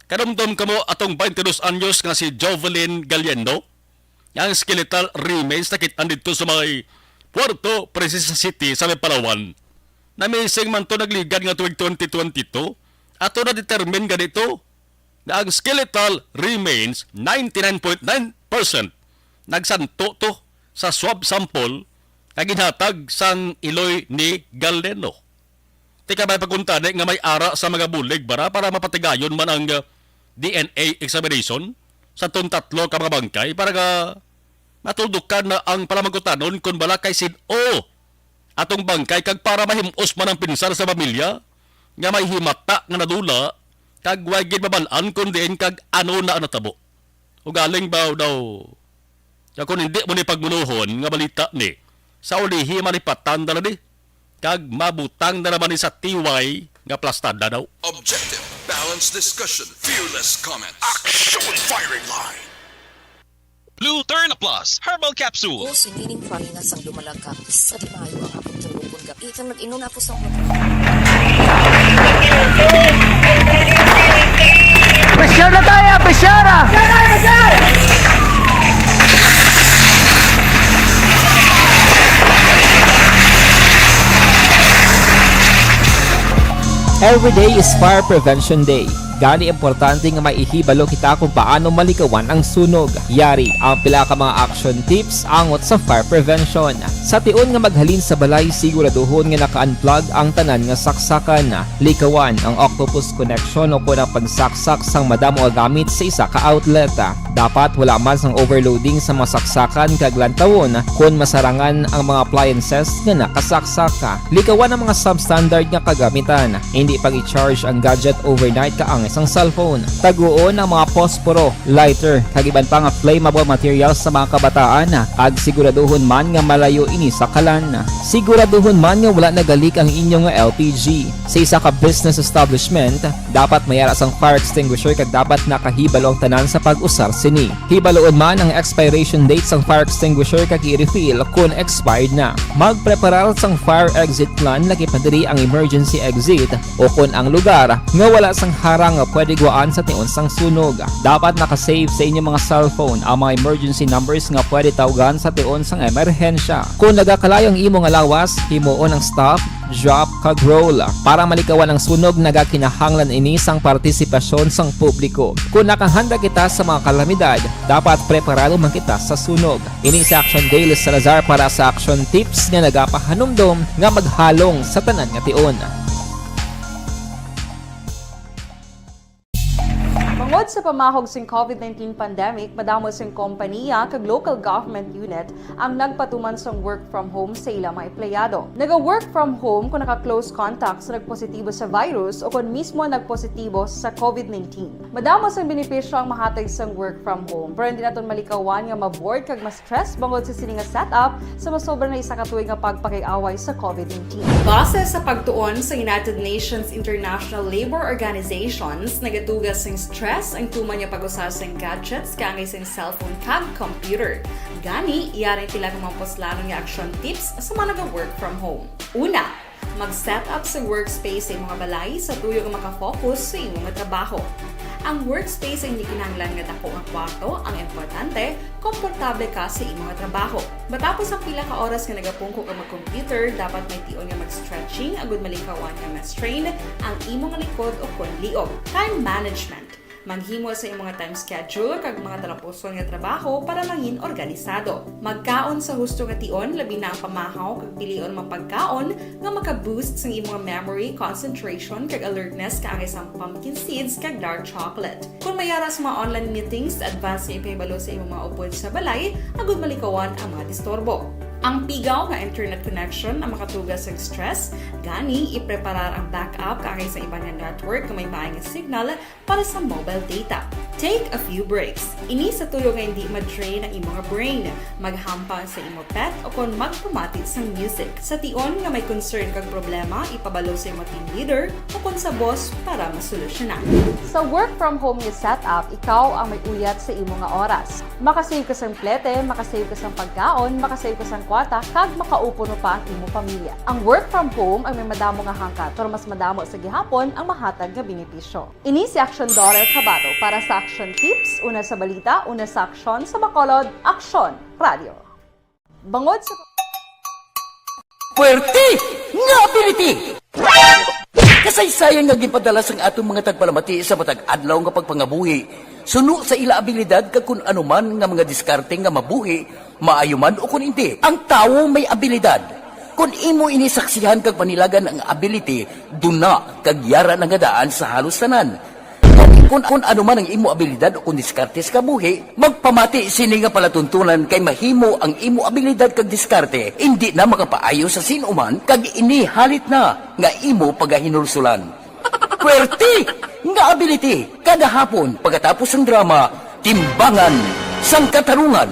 Kadumdom kamo atong twenty-two anyos nga si Jovelyn Galindo, nga ang skeletal remains nakit-an didto sa may Puerto Princesa City sa may Palawan. Na-missing man to nagligad nga tuig twenty twenty-two. Ato na-determine gani to nga ang skeletal remains ninety-nine point nine percent nagsanto to sa swab sample nga ginhatag sang iloy ni Galindo. Ti kabay pa kuntani nga may ara sa mga bulig para, para mapatigayon man ang, uh, D N A examination sa tong tatlo ka mga bangkay para nga matuldukan na ang palamagkutanon kon bala kay sin-o atong bangkay kag para mahim-os man ang pinsar sa pamilya nga may himata nga nadula kag way gid mabal-an kon diin kag ano na ang natabo. Ugaling ba daw, kag kung hindi mo ni pagmunuhon nga balita ni, sa ulihi malipatan na ni, kag mabutang na naman ni sa tiway nga plastada daw. Objective, balanced discussion, fearless comment. Action firing line. Blue Turn Plus Herbal Capsule. O sinining farina sang dumalagkak, sa di maayo ang akong tulog kon gabi, kang nag-inom ako sang Presyar na tayo, presyar ah! Every day is Fire Prevention Day. Gani, importante nga maihibalo kita kung paano malikawan ang sunog. Yari ang pila ka mga action tips angot sa fire prevention. Sa tion nga maghalin sa balay, siguraduhon nga naka-unplug ang tanan nga saksakan. Likawan ang octopus connection o kon ang pagsaksak sang madamo nga gamit sa isa ka outlet. Dapat wala man sang overloading sa mga saksakan kag lantawon kon masarangan ang mga appliances nga nakasaksak. Likawan ang mga substandard nga kagamitan. Hindi pag-i-charge ang gadget overnight kaangay sang cellphone. Taguon ang mga posporo, lighter, kag iban pa nga flammable materials sa mga kabataan, kag siguraduhon man nga malayo ini sa kalan. Siguraduhon man nga wala nagalik ang inyo nga L P G. Sa isa ka business establishment, dapat may ara sang fire extinguisher kag dapat nakahibalo ang tanan sa pag-usar sini. Hibaloon man ang expiration date sang fire extinguisher kag i-refill kon expired na. Magpreparar sang fire exit plan, lakip na diri ang emergency exit o kon ang lugar nga wala sang harang nga pwede guwaan sa tion sang sunog. Dapat naka-save sa inyo mga cellphone ang mga emergency numbers nga pwede tawgan sa tion sang emerhensya. Kon nagakalayo ang imo nga lawas, himuon ang stop, drop, kag roll. Para malikawan ang sunog, nagakinahanglan ini sang partisipasyon sang publiko. Kon nakahanda kita sa mga kalamidad, dapat preparado man kita sa sunog. Ini si Action Dale Salazar para sa Action Tips nga nagapahanumdom nga maghalong sa tanan nga tion. Bangod sa pamahog sing COVID nineteen pandemic, madamo sing kompaniya kag local government unit ang nagpatuman sang work from home sa ila mga empleyado. Naga-work from home kon naka-close contact sa nagpositibo sa virus o kon mismo nagpositibo sa COVID nineteen. Madamo sang benepisyo ang mahatag sang work from home, pero hindi naton malikawan nga ma-bored kag ma-stress bangod sa sini nga setup sa masobra na isa ka tuig nga pagpakig-away sa COVID nineteen. Base sa pagtuon sa United Nations International Labour Organizations, nagaduga sing stress ang tuman nga pag-usa sing gadgets kaangay sing cellphone kag computer. Gani, yari ang pila ka mga puslanon nga action tips sa mga naga-work from home. Una, mag-set up sa workspace sa imong balay sa tuyo nga maka-focus sa imo nga trabaho. Ang workspace ay hindi kinahanglan nga dako nga kwarto, ang importante, komportable ka sa imo nga trabaho. Matapos ang pila ka oras nga nagapungko ka mag-computer, dapat may tion nga mag-stretching agud malikawan nga ma-strain ang imo nga likod ukon liog. Time management. Maghimo sa imo nga time schedule kag mga talapuson nga trabaho para mangin organisado. Magkaon sa husto nga tion, labi na ang pamahaw kag pilion mga pagkaon nga maka-boost sang imo nga memory, concentration, kag alertness, kaangay sang pumpkin seeds kag dark chocolate. Kon may ara sa mga online meetings, advance nga ipahibalo sa imo mga upod sa balay agud malikawan ang mga disturbo. Ang pigaw nga internet connection ang makatuga sang stress, gani ipreparar ang backup kaangay sa iban nga network nga may maay nga signal para sa mobile data. Take a few breaks. Ini sa tuyo nga hindi ma-drain ang imo nga brain. Maghampang sa imo pet o kon magpamati sang music. Sa tion nga may concern kag problema, ipabalo sa imo team leader o kon sa boss para masolusyonan. Sa work from home nga setup, ikaw ang may uyat sa imo nga oras. Makasave ka sang plete, makasave ka sang pagkaon, makasave ka sang kwarta, kag makaupo pa ang imo pamilya. Ang work from home ang may madamo nga hangkat, pero mas madamo sa gihapon ang mahatag nga benepisyo. Ini si Aksyon Dorer Cabato para sa Aksyon Tips, una sa balita, una sa aksyon, sa Bacolod, Aksyon Radio. Bangod sa Puwerte nga ability! Kasaysayan nga ginpadala sang aton mga tagpalamati sa matag adlaw nga pagpangabuhi, suno sa ila abilidad kag kun ano man nga mga diskarte nga mabuhi, maayo man o kun indi, ang tawo may abilidad. Kon imo ini saksihan kag panilagan ang ability, duna kag yara na nga daan sa halos tanan. Kon, kon ano man ang imo abilidad o kon diskarte sa kabuhi, magpamati sini nga palatuntunan kay mahimo ang imo abilidad kag diskarte indi na makapaayo sa sin-o man kag ini halit na nga imo pagahinulsulan. Puwerte nga ability, kada hapon pagkatapos sang drama, Timbangan sang Katarungan.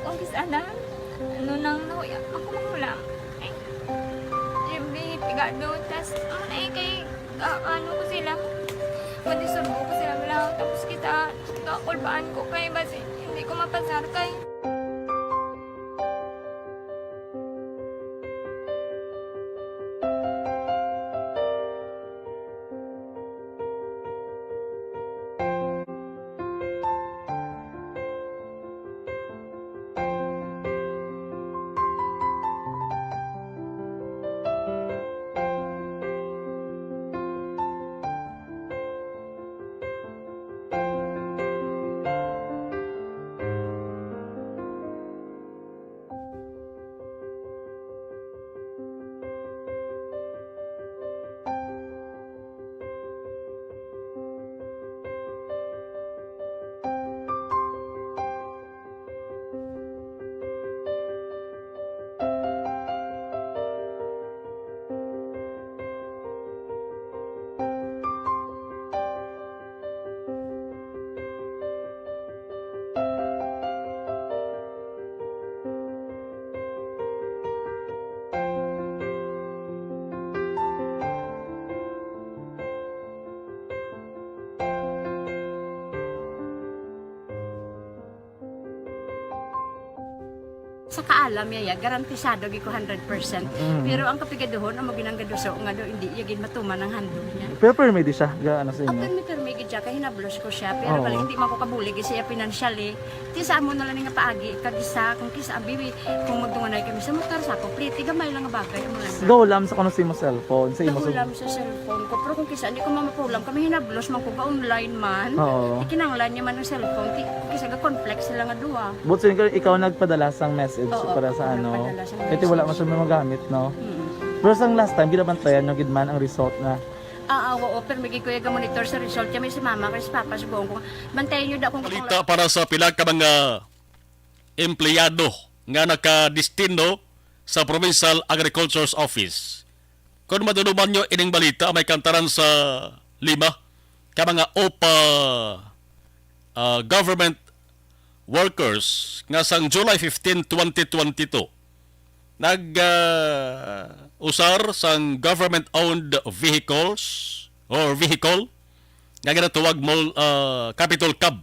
Kung kis-a na, ano nang nahuya ako manghulam. Ay, siyempre, pigado, tas, ano na eh, kay, ah, ano ko sila, madisurbo ko sila lang, tapos kita, kakulbaan ko kay, basi, hindi ko mapasar kay. Sa kaalam niya, ya, garantisado gid ko hundred percent. Mm. Pero ang kapigaduhon, amo ginang gaduso nga do, hindi iya gid matuman ang handle niya. Pero permi di siya, ga, ano sa inyo? Permi, permi gid siya, kay hinablos ko siya. Pero Oo. Bali, hindi man ko kabulig siya financially. Ti sa amo na lang nga paagi, kag isa, kung kis-a, abi, kung magtunganay kami sa motor, sa ako, pliti, gamay lang nga bagay, amo lang. Gahulam sa kuno sa imo cellphone, sa imo sa Gahulam sa cellphone ko. Pero kung kis-a, hindi ko mamapulam, kami hinablos man ko, ga-online man. Oo. Ti kinahanglan niya man ang cellphone, ti, kis-a, ga-conflict sila nga duha. But so, ikaw, ikaw nagpadala sang message Oo, para sa ako ano? Nagpadala sang Kaya ti wala message. Man siya magamit, no? Mm. Pero sang last time, ginabantayan nyo gid man ang result na Ah, ah, oo, pero may gid ko iya ga-monitor sa result. Kami si mama, kay si papa, sugoon ko. Bantayan niyo daw kung Balita para sa pila ka mga empleyado nga nakadestino sa Provincial Agriculture's Office. Kung maduluman nyo ining balita, may kantaran sa lima ka mga OPA, ah, government workers nga sang July fifteen, twenty twenty-two, nag, ah, usar sang government-owned vehicles or vehicle nga ginatawag mul-, ah, Capitol Cab,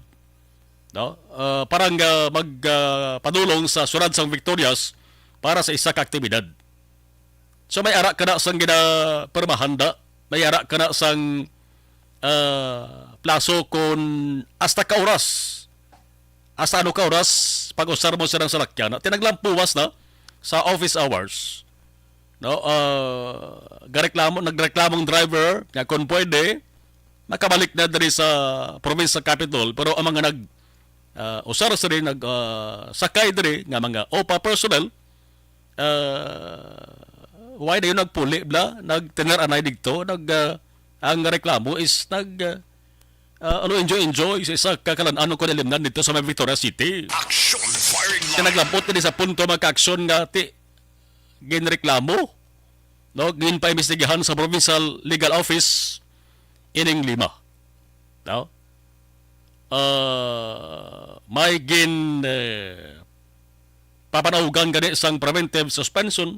no? Ah, para nga mag, ah, padulong sa syudad sang Victorias para sa isa ka aktibidad. So may ara kana sang ginapermahan da, may ara kana sang ah, plaso kon hasta ka oras, hasta ano ka oras pag-usar mo silang salakyan. Tinaglampuwas na sa office hours. No, ah, gareklamo, nagreklamong driver nga kon pwede makabalik na diri sa provincial capital, pero ang mga nag ah, usar sila nag ah, sakay diri nga mga OPA personnel, ah, why dayon nagpuli bla, nagtener anay didto, nag ah, ang reklamo is nag ah, ah, ano, enjoy enjoy sa isa ka kalan-an ko nalimnan didto sa may Victoria City. Action firing line. Kaya naglabot na sa punto, mga kaaksyon, nga ti ginreklamo, no, ginpaimbestigahan sa Provincial Legal Office ining lima. No? Ah, may gin eh, papanaugan gani sang preventive suspension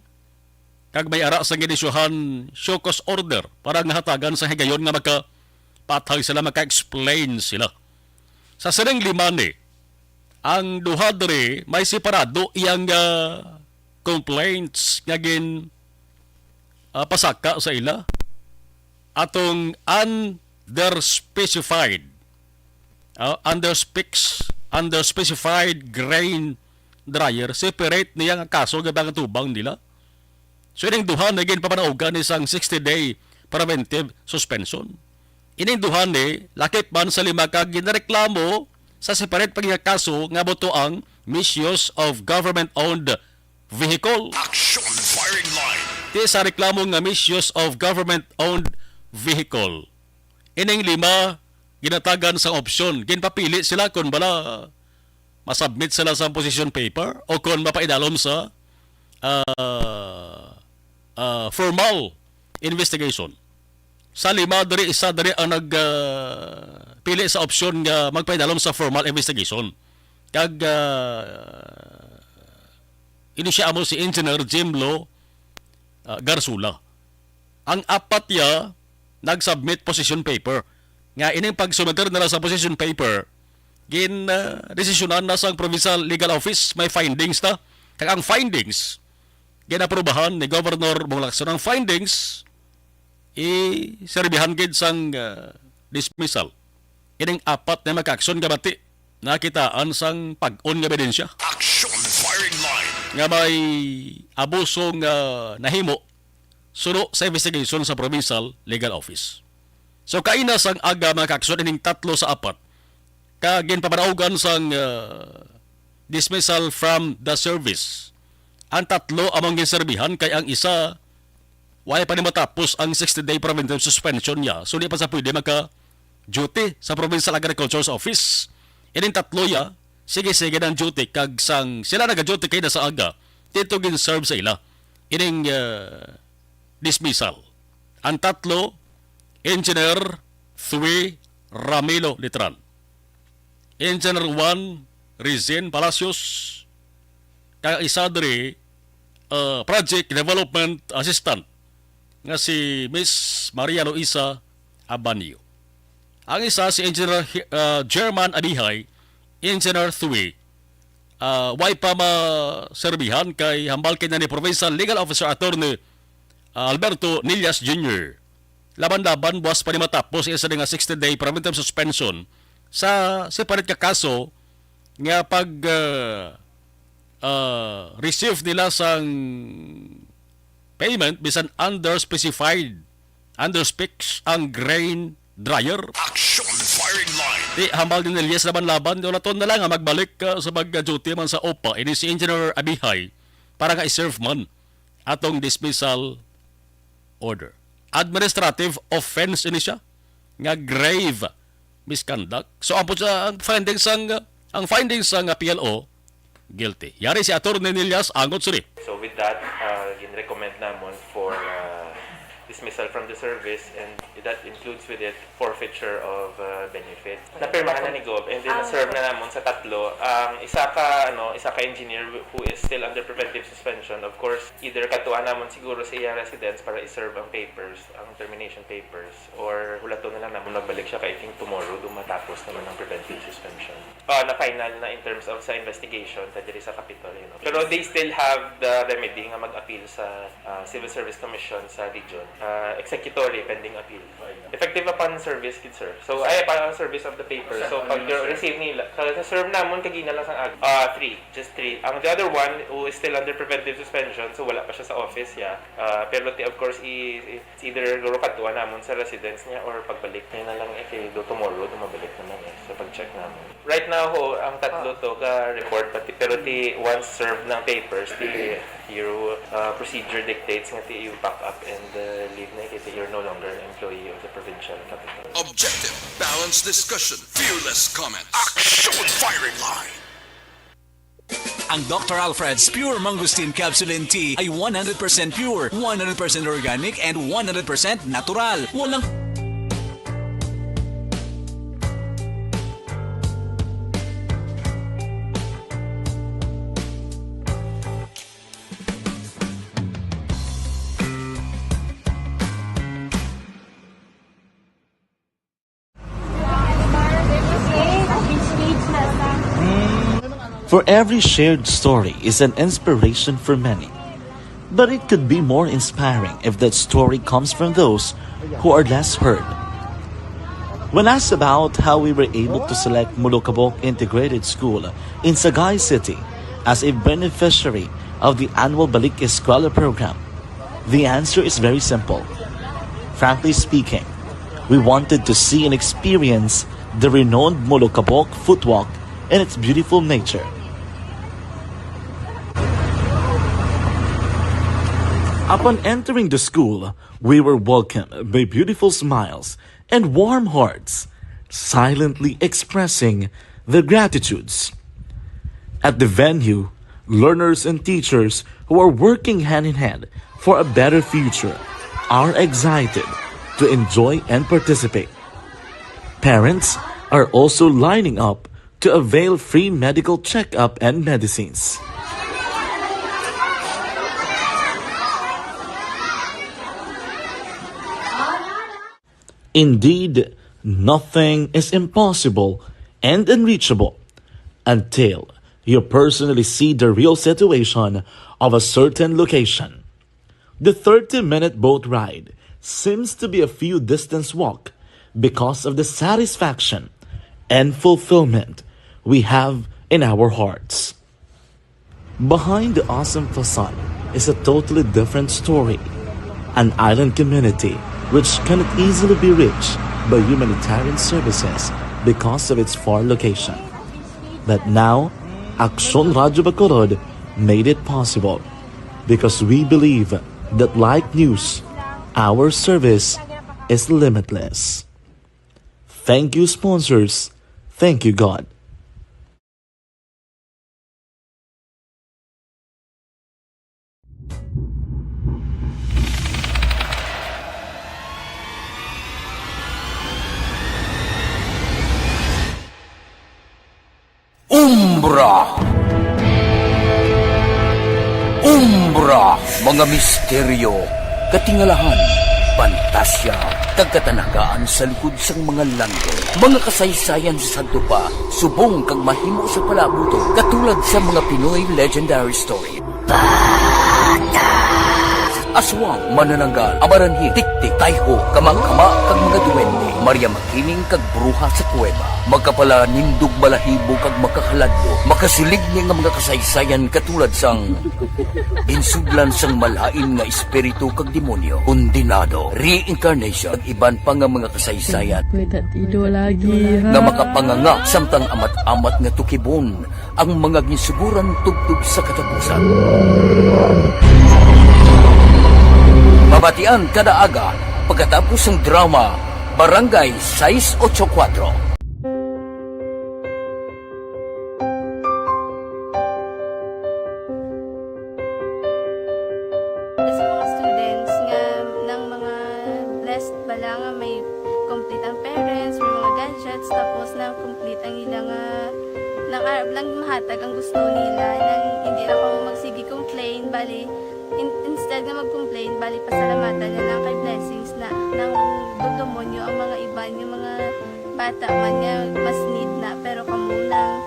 kag may ara sang ginisyuhan show cause order para nga hatagan sa higayon nga magkapatay sila, maka-explain sila. Sa sining lima ni, ang duha diri may separado iyang ah, complaints nga gin ah, pasaka sa ila atong under specified, ah, under specs under specified grain dryer, separate niya nga kaso nga pagtubang nila. So ining duha na ginpapanaugan ni sang sixty day preventive suspension. Ining duha ni lakip man sa lima ka ginareklamo sa separate pa nga kaso nga buto ang misuse of government-owned vehicle. Action firing line. Ti sa reklamo nga misuse of government-owned vehicle, ining lima ginatagan sang opsyon. Ginpapili sila kon bala masubmit sila sa position paper o kon mapaidalom sa ah, ah, formal investigation. Sa lima diri, isa diri ang nag ah, pili sa opsyon nga magpaidalom sa formal investigation. Kag ah, ini siya amo si Engineer Jimlo ah, Garsula. Ang apat ya nag-submit position paper. Nga ining pag-submit nila sa position paper, gin ah, desisyonan na sang Provincial Legal Office, may findings na. Kag ang findings, ginaprobahan ni Governor Bong Lacson. Ang findings, iserbihan gid sang ah, dismissal ining apat na makaaksyon nga bati nakitaan sang pag-on nga ebidensya. Action firing line. Nga may abuso nga nahimo suno sa investigation sa Provincial Legal Office. So kaina sang aga, mga kaaksyon, ining tatlo sa apat ka ginpapanaugan sang ah, dismissal from the service. Ang tatlo among ginserbihan kay ang isa, wala pa ni matapos ang sixty-day preventive suspension niya, so di pa sa pwede maka-duty sa Provincial Agriculture's Office. Ining tatlo ya, sige-sige ang duty, kag sang sila naga-duty kay na sa aga, dito gin-serve sa ila ining ah, dismissal. Ang tatlo, Engineer Thwi Ramilo Litran, Engineer Juan Rizin Palacios, kag isa diri, uh, Project Development Assistant nga si Miss Maria Luisa Abanio. Ang isa si Engineer Hi- uh, German Abihay, Engineer Thwi, uh, way pa maserbihan kay hambal kay na ni Provincial Legal Officer Attorney uh, Alberto Nillas Junior laban-laban buwas pa ni matapos isa nga sixty-day preventive suspension sa separate ka kaso nga pag uh, uh, receive nila sang payment bisan under specified, under specs ang grain dryer. Action firing line. Di hambal ni Elias laban-laban, di ulaton na lang nga magbalik uh, sa pag-duty man sa OPA ini si Engineer Abihay para nga i-serve man atong dismissal order. Administrative offense ini siya nga grave misconduct. So ang, ang findings sang, ang findings sang PLO, guilty. Yari si Attorney Nillas angot sini. So with that, uh, gin-recommend namon for uh, dismissal from the service, and that includes with it forfeiture of uh, benefit. Napirmahan na ni Gov, and then na-serve na namon sa tatlo. Ang isa ka ano, isa ka engineer who is still under preventive suspension, of course, either kadtuan namon siguro sa iya residence para i-serve ang papers, ang termination papers, or hulaton na lang namon magbalik siya kay I think tomorrow do matapos naman ang preventive suspension. Ah, na final na in terms of sa investigation ta diri sa Capitol, you know. Pero they still have the remedy nga mag-appeal sa ah, Civil Service Commission sa region. Ah, executory pending appeal. Effective upon service, good sir. So, ay, para ang service of the paper. So, pag receive nila, sa, sa serve namon, kagina lang sa ag-, ah, three, just three. Ang the other one, who is still under preventive suspension, so wala pa siya sa office, yeah. Ah, pero ti, of course, i, i, it's either guro kadtuan namon sa residence niya or pagbalik niya na lang, eh, kay do tomorrow, do mabalik naman, eh, sa pag-check namon. Right now, ho, ang tatlo to ka report, pati, pero ti once served ng papers, ti your uh, procedure dictates nga ti you pack up and uh, leave na, kay ti you're no longer an employee of the provincial capital. Objective, balanced discussion, fearless comments. Action firing line. Ang Doctor Alfred's Pure Mangosteen Capsule and Tea ay one hundred percent pure, one hundred percent organic, and one hundred percent natural. Walang For every shared story is an inspiration for many. But it could be more inspiring if that story comes from those who are less heard. When asked about how we were able to select Molokabok Integrated School in Sagay City as a beneficiary of the annual Balik Eskwela program, the answer is very simple. Frankly speaking, we wanted to see and experience the renowned Molokabok footwalk and its beautiful nature. Upon entering the school, we were welcomed by beautiful smiles and warm hearts, silently expressing their gratitudes. At the venue, learners and teachers who are working hand in hand for a better future are excited to enjoy and participate. Parents are also lining up to avail free medical checkup and medicines. Indeed, nothing is impossible and unreachable until you personally see the real situation of a certain location. The thirty-minute boat ride seems to be a few distance walk because of the satisfaction and fulfillment we have in our hearts. Behind the awesome facade is a totally different story. An island community which cannot easily be reached by humanitarian services because of its far location. But now, Aksyon Radyo Bacolod made it possible because we believe that like news, our service is limitless. Thank you, sponsors. Thank you, God. Umbra. Umbra, mga misteryo, katingalahan, pantasya, kag katanagaan sa likod sang mga landong. Mga kasaysayan sa sadto pa, subong kag mahimo sa palaabuton, katulad sa mga Pinoy legendary story. Aswang, manananggal, amaranhit, tiktik, tayho, kamangkama, kag mga duwende. Maria Makiling kag bruha sa kuweba. Makapalanindog balahibo kag makahaladlo. Makasiligni nga mga kasaysayan katulad sang ginsudlan sang malain nga espiritu kag demonyo. Kondenado, reincarnation, kag iban pa nga mga kasaysayan. Pwede ido lagi, ha? Nga makapanganga samtang amat-amat nga tukibon ang mga ginsuguran tubtob sa katapusan. Mabatian kada aga pagkatapos sang drama Barangay sais ocho kuwatro. Sa mga students nga ng mga may complete ang parents, may mga gadgets, tapos na complete ang ilang, ah, nang arab lang mahatag ang gusto nila. Nang hindi na ako magsige complain, bali, in- instead nga mag-complain, bali, pasalamatan na lang kay blessings na nang dudumonyo ang mga iban, yung mga bata man nga mas need na, pero kamo nang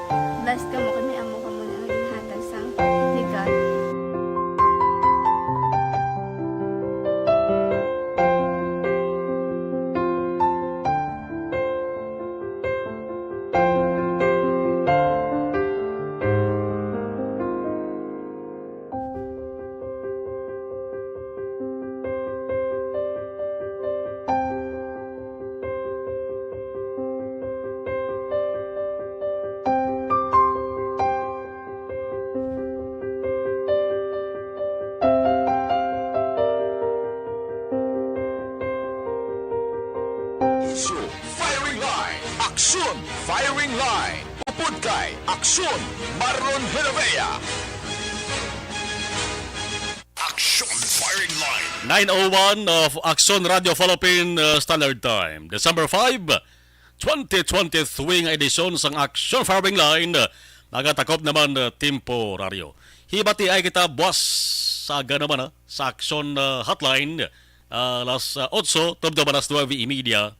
blessed kamo kay may amo kamo na nga ginhatag sang ni God. Aksyon Firing Line. Aksyon Firing Line. Upod kay Aksyon Marlon Genovea. Aksyon Firing Line. Nine oh one of Aksyon Radio Philippine, uh, Standard Time, December five, twenty twenty-three nga edisyon sang Aksyon Firing Line, uh, nagatakop naman, uh, temporaryo. Hibati ay kita buwas sa aga naman, ha, sa Aksyon, uh, Hotline, uh, alas, uh, otso, tubtob alas nuebe y media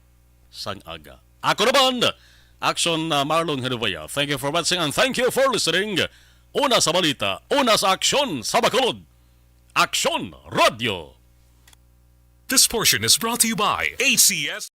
sang aga. Ako naman, Aksyon, uh, Marlon Genovea. Thank you for watching and thank you for listening. Una sa balita, una sa aksyon, sa Bacolod. Aksyon Radio. This portion is brought to you by A C S.